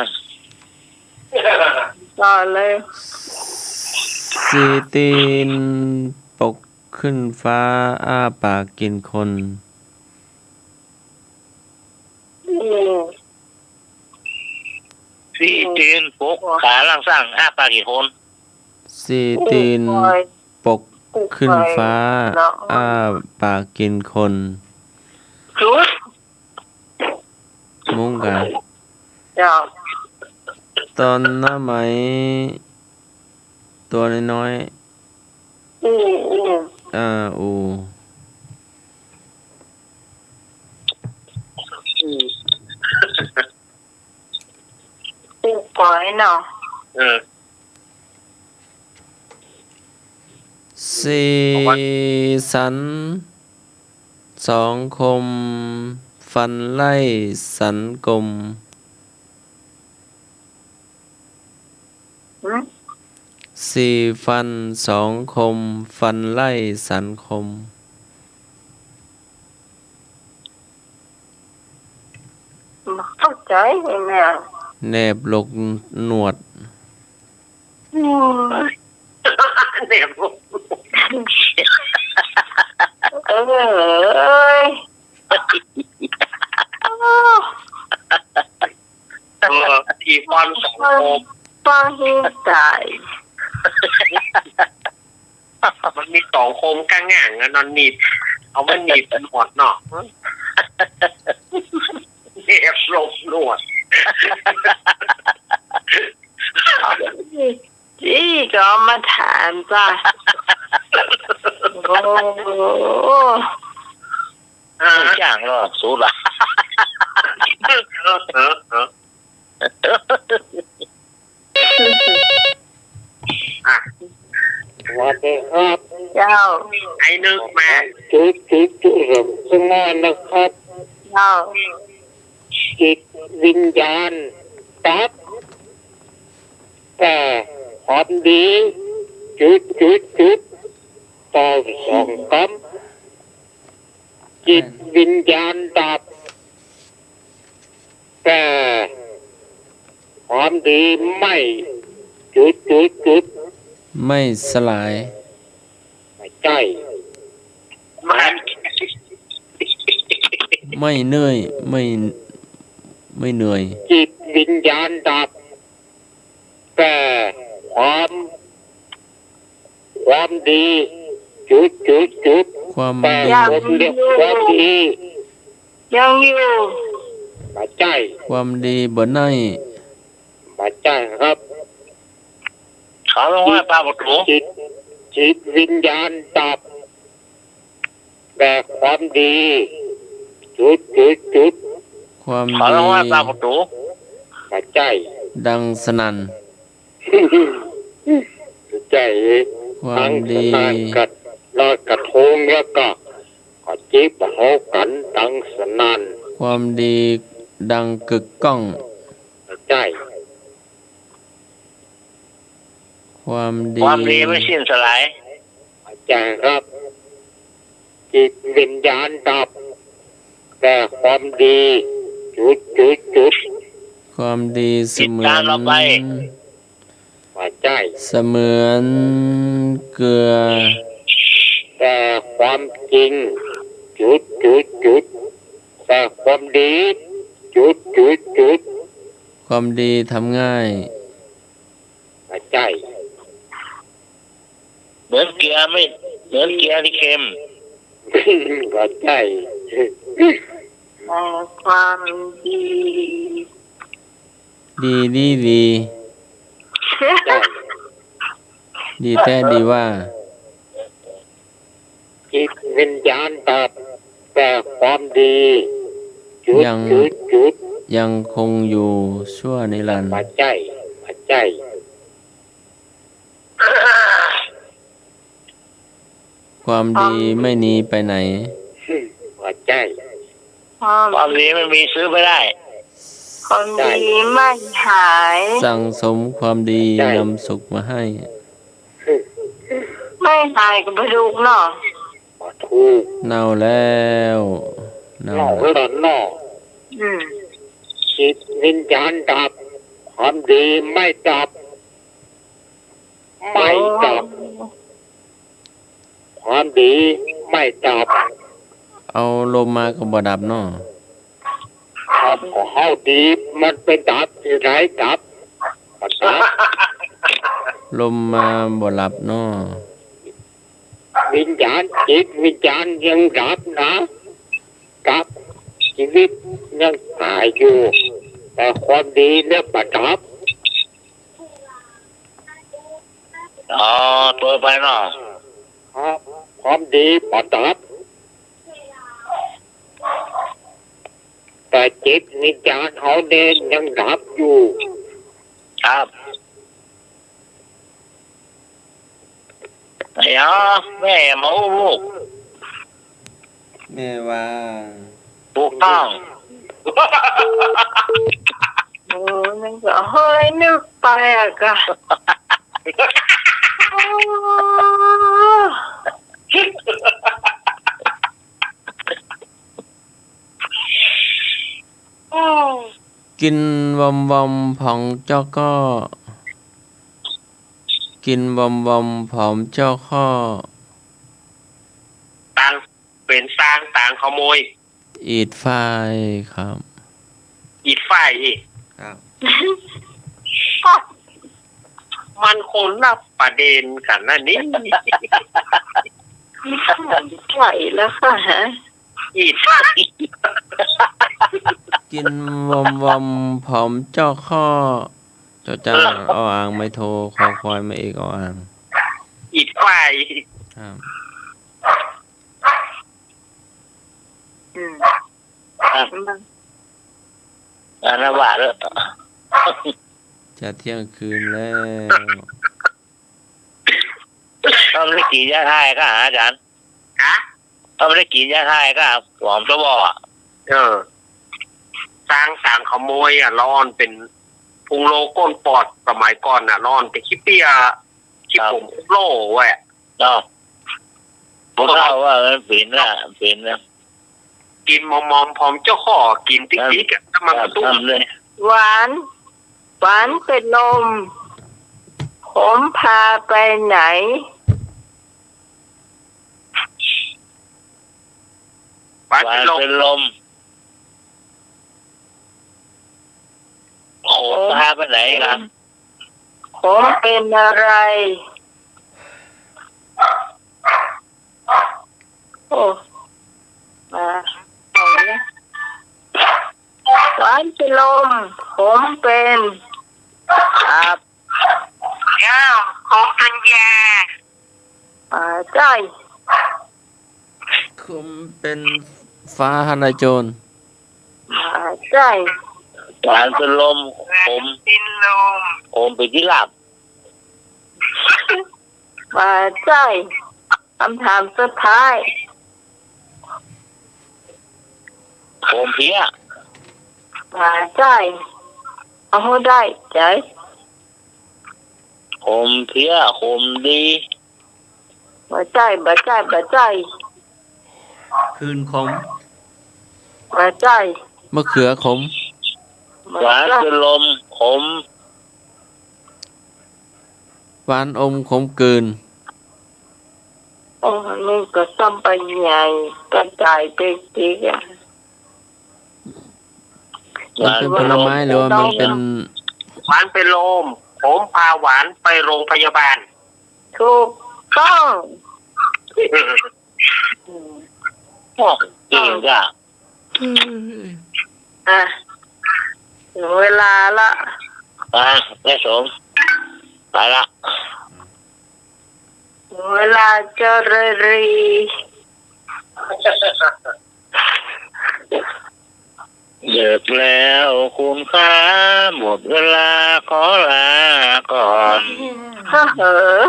ต่อเลย สี่ตีนปกขึ้นฟ้า อ้าปากกิ๋นคน อืม สี่ตีนปกขาล่างสร้าง อ้าปากกิ๋นคน สี่ตีนปกขึ้นฟ้า อ้าปากกิ๋นคน มุ้งกะ เจ้า ต๋อนน้าไหม ตั๋วน้อยๆ อู อู อา อู อืม อู้ป๋อยเนาะ เออ สีสันสองคม ฟันไล่สันกลม หืม สีฟันสองคม ฟันไล่สันคม บ่เข้าใจ๋แม่ แหนบหลกหนวด อืม แหนบหลกหนวด เอ้ย เออ สีฟันสองคม ฟังเฮต๋าย มันมีสองคมก้างง่างอะ นอนหนีบ เอามาหนีบหนวดเนาะ แหนบหลกหนวด อี้ ก็เอามาถามจ้ะ โอ้โห อ่า อย่างเนาะ สู้ละ เออ เออ เออ อ่ะ สวัสดีครับ เจ้า ไอ้นึกมา จุด จุด จุด สมานนะครับ เจ้า จิตวิญญาณดับ แต่ความดี จุด จุด จุด ต่อสองกำ จิตวิญญาณดับ แต่ความดีไม่ จุด จุด จุด ไม่สลาย บ่ใจ้ ไม่เหนื่อย ไม่ ไม่เหนื่อย จิตวิญญาณดับ แต่ความ ความดี จุด จุด จุด ความดี แต่คนเรียกความดี ยังอยู่ บ่ใจ้ ความดีบ่ไหน้ บ่ใจ้ครับ เขาลงว่าปลาประตู จิต จิตวิญญาณดับ แต่ความดี จุด จุด จุด ความดี ขอร้องว่าปลาประตู บ่ใจ้ ดังสนั่น บ่ใจ้ ความดี ดังสนั่น กัดลอยกระทงแล้วก็ ก็จิบเอากั๋นดังสนั่น ความดีดังกึกก้อง บ่ใจ้ ความดี ความดีไม่สิ้นสลาย บ่ใจ้ครับ จิตวิญญาณดับ แต่ความดี จุด จุด จุด ความดีเสมือน ติดตามเราไป บ่ใจ้ เสมือนเกลือ แต่ความจริง จุด จุด จุด แต่ความดี จุด จุด จุด ความดีทำง่าย บ่ใจ้ เหมือนเกลือไม่ เหมือนเกลือที่เค็ม บ่ใจ้ เอ่อ ความดี ดี ดี ดี ใจ้ ดีแต๊ดีว่า จิตวิญญาณดับ แต่ความดี จุด ยัง จุด จุด ยังคงอยู่ชั่วนิรันดร์ บ่ใจ้ บ่ใจ้ ความดีไม่หนีไปไหน บ่ใจ้ ความดีไม่มีซื้อไม่ได้ ความดีไม่หาย สั่งสมความดี บ่ใจ้ นำสุขมาให้ ไม่หายก็บ่ถูกเนาะ บ่ถูก เน่าแล้ว เน่า เน่าแล้วเนาะ อืม จิตวิญญาณดับ ความดีไม่ดับ ไม่ดับ โอ้ ความดีไม่ดับ เอาลมมาก็บ่ดับเนาะ ครับ ก็เฮาดีมันไปดับตี้ใด ดับ บ่ดับ ลมมาบ่หลับเนาะ วิญญาณ จิตวิญญาณยังดับนะ ดับ ชีวิตยังต๋ายอยู่ แต่ความดีเนี่ยบ่ดับ อ๋อ ตั๋วไปเนาะ ความดีบ่ดับ แต่จิตวิญญาณเฮานี่ยังดับอยู่ ครับ เดี๋ยว แม่มาอู้ แม่ว่า ถูกต้อง โอ้ มันก็เฮ้ยนึกไปอะกะ โอ้ กิ๋นวอมๆ ผองเจ้าข้อ กิ๋นวอมๆ ผองเจ้าข้อ ตางเป๋นซางตางขโมย อิดฝ้ายครับ อิดฝ้ายอีก ครับ มันคนละประเด็นกั๋นนะนี่ ใช่แล้วค่ะ ฮะ อิดฝ้าย กิ๋นวอมๆ ผองเจ้าข้อ จอจาน เออ ออ่างไม้โท คอควายไม้เอก ออ่าง อิดฝ้าย ครับ อืม อ่ะ อันนั้นว่าแล้ว จะเที่ยงคืนแล้ว ต้องได้กิ๋นยาถ่ายก่ะ อาจ๋ารย์ ฮะ ต้องได้กิ๋นยาถ่ายก่ะ หอมสวออะ เออ ซางตางขโมยอะ ละอ่อนเป๋นพุงโลก้นปอด สมัยก่อนน่ะ ละอ่อนเป๋นขี้เปี้ย ขี้ ครับ ผมพุงโลแหวะ เนาะ ผมว่ามันเป๋นน่ะ เป๋นน่ะ กิ๋นมอมๆ ผองเจ้าข้อ กิ๋นติ๊กๆ อะ น้ำมันกระตุ้น ทำเลย หวาน หวานเป๋นลม ขมพาไปไหน หวานเป๋นลม หวานเป๋นลม ขมพาไปไหนครับ ขมเป๋นอะไร โอ้ มา เอาเลย หวานเป๋นลม ขมเป๋น ครับ เจ้า ขมเป๋นยา อ่า ใจ้ ขมเป๋นฟ้าทลายโจร อ่า ใจ้ หวานเป๋นลม ขม เป๋นลม ขมเป๋นขี้หลาบ อ่า ใจ้ คำถามสุดท้าย ขมเพี้ย บ่ใจ้ เอาหื้อได้ใจ๋ ขมเพี้ย ขมดี บ่ใจ้ บ่ใจ้ บ่ใจ้ ขื่นขม บ่ใจ้ มะเขือขม บ่ใจ้ หวานเป๋นลม ขม หวานอมขมกลืน โอ้ นี่ก็ซ้ำไปใหญ่ กระจายไปติ๊กอะ มันเป๋นผลไม้หรือว่ามันเป๋น หวานเป๋นลม ขมพาหวานไปโรงพยาบาล ถูกต้อง โอ้ เก่งจ้ะ อืม อ่ะ ถึงเวลาละ อ่ะ แม่สม ไปละ ถึงเวลาจะเรรี ดึกแล้วคุณคะ หมดเวลาขอลาก่อน ฮะเหอะ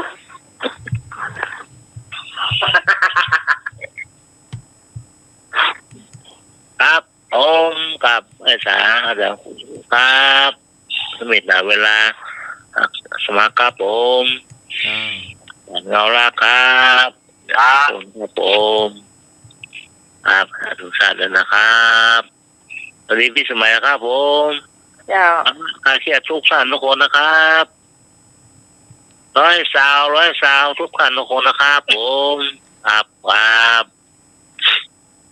ครับผม ครับ ไอ้สา เดี๋ยว ครับ สมิทนาเวลา สมัครครับผม อ่า เงาลากครับ ครับ ครับผม ครับ ทุกท่านด้วยนะครับ สวัสดีปี๋สมัยนะครับผม เจ้า ข้าเชียร์ทุกท่านทุกคนนะครับ ร้อยซาว ร้อยซาว ทุกท่านทุกคนนะครับผม ครับ ครับ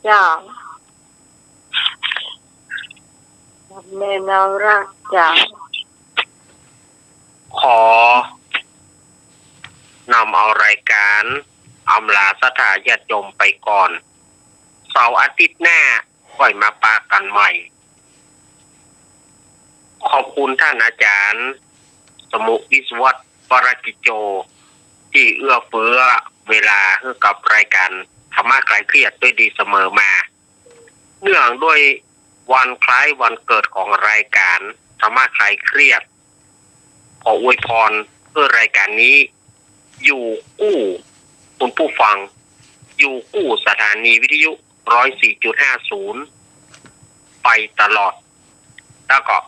เจ้า แม่เงาลากเจ้า ขอนำเอารายก๋านอำลาศรัทธาญาติโยมไปก่อน เสาร์อาทิตย์หน้า ค่อยมาปะกั๋นใหม่ ขอบคุณต้านอาจ๋ารย์ สมุห์ วิศวัตร วรกิจโจ ตี้เอื้อเฟื้อ เวลาหื้อกับรายก๋านธรรมะคลายเครียดด้วยดีเสมอมา เนื่องด้วยวันคล้ายวันเกิดของรายก๋านธรรมะคลายเครียด ขออวยพรหื้อรายก๋านนี้อยู่กู้คุณผู้ฟัง อยู่กู้สถานีวิทยุ ร้อยสี่จุดห้าศูนย์ ไปตลอด แล้วก็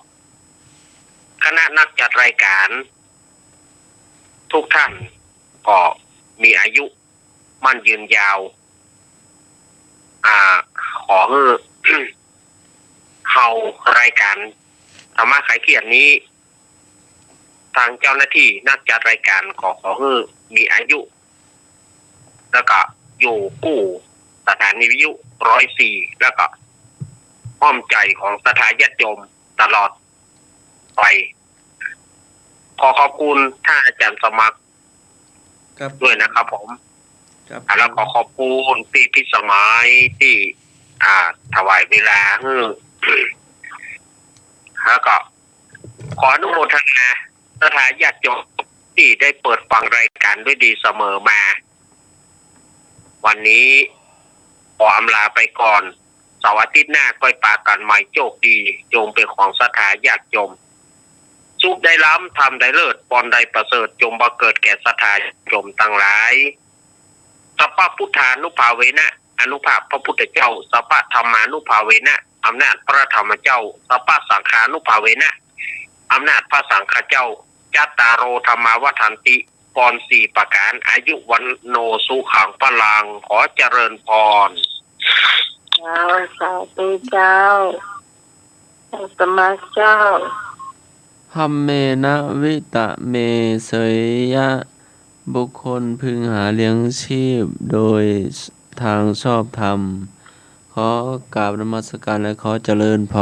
คณะนักจัดรายก๋านทุกท่านก็มีอายุมั่นยืนยาว อ่า ขอหื้อ เฮารายก๋านธรรมะคลายเครียดนี้ ตางเจ้าหน้าตี้นักจัดรายก๋านก็ขอหื้อมีอายุ แล้วก็อยู่กู้สถานีวิทยุ ร้อยสี่ แล้วก็อ้อมใจ๋ของศรัทธาญาติโยมตลอดไป ขอขอบคุณท่านอาจารย์สมัคร ครับ ด้วยนะครับผม ครับ อ่า แล้วก็ขอบคุณตี้พิสมัยตี้ อ่า ถวายเวลาหื้อ แล้วก็ขออนุโมทนาศรัทธาญาติโยมตี้ได้เปิดฟังรายก๋านด้วยดีเสมอมา วันนี้ขออำลาไปก่อน เสาร์อาทิตย์หน้าก้อยปะกั๋นใหม่ โจคดี จงเป๋นของศรัทธาญาติโยม สุขได้ล้ำ ธรรมได้เลิศ ปอนได้ประเสริฐ จงบังเกิดแก่ศรัทธาญาติโยมตังหลาย สัพพะพุทธานุภาเวนะ อานุภาพพระพุทธเจ้า สัพพะธัมมานุภาเวนะ อำนาจพระธรรมเจ้า สัพพะสังฆานุภาเวนะ อำนาจพระสังฆเจ้า จัตตาโร ธัมมา วัฑฒันติ ปอนสี่ประก๋าน อายุ วัณโณ สุขัง พลัง ขอเจริญพร เจ้า สาธุเจ้า สมัครเจ้า ธัมเมนะ วิตะเม เสยยะ บุคคลพึงหาเลี้ยงชีพโดยทางชอบธรรม ขอกราบนมัสการและขอเจริญพ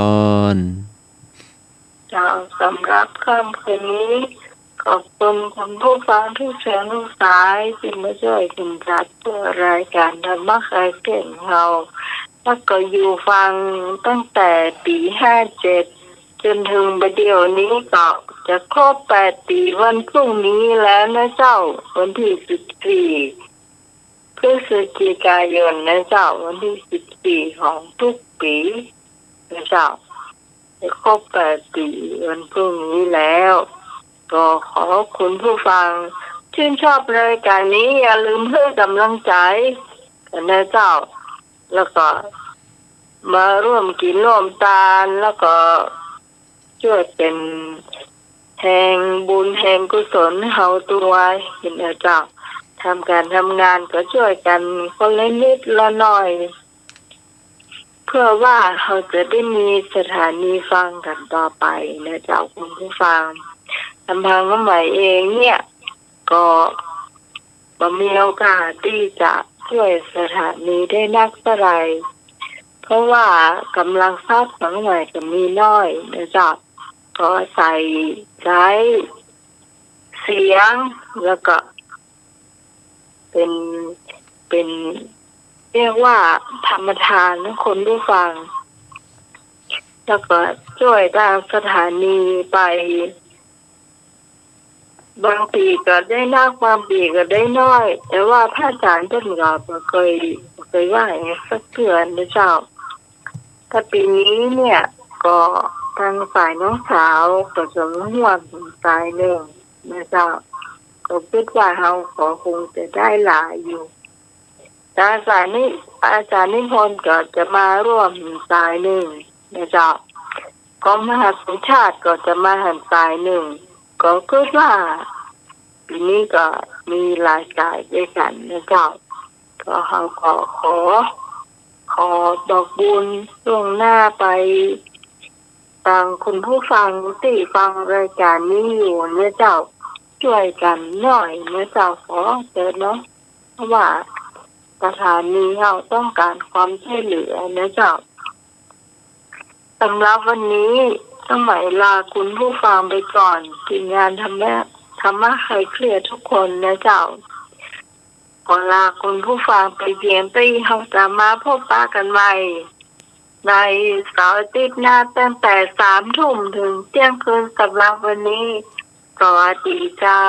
ร เจ้า สำหรับค่ำคืนนี้ ขอบคุณคุณผู้ฟังทุกเชื้อทุกสายตี้มาจ้วยกั๋นจัดเปื้อรายก๋านธรรมะคลายเครียดของเฮา แล้วก็อยู่ฟังตั้งแต่ปี๋ห้าเจ็ด จ๋นเถิงบ่าเดี่ยวนี้ก็จะครบแปดปี๋วันพรุ่งนี้แล้วนะเจ้า วันตี้สิบสี่ พฤศจิกายนนะเจ้า วันตี้สิบสี่ของทุกปี๋นะเจ้า จะครบแปดปี๋วันพรุ่งนี้แล้ว ก็ขอคุณผู้ฟังชื่นชอบรายก๋านนี้ อย่าลืมหื้อก๋ำลังใจ๋กั๋นนะเจ้า แล้วก็มาร่วมกิ๋นร่วมตาน แล้วก็จ้วยเป๋นแฮงบุญแฮงกุศลหื้อเฮาตวยนะเจ้า ทำก๋านทำงานก็จ้วยกั๋นคนละนิดละหน่อย เพื่อว่าเฮาจะได้มีสถานีฟังกั๋นต่อไปนะเจ้า คุณผู้ฟัง ลำพังน้องใหม่เองเนี่ย ก็บ่มีโอกาสตี้จะจ้วยสถานีได้นักเท่าไหร่ เพราะว่ากำลังทรัพย์ของน้องใหม่ก็มีน้อยนะเจ้า ก็อาศัยใจ๊เสียง แล้วก็เป๋น เป๋น เรียกว่าธรรมทานนะคุณผู้ฟัง แล้วก็จ้วยตางสถานีไป บางปี๋ก็ได้นัก บางปี๋ก็ได้น้อย แต่ว่าพระอาจ๋ารย์เปิ้นก็บ่เกย บ่เกยว่าหยังสักเตื้อนะเจ้า แต่ปี๋นี้เนี่ย ก็ตางฝ่ายน้องสาวก็จะมาฮ่วมสายนึ่งนะเจ้า ก็กึ๊ดว่าเฮาก็คงจะได้หลายอยู่ อาจ๋ารย์นิ อาจ๋ารย์นิพนธ์ก็จะมาร่วมสายนึ่งนะเจ้า ก็มหาสุชาติก็จะมาหันสายนึ่ง ก็กึ๊ดว่าปี๋นี้ก็มีหลายสายด้วยกั๋นนะเจ้า ก็เฮาก็ขอ ขอบอกบุญล่วงหน้าไป ตางคุณผู้ฟังตี้ฟังรายก๋านนี้อยู่นะเจ้า จ้วยกั๋นหน่อยนะเจ้า ขอเถิดเนาะ เพราะว่าสถานีเฮาต้องก๋านความจ้วยเหลือนะเจ้า สำหรับวันนี้น้องใหม่ลาคุณผู้ฟังไปก่อน ทีมงานธรรมะ ธรรมะคลายเครียดทุกคนนะเจ้า ขอลาคุณผู้ฟังไปเพียงเต้าอี้ เฮาจะมาพบปะกั๋นใหม่ ในเสาร์อาทิตย์หน้าตั้งแต่สามทุ่มเถิงเตี้ยงคืน สำหรับวันนี้ สวัสดีเจ้า